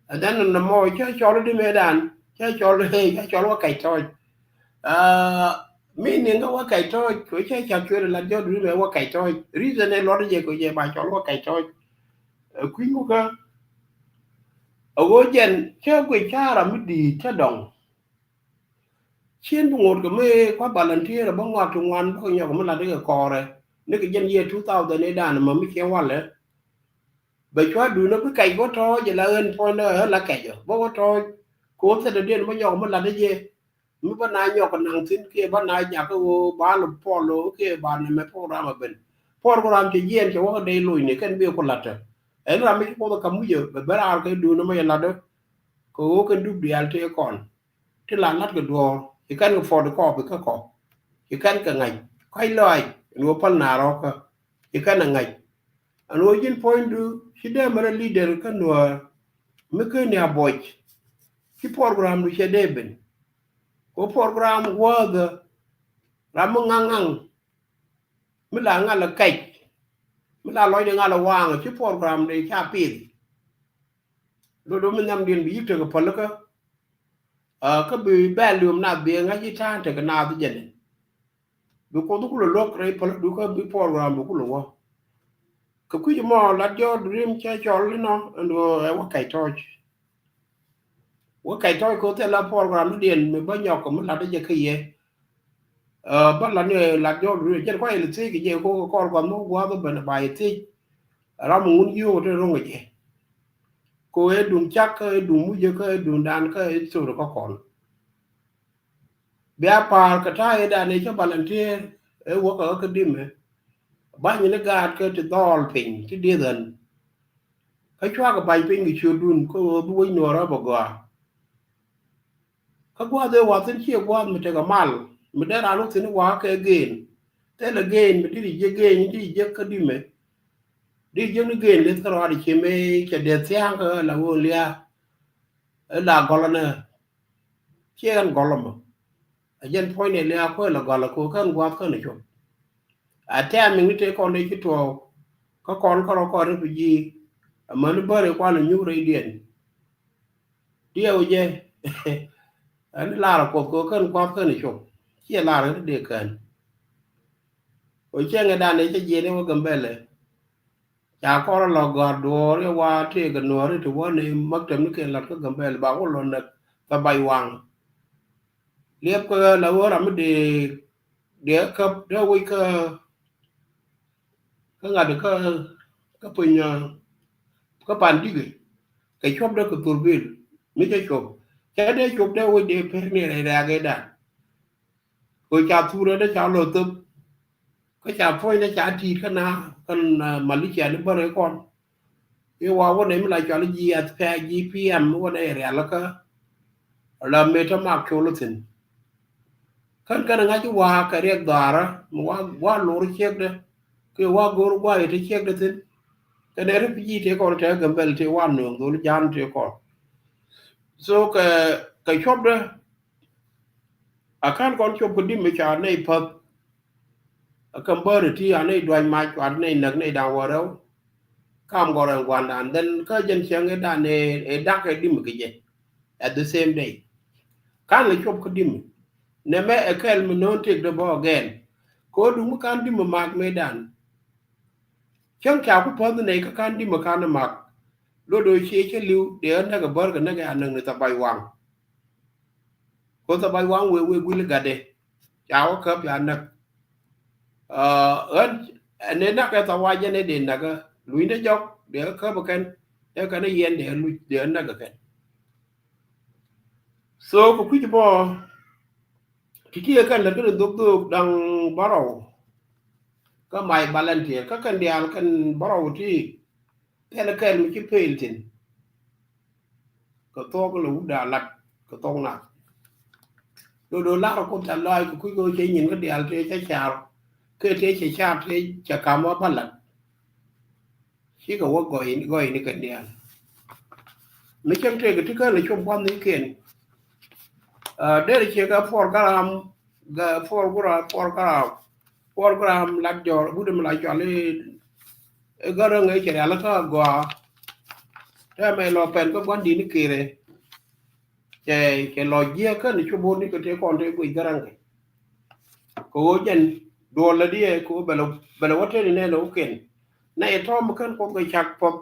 And then nɛ mɔ cä cɔl di mëëdan cä cɔl cä cɔl wä kɛc tɔɔc. Mi niŋ kä wä kɛc tɔɔc kɛ cä cak cuël lat jɔt di mɛ wä kɛc tɔɔc. Reason ɛ luɔt jɛ kɛ jɛ ba cɔl wä kɛc tɔɔc. Kui̱ ŋukä a ɣöö jɛn cä guic ca̱a̱ra mi di̱i̱t cä dɔŋ. Cien bi ŋot kɛ mi kua volunteer bä ŋuak ti ŋuan bä kɛ nyɔk mi lat ikɛ kɔɔrɛ ni kɛ jɛn year two thousand i̱ dan mɛ mi ciɛ walɛ. Bɛ cua duundä bi kɛc bä tɔɔc ila ɣän puɔ̱nydä ɣän la kɛc ɔ bä wä tɔɔc. Kɛ wä thɛt dɔ̱diɛn bä nyɔk mi lat i̱ jɛ mi bä na nyɔk kɛ naŋ thi̱n kiɛ bä na jak kä ɣöö ba lɔ puɔl ɣöö kiɛ ba nɛmɛ program ɛ ben. Program cɛ jiɛɛn cɛ wä kä dee loc ni kɛn bi ku la̱t ɛ. Ɛn ram mi ci Kuoth ɛ ka̱m wi̱cä bɛ ben raar kɛ duundä mi cɛ la̱t ɛ. Kɛ ɣöö kɛn dup diaal tëë kɔn ti la la̱t kɛ duɔ̱ɔ̱r ci kɛn kɛ photocopy kä kɔ ci kɛn kɛ ŋa̱c kɔc lɔac ɛn ɣöö päl na rɔ̱kä ci kɛn ɛ ŋa̱c. Ɛn ɣöö ji̱n puɔ̱nydu ci dee mɛrɛ leader kä nuäär mi ken ni a buɔc. Ci programdu cɛ dee ben kɛ program wäthä ram mi ŋa̱ŋ ŋa̱ŋ mi la ŋa̱l ɛ kɛc mi la lɔcdɛ ŋa̱l ɛ waaŋ ci programdu ca pith. Do̱do̱ mi nhiamdiɛn bi yi̱k tekɛ pälikä. Kä bi bɛl liöm nath bi ŋa̱c i̱ ta̱a̱n tekɛ naath jɛn in bi Kuoth kulɛ luäk rɛy pälädu kä bi program bi kulɛ wä. Kɛ kui̱c mɔ lat jɔɔr durim cɛ cɔl inɔ ɛn ɣöö ɛ wä kɛc tɔɔc. Wä kɛc tɔɔc kɛ wä thil la program diɛn mi bä nyɔk kɛ mi lat jɛ kä yɛ. Bä lat ni lat jɔl ri jɛn kua yɛ li thiec kɛ jɛ ko kɔr guath mɔ guath bɛ na ba yɛ thiec. Ram ŋun yio̱o̱k te ro̱ŋ kɛ jɛ. Ko ɛ duŋ cak kä ɛ duŋ mucɛ kä ɛ duŋ dan kä ɛ thor kä kɔn. Bia pa̱a̱r kɛ ta̱a̱ ëëdan ëë cä volunteer ëë wäkä kä dimɛ. Ba̱ny ni gaat kä ti dhɔɔl piny ti dieth ɣän. Kä cuakɛ ba̱ny piny kɛ ciötdun kä ɣöö bi wec nuɔɔrä bɛ gɔaa. Kä gua̱a̱th ëë wa̱thi̱n ciɛ gua̱a̱th mi tekɛ mal mi dee raan wä thi̱n wa̱a̱ kɛ gen. Thilɛ gen mi diri jiäk gen diri jiäk kä dimɛ. Diri jiäk ni gen li̱th kä rɔaadɛ ci mëë cɛ dee thia̱a̱ŋ kä la ɣöö lia̱a̱. Ɛ la gɔlä nä. Ciɛ ɣän gɔlä mɔ. A jɛn puɔ̱ny ni lia̱a̱ kuɛ la gɔlä ko kän gua̱a̱th kän cop. A tɛm mi ni tëë kɔn dee ci tuɔɔk. Kä kɔn kä rɔ kɔn ri pi ji̱. Amäni bäri kuan nyuur rɛydiɛn. Diɛw jɛ. Ɛn lar kuɔth kɛ kän kuath kän cop. Ciɛ lar kä dee kän. Ɔ cɛŋɛ dan ɛ cɛ jiɛn ɛ wä Gambɛlɛ. Ca kɔr lɔ gɔ̱a̱r duɔɔr ɛ wa tëëkɛ nuɔɔri ti wä ni maktam ni kɛn lat kä Gambɛlɛ ba wä lɔ näk kä bay waŋ. Liɛp kä la wä ram mi dee dee käp dee wec kä kä ŋa̱t kä kä piny kä pan dikɛ kɛ cuɔp dee kɛ thurbil mi cɛ cuɔp cɛ dee cuɔp dee wec dee per ni rɛy rɛ̈ɛ̈k ëëdan. Kɛ ca thurɛ dee ca lɔ thop kä ca puɔ̱ny dee ca ti̱i̱t kä na kän malicia ni bärɛ kɔn. I̱ wa wä nɛ mi la cɔal i̱ G S P, G P M wä nɛ i̱ rialikä. La mëë te mak col i̱ thi̱n. Kän kän ŋa̱c i̱ wa kɛ riɛk dhaarä mi wa wa lor ciekdɛ. Kɛ wa go̱o̱r gua i̱ te ciekdɛ thi̱n. Kɛnɛ ri pi ji̱ tëë kɔn tɛɛ Gambɛl tëë wa nööŋ dhol ja̱a̱n tëë kɔn. So kɛ kɛ cuɔpdɛ. A ka̱n kɔn cop kä di̱m mi ca nɛy päth. A käm bäri ti a nɛy dua̱ny mac cuat nɛy näk nɛy da̱ŋ wä rɛw. Kam gɔrɛ gua̱ndan dhɛn kä jɛn cäŋ ëëdan ëë dak ɛ di̱m kɛ jɛ. At the same day ka̱n lɛ cop kä di̱m. Nɛmɛ ɛ kɛl mi no̱o̱n tëkdɛ bä again. Kɛ ɣöö duŋ mi ka̱n di̱m mak mëëdan. Cäŋ ca ku päth nɛy kä ka̱n di̱m ka̱n mak. Lot ɣöö ciɛ cä li̱w dee ɣän näk ɛ bär kɛ näk ɛ a näk ni thabac waŋ. Ko thabac waŋ wee wee guil gatdɛ. Ca wä käp ca näk. Ɣän ni näk ɛ thawac jɛn ɛ dee näk ɛ luny dee jɔk dee kä käp ɛ kɛn. Ɛ kɛn ɛ yɛn dee luc dee näk ɛ kɛn. So kɛ kui̱c bɔ ti ti ɛ kɛn lät kɛn dhok dhok da̱ŋ bärɔw. Kä mac volunteer kä kɛn diaal kɛn bärɔw ti. Thilɛ kɛl mi ci pel thi̱n. Kɛ thuɔ̱k lɛ wut da̱a̱ lat kɛ thuɔ̱k nath. Do̱do̱ lar ɛ Kuoth ca lɔaac kɛ kui̱ kɛ ɣöö cɛ nyin kä diaal tëë cɛ car. Kɛ tëë cɛ car tëë cɛ ka̱m wä bä lat. Cikɛ wä gɔy gɔy ni kɛn diaal. Mi cäŋ tëëkɛ ti kän lɛ cop gua̱n ni kiɛn. Derɛ ciɛ kɛ program, kɛ program, program, program lat jɔr wut mi la cɔal i̱ Gäräŋ ëë cɛ rialikä agɔaa. Tɛmɛ lɔ pɛn kä gua̱n di̱t ni Kiir ëë. Cɛ cɛ lɔ jiäk kä ni cop wä ni kɛ tëë kɔn tëë guic Gäräŋ kɛ. Kɛ ɣöö jɛn duɔl lɛ diɛ kɛ ɣöö bɛlɛ bɛlɛ wä tëë ni nɛn ɛ wä kɛn. Nɛ yɛ tɔ̱ mi kän Kuoth kɛ cak puɔth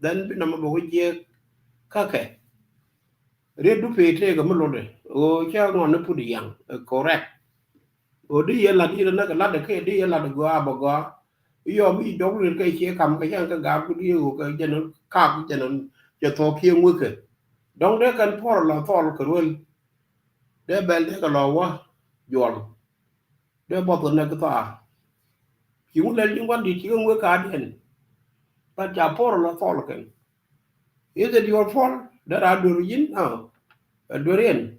dhɛn bi nɔmɔ bɛ wä jiäk kä kɛ. Riet du pee tëëkɛ mi lotdɛ ɣöö cä ŋɔn ni put yaŋ ɛ correct. Ɣöö di yɛ lat yɛ näk ɛ lat ɛ kɛ di yɛ lat ɛ gɔaa bɛ gɔaa. I̱ yɔm i̱ dɔk riet kɛ ciɛ kam kɛ cäŋ kɛ gaak ku di ɣöö kɛ jɛn kaak jɛn cɛ thuɔ̱k kiɛ ŋuekɛ. Dɔ̱ŋ dee kɛn puɔr lɔ thɔl kɛ ruel. Dee bɛl dee kɛ lɔ wä juɔl. Dee buɔth kɛ näk kɛ thaar. Ci ŋu lɛl ji̱ ŋuan di̱t ci kɛ ŋuek ka̱a̱diɛn. But ca puɔr lɔ thɔl kɛn. Is it your fault that a duer yin? No. A duer yin.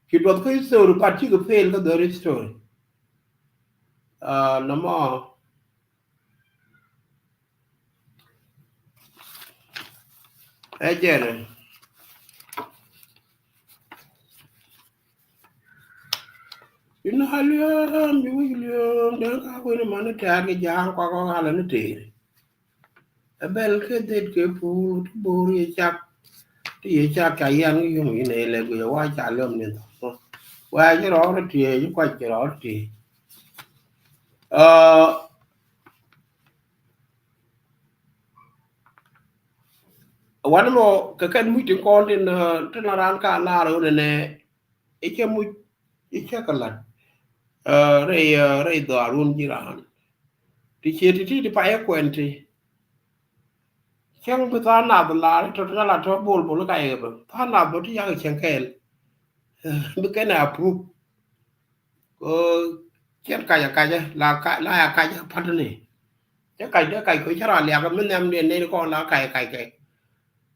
Ci duɔth kä history but cikɛ fail kä dhɔr history. Nɔmɔ ɛ jɛn ɛ. Inɔ a liööm mi wi̱c liööm den ka kui̱n mani tɛ̈r kɛ ja̱a̱ŋ kɔk kɔk alɛ ni teeri. Ɛ bɛl kɛ dhet kɛ puur ti bo̱o̱r yɛ cak. Ti yɛ cak ca yian kɛ yum inɛ ilɛ guic ɛ wa ca liöm ni thɔk. Wa ci rɔɔr ti ci kuac ci rɔɔr ti. Wan mɔ kɛ kɛn muc tin kɔn tin tin la ran ka lar wun nɛ. I̱ cɛ muc i̱ cɛ kɛ lat. Rɛy rɛy dhɔaarun ji̱ raan ti ciɛ ti ti ti payɛ kuɛn ti. Cäŋ bi tha̱a̱ŋ nath lar tɔ̱ tɔ̱ la tɔ̱ bol bol ka yɛ bä tha̱a̱ŋ nath bä ti yak cäŋ kɛɛl. Bi kɛn a proof. Ko cɛn kac a kac la la ya kac a patni. Cɛ kac dee kac ko cɛ ra liak mi nhiam diɛn nɛy kɔn la kac kac kɛ.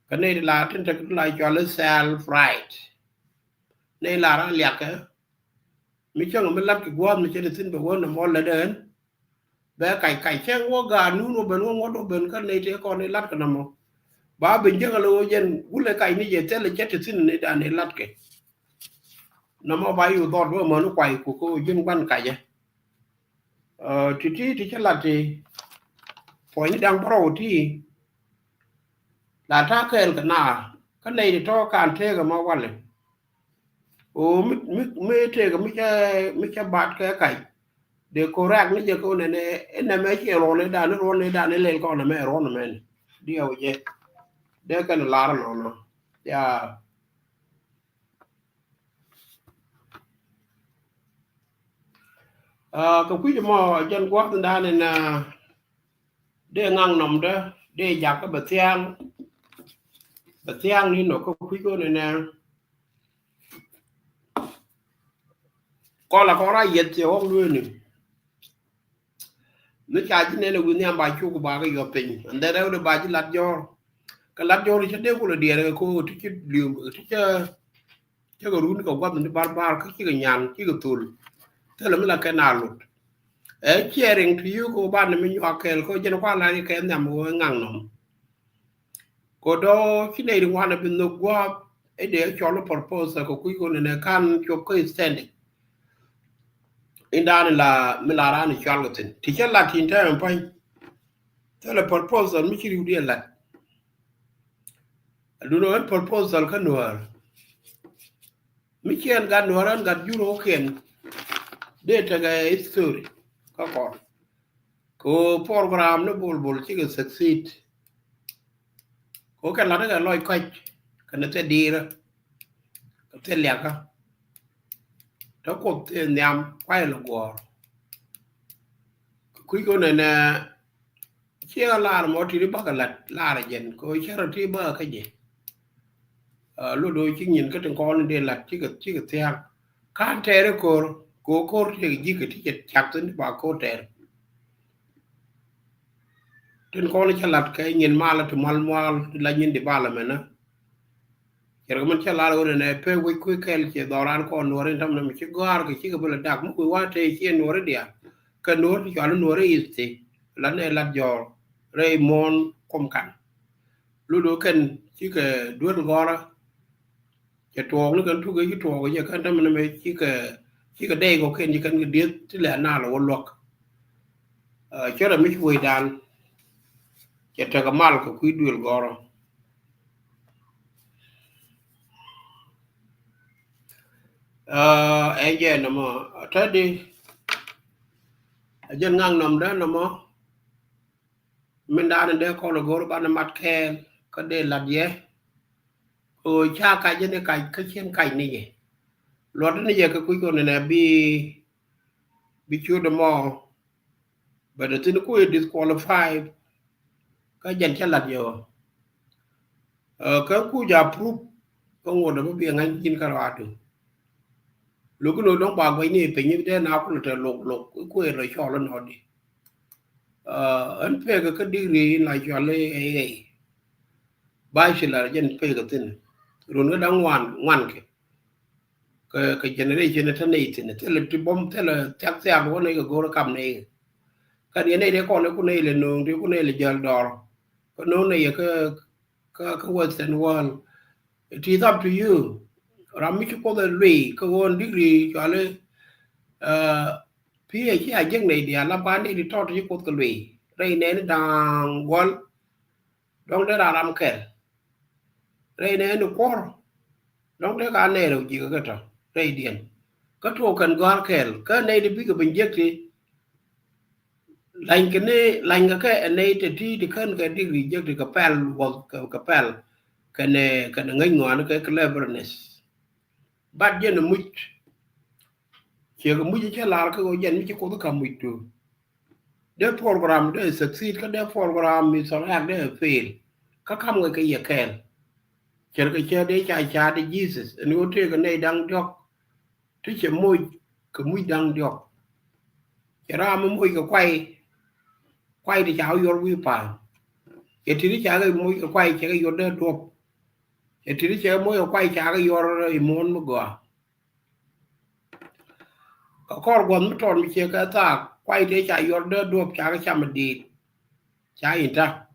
Kɛ nɛy la tin tek la cɔl self right. Nɛy la ra liak kɛ. Mi cäŋ mi lat kɛ gua̱a̱th mi cɛ ti thin bɛ wä nɔmɔ lɛ dee ɛn. Bɛ kac kac cɛ ŋuɔ gaat nun wä ben wä ŋuɔt wä ben kä nɛy tëë kɔn i̱ lat kɛ nɔmɔ. Ba ben jiäk alɛ wä jɛn wulɛ kac ni jɛ thilɛ cɛ ti thin ni dan i̱ lat kɛ. Nɔmɔ ba yu dhɔt wä män kuay ku kä wä ji̱n guan kacɛ. Ti ti ti cä lat ti puɔ̱ny ni daŋ bärɔw ti. La ta̱a̱ kɛɛl kɛ naar kä nɛy ti tɔ̱ kan tëëk ɛmɔ walɛ. O mi mi mi tëëk mi cä mi cä bat kɛ kac. Dee correct ni jɛ kɛ wä nɛnɛ inɛ mɛ ciɛ ruɔn idan ni ruɔn idan ni lel kɔn mɛ ruɔn mɛn. Diɛ wä jɛ dee kɛn lar nɔnɔ. Ya. Kɛ kui̱c mɔ jɛn gua̱th dan in dee ŋaŋ nɔmdä dee jakä bɛ thiaŋ. Bɛ thiaŋ ni nɔ kä kui̱c kɔn inɛ. Kɔla kɔn ra yɛth cɛ ɣɔk lueeni. Mi ca ji̱ nɛn ɛ wi̱n nhiam ba cuk ba kɛ yɔp piny and then rɛw de ba ji̱ lat jɔr. Kɛ lat jɔr cä dee kulɛ diɛɛr kɛ ko ti ci li̱em ti cä. Cä kɛ run kɛ guath ni bar bar kä cikɛ nyan cikɛ thol. Thilɛ mi la kɛ na lot. Ɛ ciɛ riŋ ti yuk kɛ ban ni mi nyuak kɛɛl kɛ jɛn kua la kɛ nhiam kɛ ŋaŋ nɔm. Ko dɔ ci nɛy ri ŋuan a bi nhök gua̱a̱p i̱ dee cɔl i̱ proposal kɛ kui̱ kɔn inɛ kan cop kä standing. Indan la mi la ran i̱ cɔal kɛ thin ti cä lat tin tɛm pa̱ny. Thilɛ proposal mi ci riw diɛ lat. Adun ɣän proposal kä nuäär. Mi ciɛn gat nuäär ɣän gat jur ɣä kiɛn. Dee tekɛ history kä kɔn. Ko program ni bol bol cikɛ succeed. Ko kɛ lat kɛ lɔc kɔc kɛnɛ thil diirä kɛ thil liakä. Te kuoth thil nhiam kuay lɛ guɔ̱ɔ̱r. Kui̱ ko nɛnɛ ciɛ lar mɔ ti di bakɛ lat lar jɛn ko cɛ rɔ ti bä kä jɛ. Lot do ci nyin kä tin kɔn dee lat cikɛ cikɛ thia̱a̱ŋ. Kan tɛɛr ko̱r ko ko̱r tëëk ji̱ kɛ ti cɛ cak thin ba ko̱r tɛɛr. Tin kɔn cä lat kɛ nyin mal ti mal mual ti la nyin di bal mɛnä. Cɛ rɛ mɛn cä lar wä nɛ pek wec kui̱ kɛl cɛ dhɔran kɔn nuɔr in tam nɛ mi ci gɔar kɛ cikɛ bä lɛ dak mi kui̱ wa te ciɛ nuɔr in diaal. Kɛ nuɔr ti cɔal nuɔr in ithi la nɛ lat jɔɔr rɛy muɔn kum kan. Lulu kɛn cikɛ duel gɔrä. Cɛ tuɔɔk ni kɛn tukɛ ci tuɔɔk cɛ kɛn tämɛ nɛmɛ cikɛ cikɛ dɛy kɔ kɛn ci kɛn kɛ dieth ti lɛ anal wä luɔk. Cɛ rɛ mi ci wecdan cɛ tekɛ mal kɛ kui̱ duël gɔrä. Ɛ jɛ nɔmɔ tädi a jɛn ŋaŋ nɔmdä nɔmɔ. Min da̱a̱n in dee kɔn a go̱r banɛ mat kɛɛl kä dee lat yɛ. Ko ca kac ni kac kä cien kac ni yɛ. Luɔt ni yɛ kɛ kui̱ kɔn nɛ bi bi ciöt mɔ. Bɛ dee thin kui̱ disqualify. Kä jɛn cä lat yɛ ɔ. Kä kuc a proof kä ŋot dee bä bi ŋa̱ny ji̱n kä rɔadu. Lo̱k ni dɔ̱ŋ ba gua̱cni piny dee na kulɛ te lok lok kuëë rɔ cɔl inɔdi. Ɛn pekɛ kä digri in la cɔl i̱ ɣɛy. Bachelor jɛn pekɛ thin run kä da̱ŋ ŋuan ŋuan kɛ. Kɛ kɛ generation tä nɛy thin thilɛ ti bom thilɛ thiak thiak wä nɛy kɛ go̱r kam nɛy. Kä diɛ nɛy dee kɔn iku nɛy lɛ no̱o̱ŋ ti ku nɛy lɛ jäl dɔr. Kä no̱o̱ŋ nɛy kä kä kä western world. It is up to you. Ram mi ci kuoth ɛ luiy kä ɣöö ɛn digri cuali pi̱i̱ ɛ ci a jiäk nɛy diaal la ba nɛy di tɔt ci kuoth kɛ luiy rɛy nɛɛni da̱a̱ŋ guɔl. Dɔ̱ŋ dee raa ram kɛl rɛy nɛɛni kuɔr. Dɔ̱ŋ dee ka nɛɛr ɛ ji̱ kɛ kɛ tɔ rɛy diɛn kä tuɔɔk kɛn gɔ̱a̱r kɛl kä nɛy di bikɛ ben jiäk ti. Lany kɛ ni lany kɛ kɛ ɛ nɛy tɛ ti ti kän kɛ digri jek ti kɛ pɛl wä kɛ pɛl kɛnɛ kɛnɛ ŋäc ŋɔaani kɛ cleverness. But jɛn ɛ muc Ciɛ kɛ muc cɛ lar kä ɣöö jɛn mi ci Kuoth kä muc tu. Dee program dee succeed kä dee program mi thɔn rak dee fail. Kä kam ŋäc kɛ yɛ kɛɛl. Cɛ kɛ cɛ dee ca ca dee Jesus ɛn ɣöö tëëkɛ nɛy da̱ŋ diɔ̱k. Ti cɛ moc kɛ muc da̱ŋ diɔ̱k. Cɛ ram mi moc kɛ kuay. Kuay ti ca kɛ yuɔr wi̱i̱ pa̱a̱m. Cɛ ti ti ca kɛ moc kɛ kuay cɛ kɛ yuɔr dee duɔ̱p. Cɛ ti ti cɛ kɛ moc kɛ kuay ca kɛ yuɔr i̱ muɔ̱ɔ̱n mi gɔaa. Kɛ kɔr guɔ̱th mi tɔt mi ciɛ kɛ thaak kuay tëë ca yuɔr dee duɔ̱p ca kɛ cam mi diit. Ca in ta̱.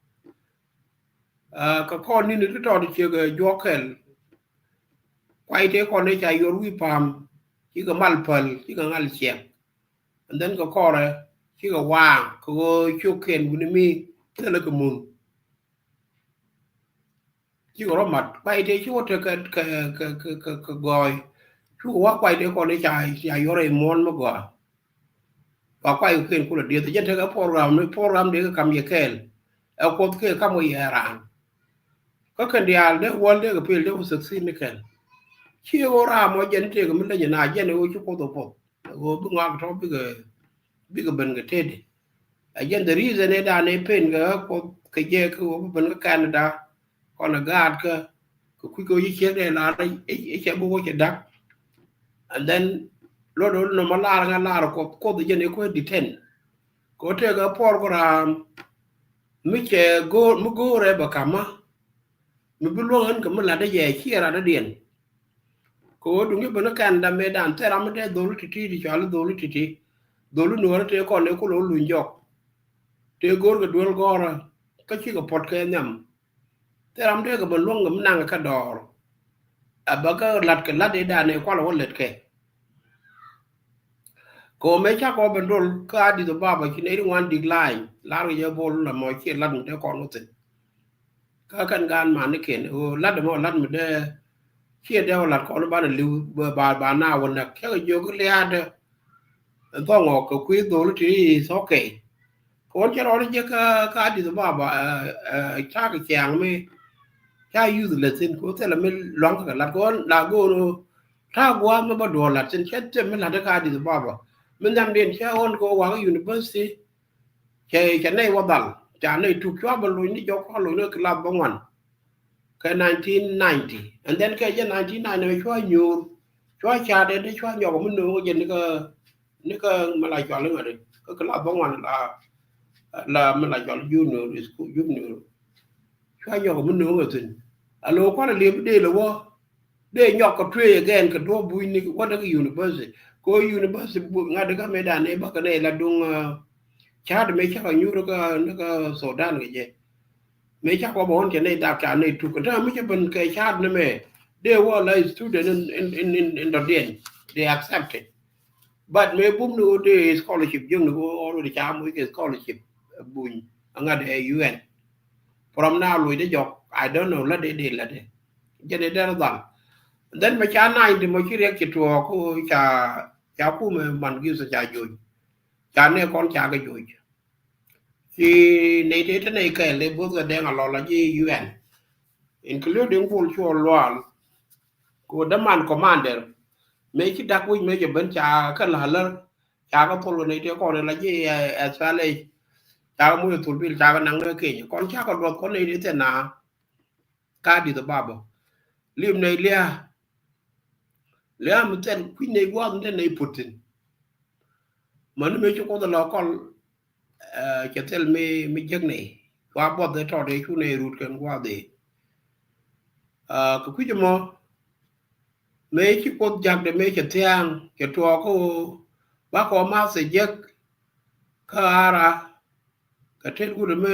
Kɛ kɔr ni̱n ti tɔt ciɛ kɛ juɔk kɛl. Kuay tëë kɔn tëë ca yuɔr wi̱i̱ pa̱a̱m cikɛ mal päl cikɛ ŋal ciɛk. And then kɛ kɔrɛ cikɛ waaŋ kɛ ɣöö ciökiɛn wi̱ni mi thilɛ kɛ mun. Cikɛ rɔ mat kuay tëë ci wä tekɛ kɛ kɛ kɛ kɛ gɔɔy. Cukɛ wa kuay tëë kɔn i̱ ca ca yuɔr i̱ muɔ̱ɔ̱n mi gɔaa. Wa kuay kɛ ken kulɛ dieth jɛn tekɛ program ni program dee kɛ kam yɛ kɛɛl. Ɛ Kuoth kɛ kam wä yɛ raan. Kä kɛn diaal dee wäl dee kɛ pel dee wä succeed ni kɛn. Ci ɣöö ram mɔ jɛn tëëkɛ mi leny na jɛn ɣöö ci Kuoth ɛ Kuoth. Ɣöö bi ŋɔak tɔ bikɛ bikɛ ben kɛ tëëdi. A jɛn the reason ëë dan ëë pen kɛ Kuoth kɛ jɛ kɛ ɣöö bi ben kä Canada. Kɔn ɛ gaat kä kɛ kui̱ kɛ ɣöö ci ciek dee lar ɛ cɛ bi wä cɛ da̱k. And then lot ɣöö nɔmɔ lar ŋa lar Kuoth Kuoth jɛn ëë kuäär detain. Kɛ ɣöö tëëkɛ program mi cɛ go̱o̱r mi go̱o̱rɛ bɛ ka̱mä. Mi bi luäŋ ɣän kɛ mi la̱t dee jɛ ciɛ rat dee diɛn. Kɛ ɣöö duŋ i̱ ben i̱ Canada mëëdan thil ram mi dee dholi ti̱ti̱ ti cɔal i̱ dholi ti̱ti̱. Dholi nuɔɔri tëë kɔn ëë kulɛ wä luny jɔk. Tëë go̱o̱r kɛ duel gɔ̱rä kä cikɛ puɔt kɛ nhiam. Thil ram dee kɛ ben luäŋ kɛ mi naŋ kɛ dɔɔr. A bä kä la̱t kɛ la̱t i̱ dan ëë kualɛ wä lät kɛ. Kɛ ɣöö mëë cakɔ ben dol kä Addis Ababa ci nɛy ti ŋuan decline lar kɛ jɛ bol la mɔ ciɛ lat mi dee kɔn wä thi̱n. Kä kɛn gaan manikiɛn ɣöö lat mɔ lat mi dee ciɛ dee wä lat kɔn banɛ li̱w ba ba na wä näk cä kɛ jiök lia̱a̱dä. Dhɔŋɔ kɛ kui̱ dholi ti is okay. Kɛ ɣän cä rɔɔdä jiäk kä Addis Ababa ta̱a̱ kɛ ciaŋ mi ca useless thi̱n kɛ ɣän thilɛ mi luaŋ kɛ lat kɛ ɣän la go̱o̱r ɣöö ta̱a̱ gua̱a̱th mi bä duɔ̱ɔ̱r lat thi̱n cä thil mi la̱t kä Addis Ababa. Mi nhiamdiɛn cä ɣän kɛ ɣän wakä university. Cɛ cɛ nɛy wä dhal ca nɛy tuk cua bä lony ni jɔk cua lony ni class bä ŋuan. Kɛ nineteen ninety and then kɛ jɛ nineteen ninety cua nyuur cua ca dee dee cua nyɔk mi no̱o̱ŋ jɛ ni kä ni kä mi la cɔal iŋɛ di kä class bä ŋuan la la mi la cɔal junior school junior. Cua nyɔk mi no̱o̱ŋ ɛ thi̱n a lo̱o̱ kuan a liep dee lɛ wä. Dee nyɔk kɛ tuëë again kɛ duɔ̱p bunyni wä dee kɛ university kɛ ɣöö university ŋa̱t dee kä mëëdan ëë bäkɛ nɛy la duŋ. Ca̱a̱t mëë cakɔ nyuur kä ni kä Sudan kɛ jɛ. Mëë cakɔ bä ɣän cɛ nɛy dak ca nɛy tuk kɛ täämɛ mi cɛ ben kɛ ca̱a̱t ni mɛ dee wä la student in in in in dɔ̱diɛn. They accepted. But mëë bum ni ɣöö dee scholarship jiäkni ɣöö already ca moc kɛ scholarship buny aŋa̱t ɛ U N. From now luɔcdä jɔk I don't know la dee dee la dee. Jɛn ɛ dɛr dhal. Then mɛ ca nany ti mɔ ci riɛk ci tuɔɔk kä ca ca kumɛ man gi̱th ca joc. Ca nɛ kɔn ca kɛ joc. Ci nɛy tëë te nɛy kɛɛl dee bo̱th kɛ dɛŋ a lɔl a ji̱ U N including Bol Cuɔl Lual. Ku däman commander mëë ci dak wi̱c mëë cɛ ben ca kä la̱lär. Ca kɛ thol kɛ nɛy tëë kɔn in la ji̱ S P L A. Ca kɛ muc ɛ thol bil ca kɛ naŋ ni keny kɔn ca kɛ luɔth kɔn nɛy tëë thiɛn na. Ka di̱th ɛ bapɔ li̱em nɛy lia̱a̱. Lia̱a̱ mi thiɛn kui̱ nɛy gua̱a̱th mi te nɛy puɔ̱t thi̱n. Mäni mëë ci Kuoth ɛ lɔ kɔl cɛ thil mi mi jiäk nɛy cua buɔth ɛ tɔt ɛ cu nɛy rut kɛn gua̱a̱th ɛ. Kɛ kui̱c ɛmɔ mëë ci Kuoth jakdɛ mëë cɛ thia̱a̱ŋ cɛ tuɔɔk kä ɣöö bakɔ math ɛ jiäk. Kä ara kɛ tet wut ɛmɛ.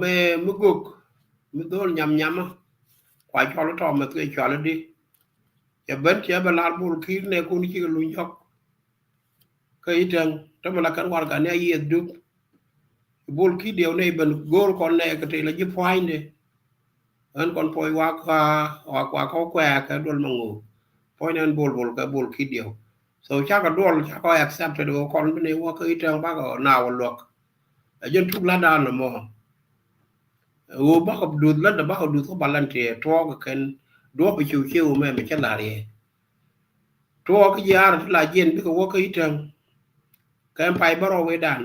Mëë mi gök mi dhol nyam nyamä kua cɔl tɔmɛ kɛ cɔl di. Cɛ ben cɛ bɛ lar Bol Ki̱i̱r nɛ kun cikɛ luny jɔk. Kä i̱ täŋ tämɛ la kɛn warɛga ni a yieth duk. Bol Ki̱i̱r diɛw nɛ ben go̱o̱r kɔn nɛ kɛ tëë la ji̱ pua̱a̱cni. Ɣän kɔn puɔ̱c wak wak wak kɔ kuɛɛk kɛ duɔl ma ŋo̱o̱k. Puɔ̱cni ɣän Bol Bol kɛ Bol Ki̱i̱r diɛw. So cakɔ duɔl cakɔ accepted ɣöö kɔn bi ni wä kä i̱ tɛŋ bakɔ na wä luäk. Ɛ jɛn tuk la̱tdan nɔmɔ. Ɣöö bakɔ duth la̱tdä bakɔ duth kä balan tiɛ tuɔɔk kɛn duɔ̱p ɛ ciw ciw mɛ mɛ cä la̱r yɛ. tuɔɔk kä jiaar ti la jiɛn bikɛ wä kä itäŋ. Kɛn pay bä rɔ wee dan.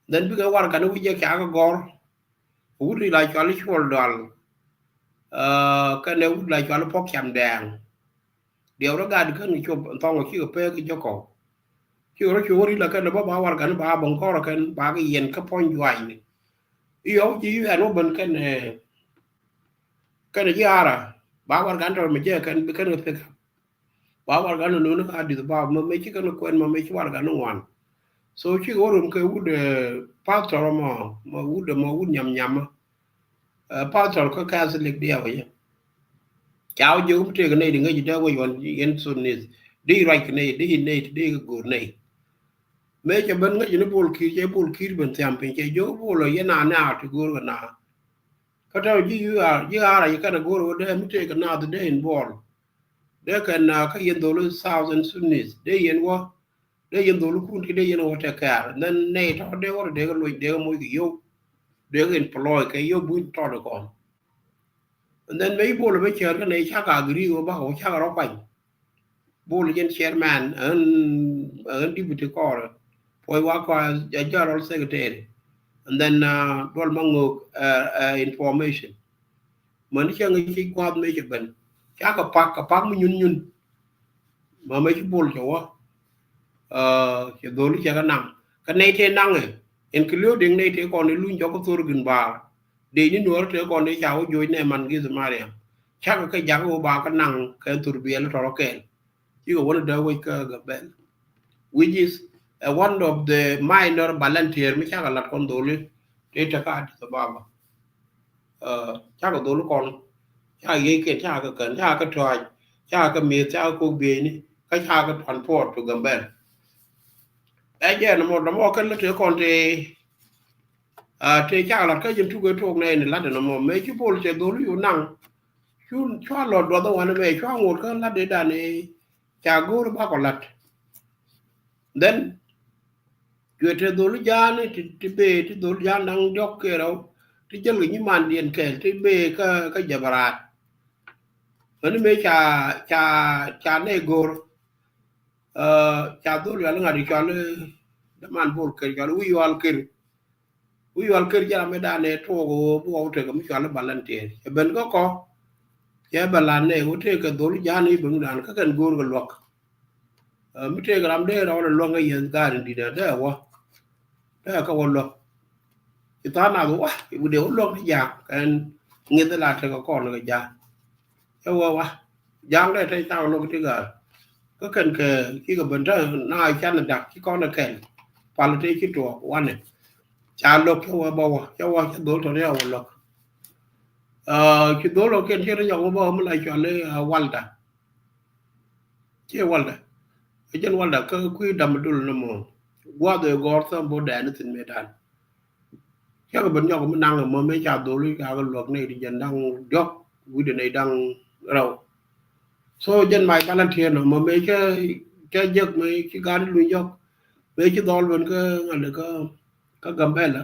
Then bikɛ warɛgani wi̱c jɛ ca kɛ gɔr. Wut ri la cɔal i̱ Cuɔl Dual. Aa, kɛnɛ wut la cɔal i̱ Puɔk Cam Dɛɛŋ. Diɛw rɔ gat kän cop thɔŋ cikɛ pek kɛ jɔkɔ. Cikɛ rɔ cop wä ri la kɛnɛ bä ba warɛgani ba bäŋ kɔrɔ kɛn ba kɛ yɛn kä puɔ̱ny juaacni. I̱ yɔw ji̱ U N wä ben kɛnɛ, kɛnɛ jiaar ba warɛgani tɔr mi jɛ kɛn bi kɛn kɛ pick up. Ba warɛgani nuni ka Addis Ababa, ma mëë ci kɛn kuɛn, ma mëë ci warɛgani ŋuan. So cikɛ wä rum kɛ wut, eh, pastor mɔ, ma wut, ma wut nyam nyam. Eh, pastor kä Catholic diaw yɛ. Ca wä jiök mi tëëk nɛy di ŋäc dee wä yuɔn yɛn Sudanese. Di ruac kɛ nɛy, di nɛy, di go̱o̱r nɛy. Mëë cɛ ben ŋäc ni Bol Kiir, cɛ Bol Kiir ben thiam piny, cɛ jiök Bol yɛn a naath ti go̱o̱r kɛ naath. Kä tɛw ji̱ U R, ji̱ U R a yɛ kɛn a go̱o̱r wä dee mi tëëk kɛ naath dee in Bol. Dee kɛn, ah, kä yɛn dholi Southern Sudanese. Dee yɛn wä, dee yɛn dholikun ti dee yɛn wä take care. And then nɛy tɔ̱ dee wä dee kɛ loc, dee kɛ moc kɛ yio̱w. Dee kɛ employ kɛ yio̱w buin tɔt kɔn. And then mëë Bol bɛ cär kä nɛy cakɛ agree wä bakɔ cakɛ rɔ kuany. Bol jɛn chairman, ɛn, ɛn deputy kɔr. Puɔy wa kɔ a general secretary. And then, uh, Dual Maŋok, uh, uh, information. Mäni cäŋ ci gua̱a̱th mëë cɛ ben. Cakɛ pak, kɛ pak mi nyun nyun. Ma mëë ci Bol cɛ wä. Aa, cɛ dholi cɛ kɛ naŋ. Kä nɛy tëë naŋɛ, including nɛy tëë kɔn i̱ luny jɔk kä thor gin baar. Dee ni nuɔ̱ɔ̱r tëë kɔn i̱ ca wä joc nɛ man gi̱th Mariam. Cakɛ kɛ jakä wä ba kä naŋ kɛ thor biɛl tɔrɔ kɛɛl. Cikɛ wä ni dee wec kä Gambɛl. Which is, uh, one of the minor volunteer mi cakɛ lat kɔn dholi. Tëë te kä Addis Ababa. Aa, cakɛ dholi kɔn, cakɛ yiëëc kɛn, cakɛ kän, cakɛ kɛ tɔ̱a̱c, cakɛ kɛ mi̱eth, cakɛ kok bieyni, kä cakɛ kɛ transport to Gambɛl. Ɛ jɛn ɛmɔ, dɔmɔ kɛn lä tëë kɔn tëë, aa, tëë cakɛ lat kä jɛn tukɛ tuɔɔk nɛy ni lat ɛn ɛmɔ. Mëë ci Bol cɛ dholi yu naŋ, cu, cua lɔ duɔth ɛ wanɛ mɛ, cua ŋot kä lat dee dan ɛ, ca go̱o̱r bakɔ lat. Then, cuɛ te dholi ja̱a̱ni ti, ti bëë ti dholi ja̱a̱n da̱ŋ diɔ̱k kɛ rɛw, ti jäl kɛ nyimandiɛn kɛɛl, ti bëë kä, kä Jabaraat. Mäni mëë ca, ca, ca nɛy go̱o̱r. Aa, ca dholi yɔal ŋa̱t cɔal, eh, däman Bol Kir cɔal Wi̱i̱ Yual Kir. Wi̱i̱ Yual Kir jɛ ram mi danɛ tuɔɔk ɣöö bi wä wä tekɛ mi cɔal i̱ volunteer. Cɛ ben kä kɔ. Cɛ bɛ la̱t nɛ wä tekɛ dholi ja̱a̱n i̱ ben dan kä kɛn go̱o̱r kɛ luäk. Ɛ, mi tëëk ram dee rɔɔdɛ luäŋ kä yɛn gaat in di̱t ɛ dee wä. Dee kä wä luäk. Ci tha̱a̱ŋ nath wä, i̱ wi̱dɛ wä luäk ti ja̱a̱ŋ kɛn ŋi̱th la tekɛ kɔn kɛ ja̱a̱ŋ. Cɛ wä wä. Ja̱a̱ŋ dee te cakɛ luäk ti gaat. Kä kɛn kɛ cikɛ ben te na can dak ci kɔn ɛ kɛl. Pal te ci tuɔɔk wanɛ. Ca luäk cɛ wä bä wä. Cɛ wä cɛ dhol tɔ̱ ni a wä luäk. Aa, ci dhol ɔ kɛn ci rɔ nyɔk wä bä wä mi la cual i̱, aa, Walda. Ciɛ Walda. Ɛ jɛn Walda kä kui̱ dam dul ni mɔ. Guath ɛ gɔr thäm bo dɛn ni thin me dan. Cakɛ ben nyɔk mi naŋ mɔ mëë ca dholi ca kɛ luäk nɛy ti jɛn daŋ diɔ̱k wi̱dɛ nɛy daŋ rɛw. So jɛn mac volunteer nɔ mɔ mëë cä, cä jek mëë ci gaat luny jɔk. Mëë ci dhɔl ben kä ŋa̱n kä, kä Gambɛla.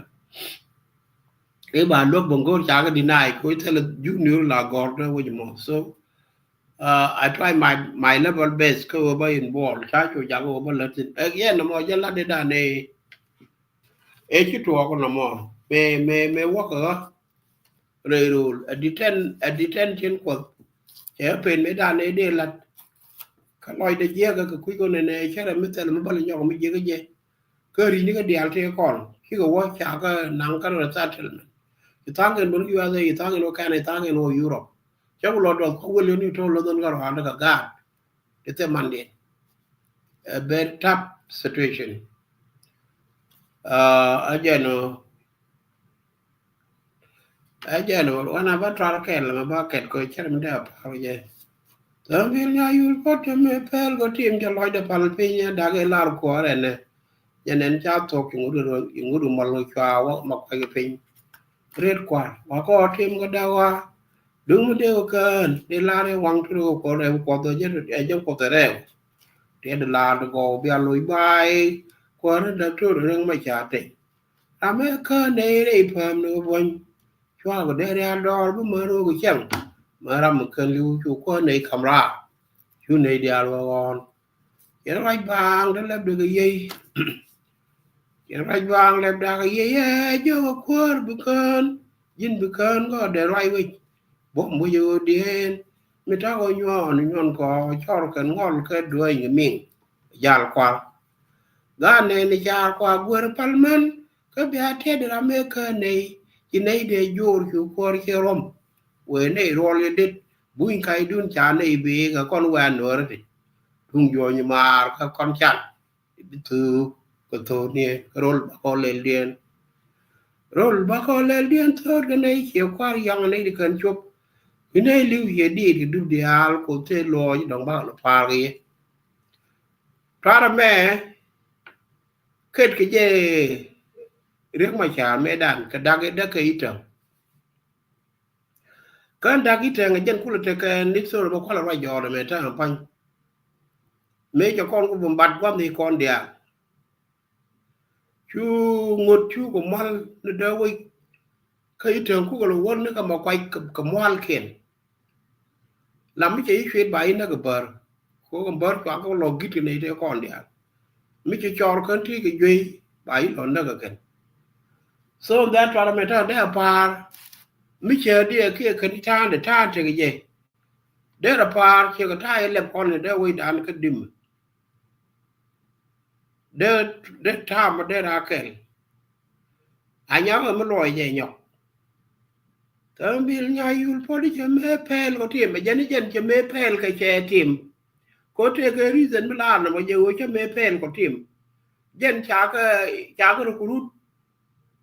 I̱ ba luäk ben go̱o̱r ca kɛ deny ko i̱ thilɛ junior la gɔr dee wec mɔ. So, Uh, I try my, my level best kä wä bä involve ca cu jakä wä bä lät thin. Again, mɔ jɛ lat di dan ɛ, ɛ ci tuɔɔk nɔ mɔ. Mɛ, mɛ, mɛ wäkä ɣä rɛy rol a detain, a detain cin Kuɔth. Cɛ pen mɛ dan ɛ dee lat. Kä lɔcdɛ jiɛk kɛ kui̱ kɔn nɛ nɛ cɛ rɛ mi thɛl mi bä lɛ nyɔk mi jiɛk jɛ. Kä ri̱c ni kä diaal tëë kɔn cikɛ wä ca kä naŋ kä resettlement. Ci tha̱a̱ŋ kɛn bä ni U S A, ci tha̱a̱ŋ kɛn wä Canada, ci tha̱a̱ŋ kɛn wä Europe. Cä ku lɔ duɔth kä wël yäni to̱ lo̱thön kä rɔaandä kɛ gaat. Ti thil mandiɛn. A very tough situation. Aa, ɛ jɛn ɔ. Ɛ jɛn ɔ, wan a bä tuar kɛl mɛ bä kɛt kɔ cɛr mi dee a pa̱a̱r jɛ. Thäm bil nya yul pɔt jɛ mi pɛl kɔ tim jɛ lɔcdɛ pal piny ɛ dak i̱ lar kuɔɔr ɛnɛ. Jɛ nɛn ca thuɔk iŋut iŋut imɔl cua wä ma kuɛk piny. Ret kua̱r wa kɔ tim kɛ dee wa. Duŋ mi dee kɛ kään dee lar i̱ waŋ ti rɛ kɛ kuɔth rɛw kuɔth ɛ jɛ, ɛ jɛ kuɔth ɛ rɛw. Tiɛt lar ti gɔw bia loc ba̱a̱ i̱ kuäär ni daktor reŋ ma ca teny. Ram ɛ kään nɛy rɛy pääm ni kɛ buɔ̱ny. Cua kɛ dee rial dɔɔr bi män röök kɛ cäŋ. Män ram mi kän li̱w cu kuäär nɛy ka̱m raar. Cu nɛy diaal wä ɣɔ̱ɔ̱n. Yɛn ruac baaŋ te lɛp dek a yiey. Yɛn ruac baaŋ lɛp dak a yiey ɛ jiök a kuäär bi kään. Ji̱n bi kään gɔɔdɛ ruac wec. Buɔ̱m wec a ɣöö dieen mi ta̱k ɣöö nyuɔɔn nyuɔn kɔ cɔr kɛn ŋɔl kɛ duäny kɛ miŋ. Jal kual. Gaat nɛn i̱ caar kua guer pal män kä bia tiɛt ram mëë kään nɛy. Ci nɛy dee joor cu kuäär ci ruɔm. Wëë nɛy ruɔl yɛ det buny kac dun ca nɛy bee kɛ kɔn wɛn nuɔɔri ti. Tuŋ juɔny maar kä kɔn can. Bi thuk kɛ thok niɛ kɛ rol ba kɔ lɛl diɛn. Rol ba kɔ lɛl diɛn thok kɛ nɛy ciɛ kuar yaŋ nɛy di kɛn cop. Bi nɛy liw yɛ diit kɛ dup diaal kɔ thee luɔɔc dɔŋ ba kɛ lɔ paar kɛ yɛ. Tuarɛ mɛ ket kɛ jɛ Riek Machar mɛ dan kɛ dak däk kɛ itäŋ. Kään dak itäŋ jɛn kulɛ tekɛ ni thor bä kualɛ ruac jɔɔdɛ mɛ ta̱a̱ pa̱ny. Mëë cɛ kɔn ku bum bat gua̱n ni kɔn diaal. Cu ŋot cu kɛ mual ni dee wec. Kä itäŋ kukɛ lɛ wä ni kɛ ma kuac kɛ mual kiɛn. Lam mi cɛ i̱ cuet ba i̱ näk ɛ bär. Kɛ ɣöö kɛ bär cua kɛ lɔ gi̱t kɛ nɛy tëë kɔn diaal. Mi ci cɔr kän ti kɛ juey ba i̱ lɔ näk ɛ kɛn. So that tuarɛ mɛ ta̱a̱ dee a pa̱a̱r. Mi cɛ diɛ kiɛ kän ti ta̱a̱n de ta̱a̱n tekɛ jɛ. Dee rɛ pa̱a̱r ciɛ kɛ ta̱a̱ i̱ lɛp kɔn ni dee wecdan kä dim. Dee dee ta̱a̱ mɔ dee rɛ a kɛl. A nyam ɛ mi luɔc jɛ nyɔk. Kä bil nya yul puɔ̱t i̱ cɛ mëë pɛɛl kɔ tim ɛ jɛn i̱ jɛn cɛ mëë pɛɛl kɛ cɛ tim. Kɔ tëëkɛ reason mi laar nɔmɔ jɛ ɣöö cä mëë pɛɛl kɔ tim. Jɛn cakɛ cakɛ rɔ kurut.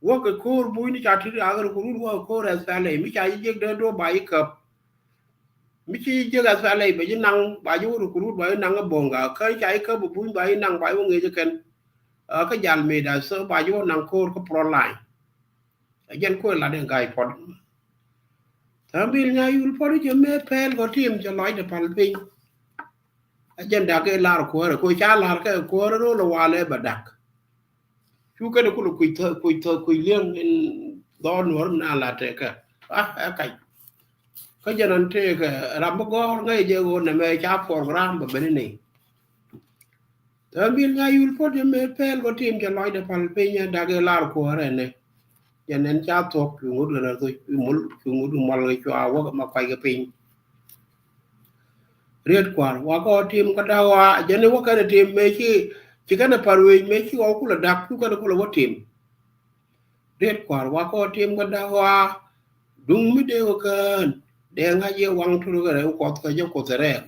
Wäkɛ ko̱o̱r bunyni ca ti cakɛ rɔ kurut wäkɛ ko̱o̱r ɛ thɛl ɛ mi ca ji̱ jiäk dee duɔ̱p ba ji̱ käp. Mi ci jiäk ɛ thɛl ɛ bɛ ji̱ naŋ ba ji̱ wä rɔ kurut ba ji̱ naŋ ɛ bo̱ŋ kä ca ji̱ käp ɛ buny ba ji̱ naŋ ba ji̱ wä ŋi̱eec ɛ kɛn. Kä jal mëëda so ba ji̱ wä naŋ ko̱o̱r kä front line. Ɛ jɛn kuëë lat in ga̱a̱c puɔ̱t. Tha̱a̱ŋ bil nya yul puɔ̱t i̱ cɛ mëë pɛɛl kɔ tim cɛ lɔcdɛ pal piny. Ɛ jɛn dak i̱ lar kuäärä kɔ ca lar kɛ kuäärä ro̱l ɛ walɛ bɛ dak. Cu kɛn kulɛ kuc thä kuc thä kuc li̱eŋ in dhɔɔn nuɔ̱r mi na lat tɛkɛ. Ah, ɛ kac. Kä jɛn an tëëkɛ ram mi gɔ̱r ŋäc jɛ ɣöö nɛmɛ ca program bɛ ben ni. Tha̱a̱ŋ bil nya yul puɔ̱t jɛ mëë pɛɛl kɔ tim cɛ lɔcdɛ pal piny ɛ dak i̱ lar kuäärä ɛnɛ. Jɛn ɛn ca thuɔ̱k cu ŋut kɛ rɛl thuɔ̱k cu ŋut cu ŋut cu mual kɛ cua wäk ma kuac kɛ piny. Riet kua̱r wakɔ tim kä da̱k ɣɔaa jɛn i̱ wäk kɛn tim mëë ci ci kɛn ɛ pa̱r wec mëë ci ɣɔw kulɛ da̱k cu kɛn kulɛ wä tim. Riet kua̱r wakɔ tim kä da̱k ɣɔaa. Duŋ mi dee wä kään dee ŋa̱c yɛ waŋ tut kɛ rɛw kuɔth kɛ jɛ kuoth rɛɛk.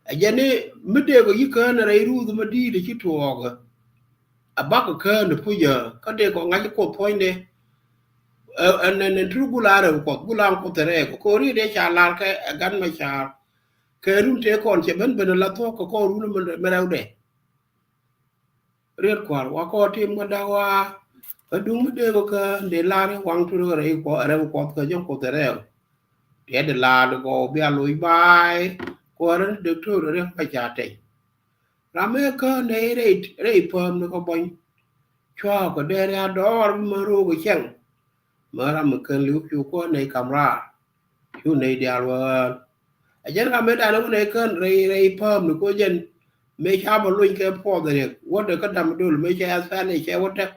Ɛ jɛn i̱ mi dee kɔ yi̱ kään rɛy ruuth mi di̱i̱t ci tuɔɔk. A bak kään puc kä dee kɔ ŋa̱c kuoth puɔ̱nydɛ. Ɛn ɛn ɛn tut gula rɛw kuɔth gula kuoth rɛɛk kɔ riet dee ca lar kɛ ɛ gan mɛ car. Kɛ run tëë kɔn cɛ ben ben la thuɔ̱k kɛ kɔn run mi rɛwdɛ. Riet kua̱r wakɔ tim kɛ da̱k ɣɔaa. Kä duŋ mi dee kɔ kään dee lar i̱ waŋ tut kɛ rɛy kuɔth rɛw kuɔth kɛ jɛ kuoth rɛɛk. Tiɛt di laat gɔw bia loc baai kuäärä ni dek to̱r riɛk pa ca tɛny. Ram mëë kään dee rɛy rɛy pääm ni kɔ bɔny. Cua kɔ dee ria̱a̱ dɔɔr mi män ro̱o̱k cɛŋ. Män ram mi kän li̱w cu kuäär nɛy kam raar. Cu nɛy diaal wä ɣään. A jɛn ram mëë dan wä nɛy kään rɛy rɛy pääm ni kɔ jɛn. Mëë ca bä lony kɛ puɔth riɛk wädɛ kä dam dol mëë cɛ athɛl cɛ wä däk.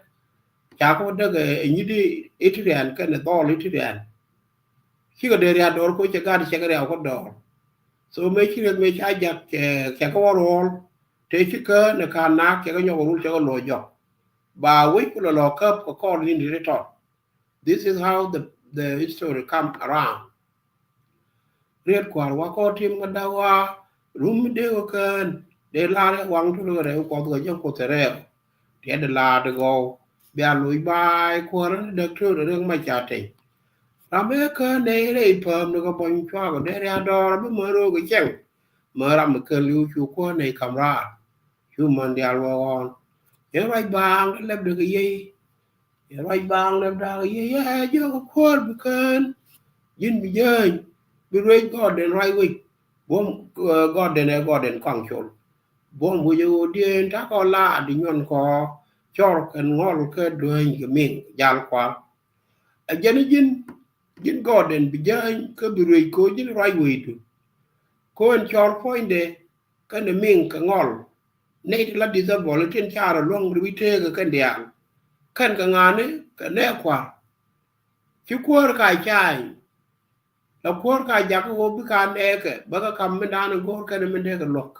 Ca kɔ wä däk ɛ nyit i̱ i̱ ti rian kɛn ɛ dhɔl i̱ ti rian. Cikɛ dee ria̱a̱ dɔɔr ko cɛ gat cɛ kɛ riaw kä dɔɔr. So mëë ci riɛk mëë ca jak cɛ cɛ kɛ wä ruɔl. Tëë ci kään ɛ ka̱n naak cɛ kɛ nyɔk rul cɛ kɛ lo̱c jɔk. Ba wec kulɛ lɔ käp kɛ kɔr ni̱n ti tɔt. This is how the, the history come around. Riet kua̱r wakɔ tim kɛ da̱k ɣɔaa. Rum mi dee kɔ kään dee lar i̱ waŋ tut kɛ rɛw kuɔth kɛ jɛ kuoth rɛɛk. Tiɛt di laat di gɔw bia loc baai kuäärä ni dek to̱r riɛk ma ca tɛny. Ram ëë kään dee rɛy pääm ni kɛ bɔny cuakɔ dee ria̱a̱ dɔɔr bi män ro̱o̱k cɛŋ. Män ram mi kän li̱w cu kuäär nɛy kam raar. Cu män diaal wä ɣɔɔn. Yɛn ruac baaŋ kɛ lɛp dek kɛ yiey. Yɛn ruac baaŋ lɛp dak kɛ yiey ɛ jiök kɛ kuäär bi kään. Ji̱n bi jäny bi ruec gɔɔdɛn ruac wec. Buɔ̱m gɔɔdɛn ɛ gɔɔdɛn kɔaŋ col. Buɔ̱m wec ɛ ɣöö dieen ta̱kɔ laat di nyuɔn kɔ cɔr kɛn ŋɔl kɛ duäny kɛ miŋ jal kual. Ɛ jɛn ji̱n ji̱n gɔɔdɛn bi jäny kä bi ruec kɛ ɣöö ji̱n ruac wecdu. Kɔn cɔr puɔ̱nyde kɛn miŋ kɛ ŋɔl. Nɛy ti la disable tin carɛ luäŋ ri wi̱c teekä kɛn diaal. Kɛn kɛ ŋa̱ni kɛ nɛ kua̱r. Ci kuäär ka ca̱a̱ny. La kuäär ka jakä ɣöö bikɛ a nɛɛkɛ bäkɛ kam mindan go̱o̱r kɛn mindɛ kɛ luäk.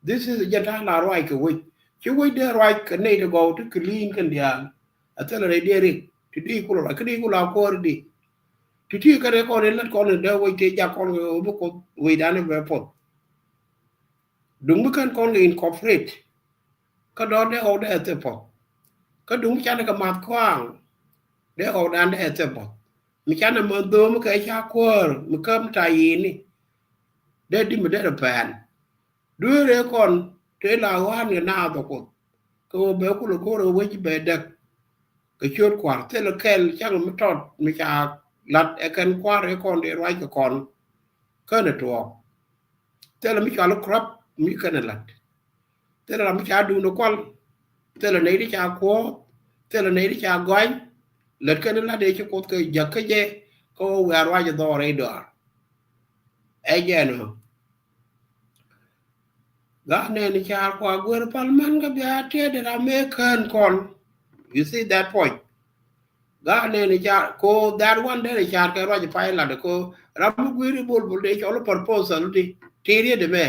This is jɛn ta̱a̱ la ruac kɛ wec. Ci wec dee ruac kɛ nɛy ti gɔw ti clean kɛn diaal. A thilɛ rɛy dee rik ti di kulɛ ruac kä di kulɛ a kuäär di. Ti ti kɛn kɔn in lät kɔn in dee wec ti jak kɔn kɛ ɣöö bi Kuoth wecdan in bɛ puɔth. Duŋ mi kɛn kɔn kɛ incorporate. Kä dɔ̱r dee ɣɔw dee thil puɔth. Kä duŋ mi canɛ kɛ math kɔaŋ dee ɣɔw dan dee thil puɔth. Mi canɛ män dho̱o̱m kɛ ca kuäär mi käm ta yini. Dee di mi dee rɛ pɛn. Dueerɛ kɔn tëë la ɣɔ̱a̱n kɛ naath ɔ Kuoth. Kɛ ɣöö bɛ kulɛ go̱o̱r ɛ wec bɛ däk. Kɛ ciöt kua̱r thilɛ kɛl cäŋ mi tɔt mi ca lat ɛ kɛn kua̱r ɛ kɔn dee ruac kɛ kɔn. Känɛ tuɔɔk. Thilɛ mi cɔal i̱ corrupt mi känɛ la̱t. Thilɛ ram mi ca duundɛ kual. Thilɛ nɛy ti ca kuɔɔth. Thilɛ nɛy ti ca gɔany. Lät kɛn i̱ la̱t ëë ci Kuoth kɛ jäk kä jɛ. Kä wä wiaa ruac ɛ dhɔɔr rɛy dɔaar. Ɛ jɛn ɣöö Gaa nɛɛni ca̱r kua guer pal män kä bia tiɛt ram mëë kään kɔn. You see that point? Gaa nɛɛni ca̱r ko that one dee ca̱r kɛ ruac pay lat ko ram mi guir i̱ bol bol dee cɔl proposal di ti riet mɛ.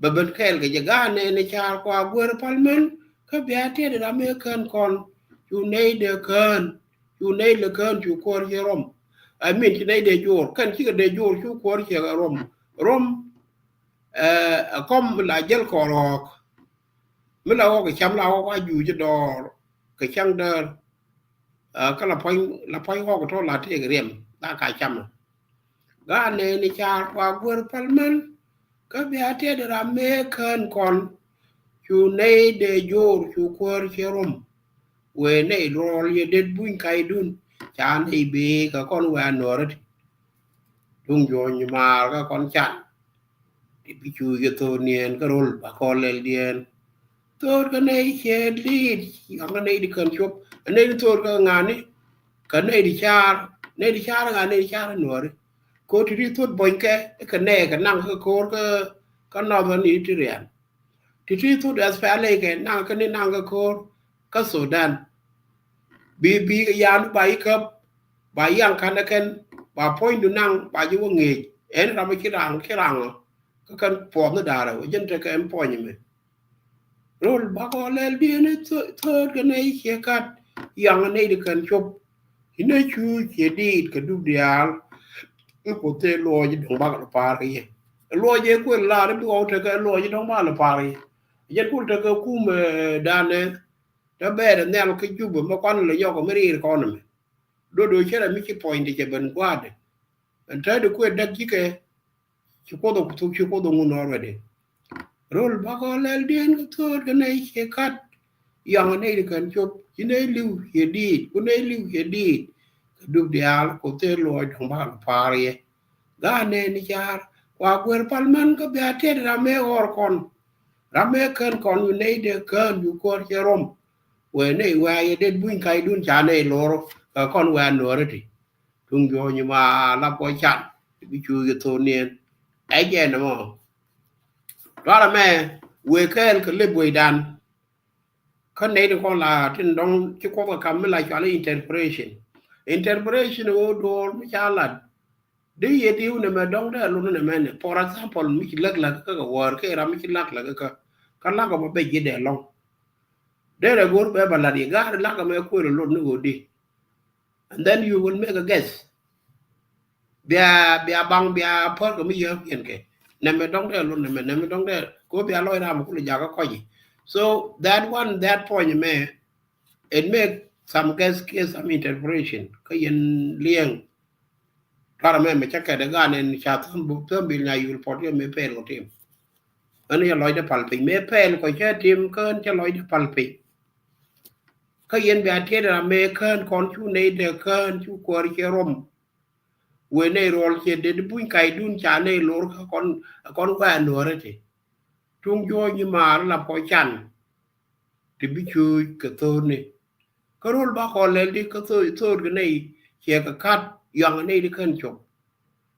Bɛ ben kɛɛl kɛ jɛ gaa nɛɛni ca̱r kua guer pal män kä bia tiɛt ram mëë kään kɔn. Cu nɛy dee kään cu nɛy lɛ kään cu kuäär ciɛ rom. I mean ci nɛy dee joor kɛn cikɛ dee joor cu kuäär ciɛ rom. Rom Ɛ kɔm mi la jäl kɔɔr ɣɔɔk. Mi la ɣɔɔk kɛ cam la ɣɔɔk a juuc dɔɔr kɛ cäŋ däär. Kä la puɔ̱ny la puɔ̱ny ɣɔɔk tɔ̱ la tëëk riɛm la ka cam. Gaa nɛɛni ca̱r kua guer pal män. Kä bia tiɛt ram mëë kään kɔn. Cu nɛy dee joor cu kuäär ciɛ rom. Wëë nɛy luɔl yɛ det buny kaydun ca nɛy bee kɛ kɔn wëë a nuɔrä ti. Duŋ juɔ̱ny maar kä kɔn can. Ti bi cuuc kɛ tho̱o̱r niɛn kä ro̱l ba kɔn lɛl diɛn. Tho̱o̱r kä nɛy cɛ liit ɣaŋ kä nɛy di kän cop nɛy di tho̱o̱r kä ŋa̱ni. Kä nɛy di ca̱a̱r nɛy di ca̱a̱r ŋa̱ nɛy di ca̱a̱r nuɔ̱ɔ̱ri. Ko ti ri tho̱o̱r buɔ̱nykɛ kɛ nɛy kɛ naŋ kä ko̱o̱r kä northern Eritrean. Ti ti thut S P L A kɛ naŋ kä ni naŋ kä ko̱o̱r kä Sudan. Bi bi yan ba yi käp ba yaŋ kan kɛn ba puɔ̱nydu naŋ ba ji̱ wä ŋi̱eec. Ɛn ram ci raŋ ci raŋ kä kɛn puɔth ni da̱rɛ wä jɛn tekɛ ɛn puɔ̱ny mi. Rol bakɔ lɛl diɛn thot kɛ nɛy ciɛ kat yaŋ nɛy di kɛn cop. Inɛ cuuc ciɛ diit kɛ dup diaal. I̱ Kuoth tëë luɔc dɔ̱ŋ bak lɔ pa̱a̱r kɛ yɛ. Luɔc ëë kuël lar i̱ bi ɣɔw tekɛ luɔc dɔ̱ŋ bak lɔ pa̱a̱r kɛ yɛ. Jɛn kul tekɛ kum danɛ. Te bɛɛr nhial kä Jubɛ mɛ kuan lɔ yɔk mɛ riir kɔn mɛ. Dodo cɛ rɛ mi ci puɔ̱ny ti cɛ ben gua̱a̱dɛ. Ɛn te di kuël däk cikɛ. Ci Kuoth ɔ kuthuk ci Kuoth ɔ ŋun already. Rol bakɔ lɛl diɛn kä tho̱o̱t kɛ nɛy ciɛ kat. Yaŋ nɛy di kɛn cop ci nɛy li̱w ciɛ diit ku nɛy li̱w ciɛ diit. Kɛ dup diaal Kuoth tëë luɔc dɔ̱ŋ bak lɔ pa̱a̱r yɛ. Gaa nɛɛni ca̱a̱r kua guer pal män kä bia tiɛt ram mëë ɣɔr kɔn. Ram mëë kään kɔn yu nɛy dee kään yu kuäär cɛ rom. Wëë nɛy wëë a yɛ det buny kaydun ca nɛy lor kɛ kɔn wëë a nuɔ̱ɔ̱ri ti. Tuŋ juɔ̱ɔ̱ny ma la puɔ̱c can ti bi cuuc kɛ tho̱o̱n niɛn. Ɛ jɛn ɛmɔ. Tuarɛ mɛ wëë kɛɛl kɛ lep wecdan. Kä nɛy ti kɔn la tin dɔ̱ŋ ci Kuoth kɛ kam mi la cual i̱ interpretation. Interpretation ɣöö duɔ̱ɔ̱r mi ca lat. Di yɛ diw nɛmɛ dɔ̱ŋ dee lot ni nɛmɛ ni. For example mi ci läk läk kä kɛ wäär kɛ ram mi ci lak läk kä kä lak ɔ bɛ ji̱ dee lɔ̱ŋ. Dee rɛ go̱r bɛ bɛ lat yɛ ga̱a̱r lak ɔ mɛ kuël lot ni ɣöö di. And then you will make a guess. Bia bia baŋ bia pär kɛ mi yäk yɛn kɛ nɛmɛ dɔ̱ŋ dee lot nɛmɛ nɛmɛ dɔ̱ŋ dee ko bia lɔc ram kulɛ jakä kɔc. So that one that point mɛ it make some guess kiɛ some interpretation kä yɛn liɛŋ. Tuarɛ mɛ mɛ cä kɛt ɛ gan ɛn ca thäm thäm bil nya yul pɔt yɛ mɛ pɛl kɔ tim. Ɛn yɛ lɔcdɛ pal piny mɛ pɛl kɔ cɛ tim kä ɛn cɛ lɔcdɛ pal piny. Kä yɛn bia tiɛt ram mɛ kään kɔn cu nɛy dee kään cu kuäär cɛ rom. Wëë nɛy ruɔl cɛ det buny kaydun ca nɛy lor kä kɔn kɔn wɛɛ nuɔ̱ɔ̱rä ti. Tuŋ juɔ̱ɔ̱ny maar la pɔ can. Ti bi cuuc kɛ tho̱o̱ni. Kä rol bakɔ lɛl di kä tho̱o̱ tho̱o̱t kɛ nɛy ciɛ kɛ kat yaŋ nɛy di kän cop.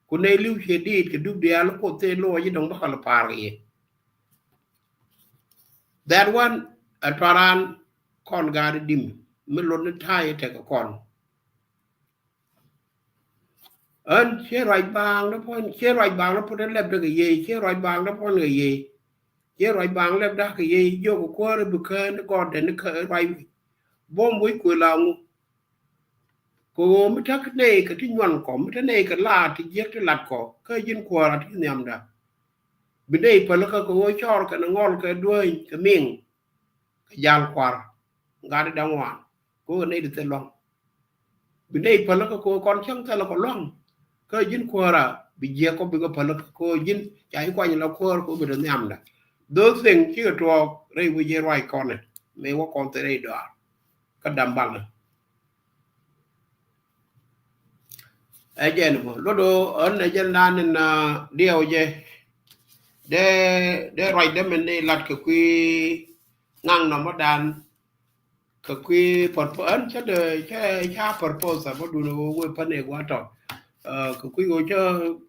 Ku nɛy li̱w ciɛ diit kɛ dup diaal Kuoth tëë lo̱ ji̱ dɔ̱ŋ bä kɔn pa̱a̱r kɛ yɛ. That one, a tɔran kɔn gaat di̱m mi lot ni ta̱a̱ yɛ tekɛ kɔn. Ɣän ciɛ ruac baaŋ ni puɔ̱n, ciɛ ruac baaŋ ni puɔ̱n lɛp tekɛ yɛ, ciɛ ruac baaŋ ni puɔ̱n kɛ yɛ. Ciɛ ruac baaŋ lɛp dak kɛ yɛ, jiök kuäär bi kään ni gɔɔtdɛ ni kä ruac wi̱c. Buɔ̱m wi̱c kuël aŋu. Kɛ ɣöö mi ta̱k nɛy kɛ ti nyuan kɔ, mi ta̱k nɛy kɛ laat ti jiäk ti lat kɔ, kä ji̱n kuäär a ti nhiamda. Bi nɛy päl kä kɛ ɣöö cɔɔr kɛn ŋɔl kɛ duäny kɛ miŋ kɛ jal kua̱r. Gat di da̱ŋ wan kɛ ɣöö nɛy di thil lua̱ŋ. Bi nɛy päl kä kɛ ɣöö kɔn cäŋ thil kɔ lua̱ŋ. Kä ji̱n kuäär a bi jiɛk kɔ bikɛ päl kä kɛ ɣöö ji̱n ca ji̱ kuany la kuäär kɛ ɣöö bi di nhiamda. Those things cikɛ tuɔɔk rɛy wi̱c ji̱ ruac kɔn ɛ mëë wä kɔn thil rɛy dɔaar. Kä dam balä. Ɛ jɛn bä lot ɣöö ɣän ɛ jɛn dan in diɛw jɛ. Dee, dee ruacdä min ni lat kɛ kui̱ ŋaŋ nɔmɔdan. Kɛ kui̱ purpo-, ɣän cä dee, cä, ca purpose a bä dun ɣöö wee pän ɛ gua̱a̱ tɔ. Kɛ kui̱ ɣöö cä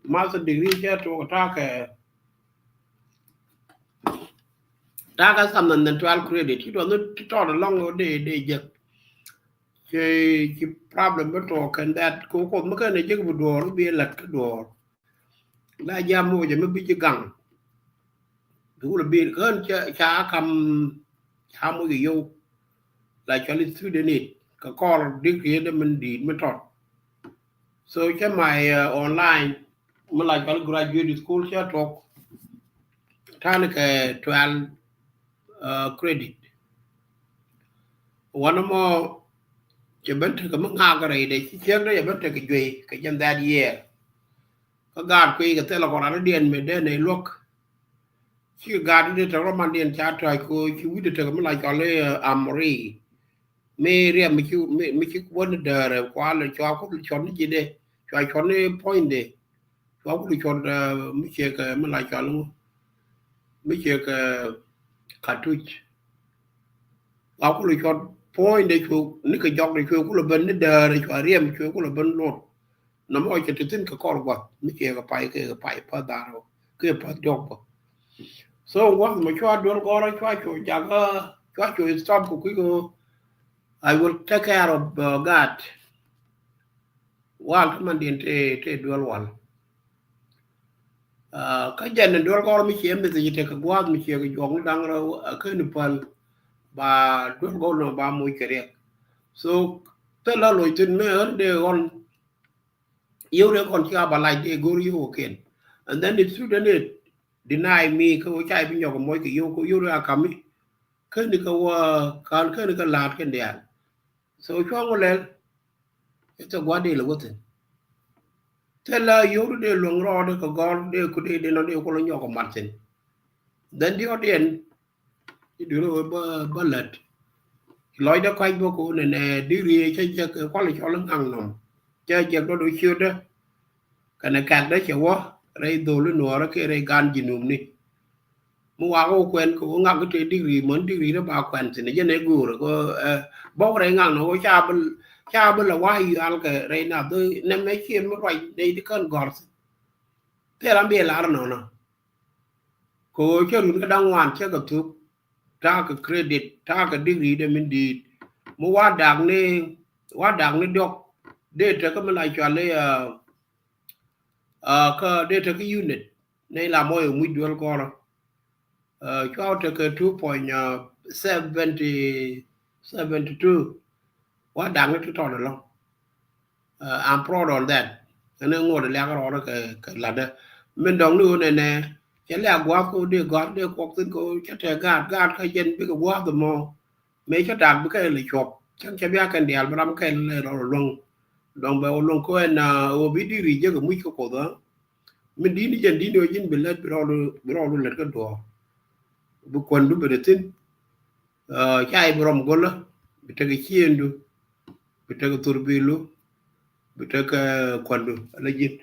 master degree cä tuɔk ta̱a̱ kɛ ta̱a̱ kɛ samɛ nhin twelve credit ci duɔth ni ti tɔɔt ɛlɔ̱ŋ ɣöö dee, dee jek. Ci, ci problem bä tuɔɔk kɛn that kɛ Kuoth mi kɛn ɛ jek bi duɔɔr bi lät kä duɔɔr. La jam mocɛ mi bi ci gaŋ. Bi wulɛ bi kään ca, ca kam ca moc kɛ yio̱w. La cuali student aid kɛ kɔr degree dee min di̱i̱t mi tɔt. So cä my online mi la cuali graduate school cä tuɔk. Ta̱a̱ ni kɛ twelve credit. Wanɛ mɔ cɛ ben tekɛ mi ŋaak rɛy dee ci ciek dee cɛ ben tekɛ juey kɛ jɛn that year. Kä gaat kui̱ kɛ thilɛ kɔn ran diɛn mi dee nɛy luäk. Cikɛ gaat ni dee tek rɔ man diɛn ca tɔ̱a̱c kɛ ɣöö ci wi̱cdɛ tekɛ mi la cɔl i̱ amri. Mi riɛm mi ci, mi, mi ci wä ni däärɛ kualɛ cua kul cɔn ni ji̱ dee cua cɔn ni puɔ̱nydɛ. Cua kul cɔn mi ciɛ kɛ mi la cɔl i̱ ŋu mi ciɛ kɛ katuc. Cua kul cɔn puɔ̱nydɛ cu ni kɛ jɔk dee cua kul ben ni däärɛ cua riɛm cua kul ben lot. Nɔmɔ cɛ ti thi̱n kɛ kɔr gua̱th mi ciɛ kɛ pay kɛ kɛ pay päth da̱r kɛ päth diɔk bä. So gua̱th mɔ cua duel gɔrä cua cu jakä cua cu stop kɛ kui̱ kɛ I will take care of, uh, God. Wal kä man diɛn te, te duel wal. Uh, kä jɛn ni duel gɔrä mi ciɛ mith ci tekɛ gua̱th mi ciɛ kɛ juɔk ni da̱ŋ rɛw a kä ni päl ba duel gɔrä nɔ ba moc kɛ riɛk. So thilɛ loc thi̱n mi ɣän dee ɣɔn Yio̱w dee kɔn ci a ba lac dee go̱r yio̱w kɛn. And then the student deny me kä wä ca i̱ bi nyɔk moc kɛ yio̱w kä yio̱w dee a kami. Käni kä wä kan käni kä la̱a̱t kɛn diaal. So cuɔ̱ŋ wä lɛl. Ithɛ gua̱a̱r dee lɛ wä thi̱n. Thilɛ yio̱w dee luäŋ rɔɔdɛ kɛ gɔ̱r dee ku dee dee nɔ dee kulɛ nyɔk kɛ mat thi̱n. Then diɔt diɛn Ci duel ɣöö bä, bä lät. Lɔcdä kɔc bä ko̱n ɛn ɛ digri cä jek kualɛ cɔl i̱ ŋaŋ nɔm. Cä jek dɔ̱dɔ ciötdä. Kɛnɛ kɛ̈kdä cɛ wä rɛy dhol i̱ nuɔɔrä kiɛ rɛy gan ji̱ nömni. Mi wakä wä kuɛn kɛ wä ŋak i̱ te digri män digri dä ba kuɛn thi̱n ɛ jɛn ɛ göörä kɛ ɛ bɔk rɛy ŋaŋ nɔm wä ca bi, ca bi lɛ wa̱a̱ yual kɛ rɛy nath nɛmɛ ciɛ mi ruac nɛy ti kän gɔ̱r thi̱n. Thil ram bi ɛ lar nɔnɔ. Kɛ ɣöö cä run kä da̱ŋ ŋuan cä kɛ thuk ta̱a̱ kɛ credit ta̱a̱ kɛ digri dee min di̱i̱t mi wa̱a̱ dak ni wa̱a̱ dak ni diɔk dee tekä mi la cual i̱ kä dee tekä unit ni la mɔc ɛ muc duel gɔrä. Cuaw tekɛ two point seventy, seventy two. Wa̱a̱ dak ni ti tɔt ɛlɔ̱ŋ. I'm proud on that. Ɛn ŋot liak rɔɔdä kɛ, kɛ latdä min dɔŋ ni ɣöö nɛnɛ cɛ liak gua̱a̱th kɛ ɣöö dee gɔ̱a̱r dee kuɔk thi̱n kɛ ɣöö cä tɛk gaat gaat kä jɛn bikɛ gua̱a̱th ɛmɔ. Mëë cä dak bikɛ lɛ cuɔp cäŋ cɛ bia kɛn diaal bi ram kɛn lɛ rɔɔdä luäŋ. Dɔŋ bɛ wä luäŋ kɛ ɣöö ɛn ɣöö bi digri jek ɛ muc kä Kuoth ɣä. Min di̱t ni jɛn di̱t ni ɣöö ji̱n bi lät bi rɔɔdu, bi rɔɔdu lät kä duɔ̱ɔ̱r. Bi kuändu bi dee thi̱n. Ca i̱ bi rɔm go̱lä bi tekɛ ciëëndu bi tekɛ thurbilu bi tekɛ kuändu ala ji̱n.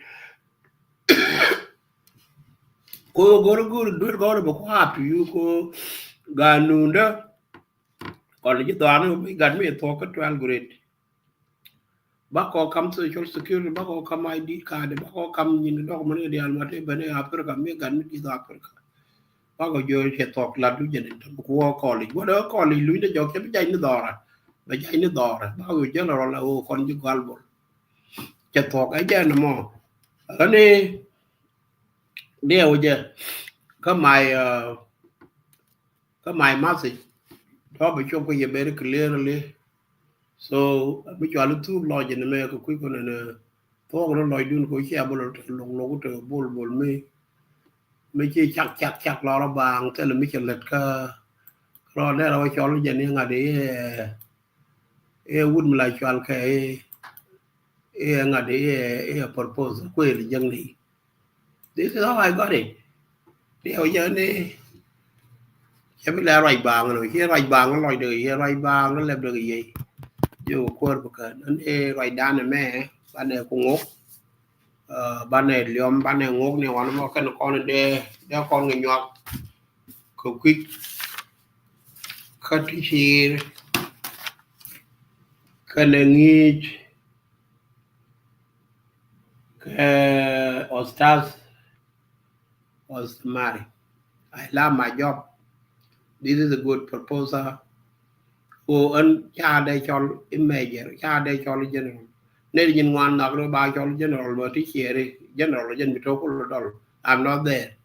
Ko go̱rä go̱rä duel gɔrä bɛ kuaap ti yu ko ganundä. Kɔn ji̱ dhɔaani mi gat mi thuɔk kä twelve grade. Bakɔ kam social security, bakɔ kam I D card, bakɔ kam nyin document kɛ diaal ma te ben i̱ Africa, mi gat mi di̱th Africa. Bakɔ jiö cɛ thuɔk lat du jɛn in tɔn ku wä college. Wä dee college luny dee jɔk cɛ bi jany ni dhɔrɛ. Bɛ jany ni dhɔrɛ. Bakɔ general a wä kɔn ji̱ gɔal bol. Cɛ thuɔk ɛ jɛn mɔ. Ɣän i̱ diɛw jɛ. Kä my, uh, kä my message tɔ bi cop kä yɛ very clearly. So bi cual i̱ thuk lɔc in mɛ kɛ kui̱ kɔn in thuɔk ni lɔcdun kɛ cia bol te lok lok te bol bol mi mi ci cak cak cak lɔr a baaŋ thilɛ mi cɛ lät kä rɔ nɛr a wä cɔl jɛ ni ŋa̱t i̱ i̱ wut mi la cual kɛ i̱ i̱ ŋa̱t i̱ i̱ propose kuël jäŋni. This is how I got it. Diɛw jɛ ni cɛ bi lɛ ruac baaŋ ni ci ruac baaŋ lɔc dee yɛ ruac baaŋ lɛp dee yɛ. Jiök kuäär bi kän ni ruacdan ɛmɛ banɛ ku ŋok. Banɛ liɔm banɛ ŋok ni wan mɔ kɛn kɔn dee dee kɔn kɛ nyuak kɛ kui̱ kä ti ciir kɛnɛ ŋi̱i̱c kɛ Ustaz Osmari. I love my job. This is a good proposal. Ko ɛn ca dee cɔl i̱ major, ca dee cɔl i̱ general. Nɛy ti nyin ŋuan nhɔk rɔ ba cɔl i̱ general bä ti ciɛɛri general jɛn bi tok kulɔ dɔl. I'm not there.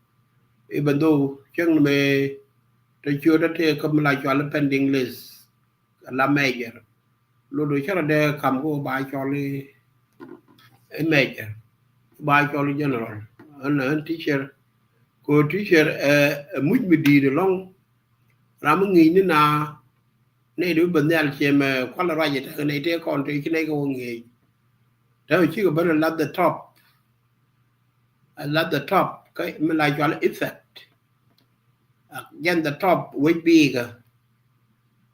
Even though cäŋ ni mëë te ciöt te tëë kä mi la cɔal i̱ pending list. La major. Lot do cä rɔ dee kam kä ba cɔl i̱ major ba cɔl i̱ general. Ɛn ɛn teacher ko teacher ɛ muc mi di̱i̱t ɛlɔ̱ŋ. Ram mi ŋi̱i̱c ni na nɛy di bi ben nhial ciɛ mɛ kual ruac i̱ tekɛ nɛy tëë kɔn tëë ci nɛy kɛ wä ŋi̱eec. Te cikɛ ben ɛ lath the top. Ɛ lath the top kä mi la cɔal effect. Ak jɛn the top wec biikä.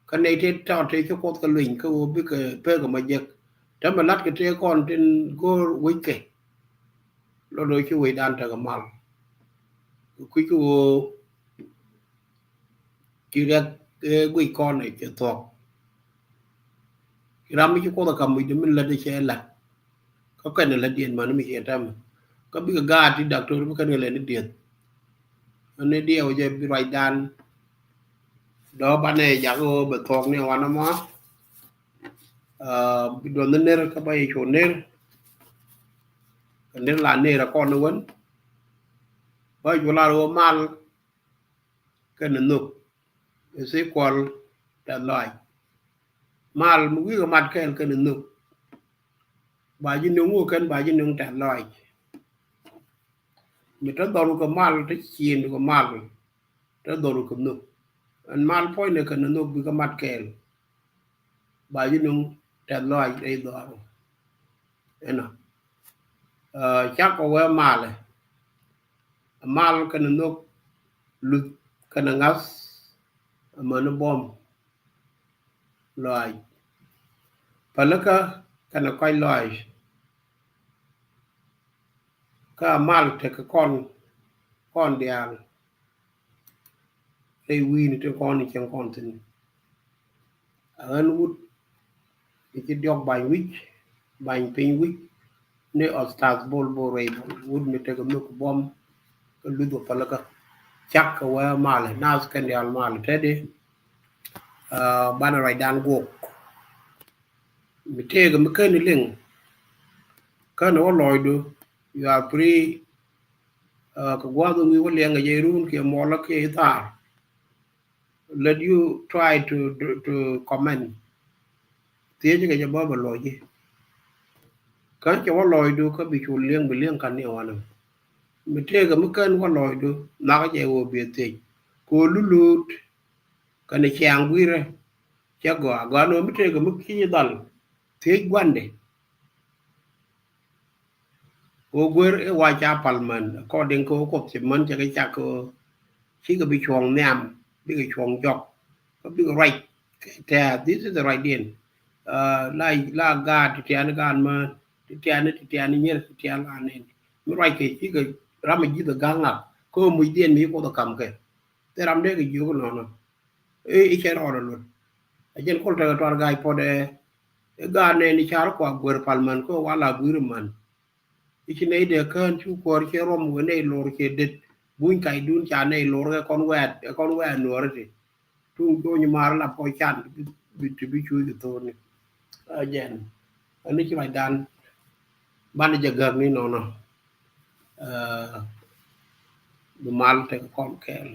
Kä nɛy tëë tɔt tëë ci kuoth kɛ lueny kä ɣöö bikɛ pek ɛmɔ jek. Te mi latkɛ tëë kɔn tin go̱o̱r wec kɛ. Lot do ci wecdan tekɛ mal. Kɛ kui̱ kä ɣöö ci riɛk ëë guic kɔn ɛ cɛ thuɔ̱k. Ci ram mi ci kuoth ɛ kam wi̱cdɛ min lät ɛ cɛ la̱t. Kä kɛn ɛ la̱tdiɛn mani mi cɛ tɛmɛ kä bikɛ gaat ti daktor bi kɛn kɛ lɛn i̱ dieth. Ɛn i̱ diɛw jɛ bi ruacdan. Dɔ̱ banɛ jak ɣöö bɛ thuɔ̱k ni wan ɛmɔ. Bi duɔth ni ner kä ba yɛ cu ner. Kɛ ner la ner ɛ kɔn ni wän. Ba cu lar ɣöö mal kɛn ɛ nhök. Ɛ thi kuɔl tɛth lɔac. Mal mi wi̱i̱ kɛ mat kɛɛl kɛn ɛ nhök. Ba ji̱ nuŋ wä kɛn ba ji̱ nuŋ tɛth lɔac. Mi te dhɔru kɛ mal te ciëëndu kɛ mal te dhɔru kɛ nhök. Ɛn mal puɔ̱nydɛ kɛn ɛ nhök bikɛ mat kɛɛl. Ba ji̱ nuŋ tɛth lɔac rɛy dhɔru. Ɛnɔ cak kɛ wee malɛ. Mal kɛn ɛ nhök luth kɛn ɛ ŋa̱th. Amäni buɔ̱m lɔaac. Pälikä kɛnɛ kɔc lɔaac. Kä amal tekɛ kɔn kɔn diaal. Rɛy wi̱i̱ni ti kɔn i̱ cieŋ kɔn thi̱n. A ɣän wut i̱ ci diɔ̱k ba̱ny wi̱c ba̱ny piny wi̱c. Ni Ustaz Bol Bol rɛy wut mi tekɛ mi ku buɔ̱m. Kä luth wä pälikä cak kɛ wee malɛ nath kɛn diaal malɛ tɛdi. Banɛ ruacdan guɔk mi tëëkɛ mi ken liŋ. Ken wä lɔcdu you are free. Kɛ gua̱th wä ŋi̱i̱c wä liɛŋ kɛ jɛ run kiɛ muɔlä kiɛ i̱ thaar. Let you try to to comment. Thiec kɛ jɛ bä bɛ lɔc ji̱. Kä cɛ wä lɔcdu kä bi cu liɛŋ bi liɛŋ kan ni wanɛ. Mi tëëkɛ mi ken wä lɔcdu nhakɛ jɛ wä biɛ thiec. Kɛ wä luluut kɛnɛ ciaŋ gui̱rɛ. Cɛ gɔaa gɔaa ni wä mi tëëkɛ mi ki̱ny dhal thiec gua̱ndɛ. Wä guer i̱ wa ca pal män according kɛ wä kuɔth ci män cɛ kɛ cak kɛ wä cikɛ bi cuɔ̱ŋ nhiam bikɛ cuɔ̱ŋ jɔk. Kä bikɛ ruac kɛ tɛ̈ɛ̈ this is the right diɛn. La la gaat ti tiani gaat män ti tiani ti tiani nyier ti tiani la nen mi ruac kɛ cikɛ ram a ji̱th a ga̱ŋ ŋak kä wä muc diɛn mi ci kuɔth a kam kɛ. Thil ram dee kɛ jiök inɔnɔ. I̱ cɛ rɔɔdɛ luɔt a jɛn kol tekɛ tuar ga̱a̱c puɔ̱tdɛ. Ɛ gaat nɛy ni car kua guer pal man kä wala guir man. I̱ ci nɛy dee kään cu kuäär cɛ ruɔm wee nɛy lor cɛ det. Buny kac dun ca nɛy lor kɛ kɔn wɛɛt, ɛ kɔn wɛɛt nuɔɔri ti. Tuŋ do̱ny maar lap kɔ can bi, bi, ti bi cuuc kɛ thorni. Ɛ jɛn. Ɛn ni ci macdan. Ban jɛ gäk ni nɔnɔ. Ɛ, bi mal tek kɔn kɛɛl.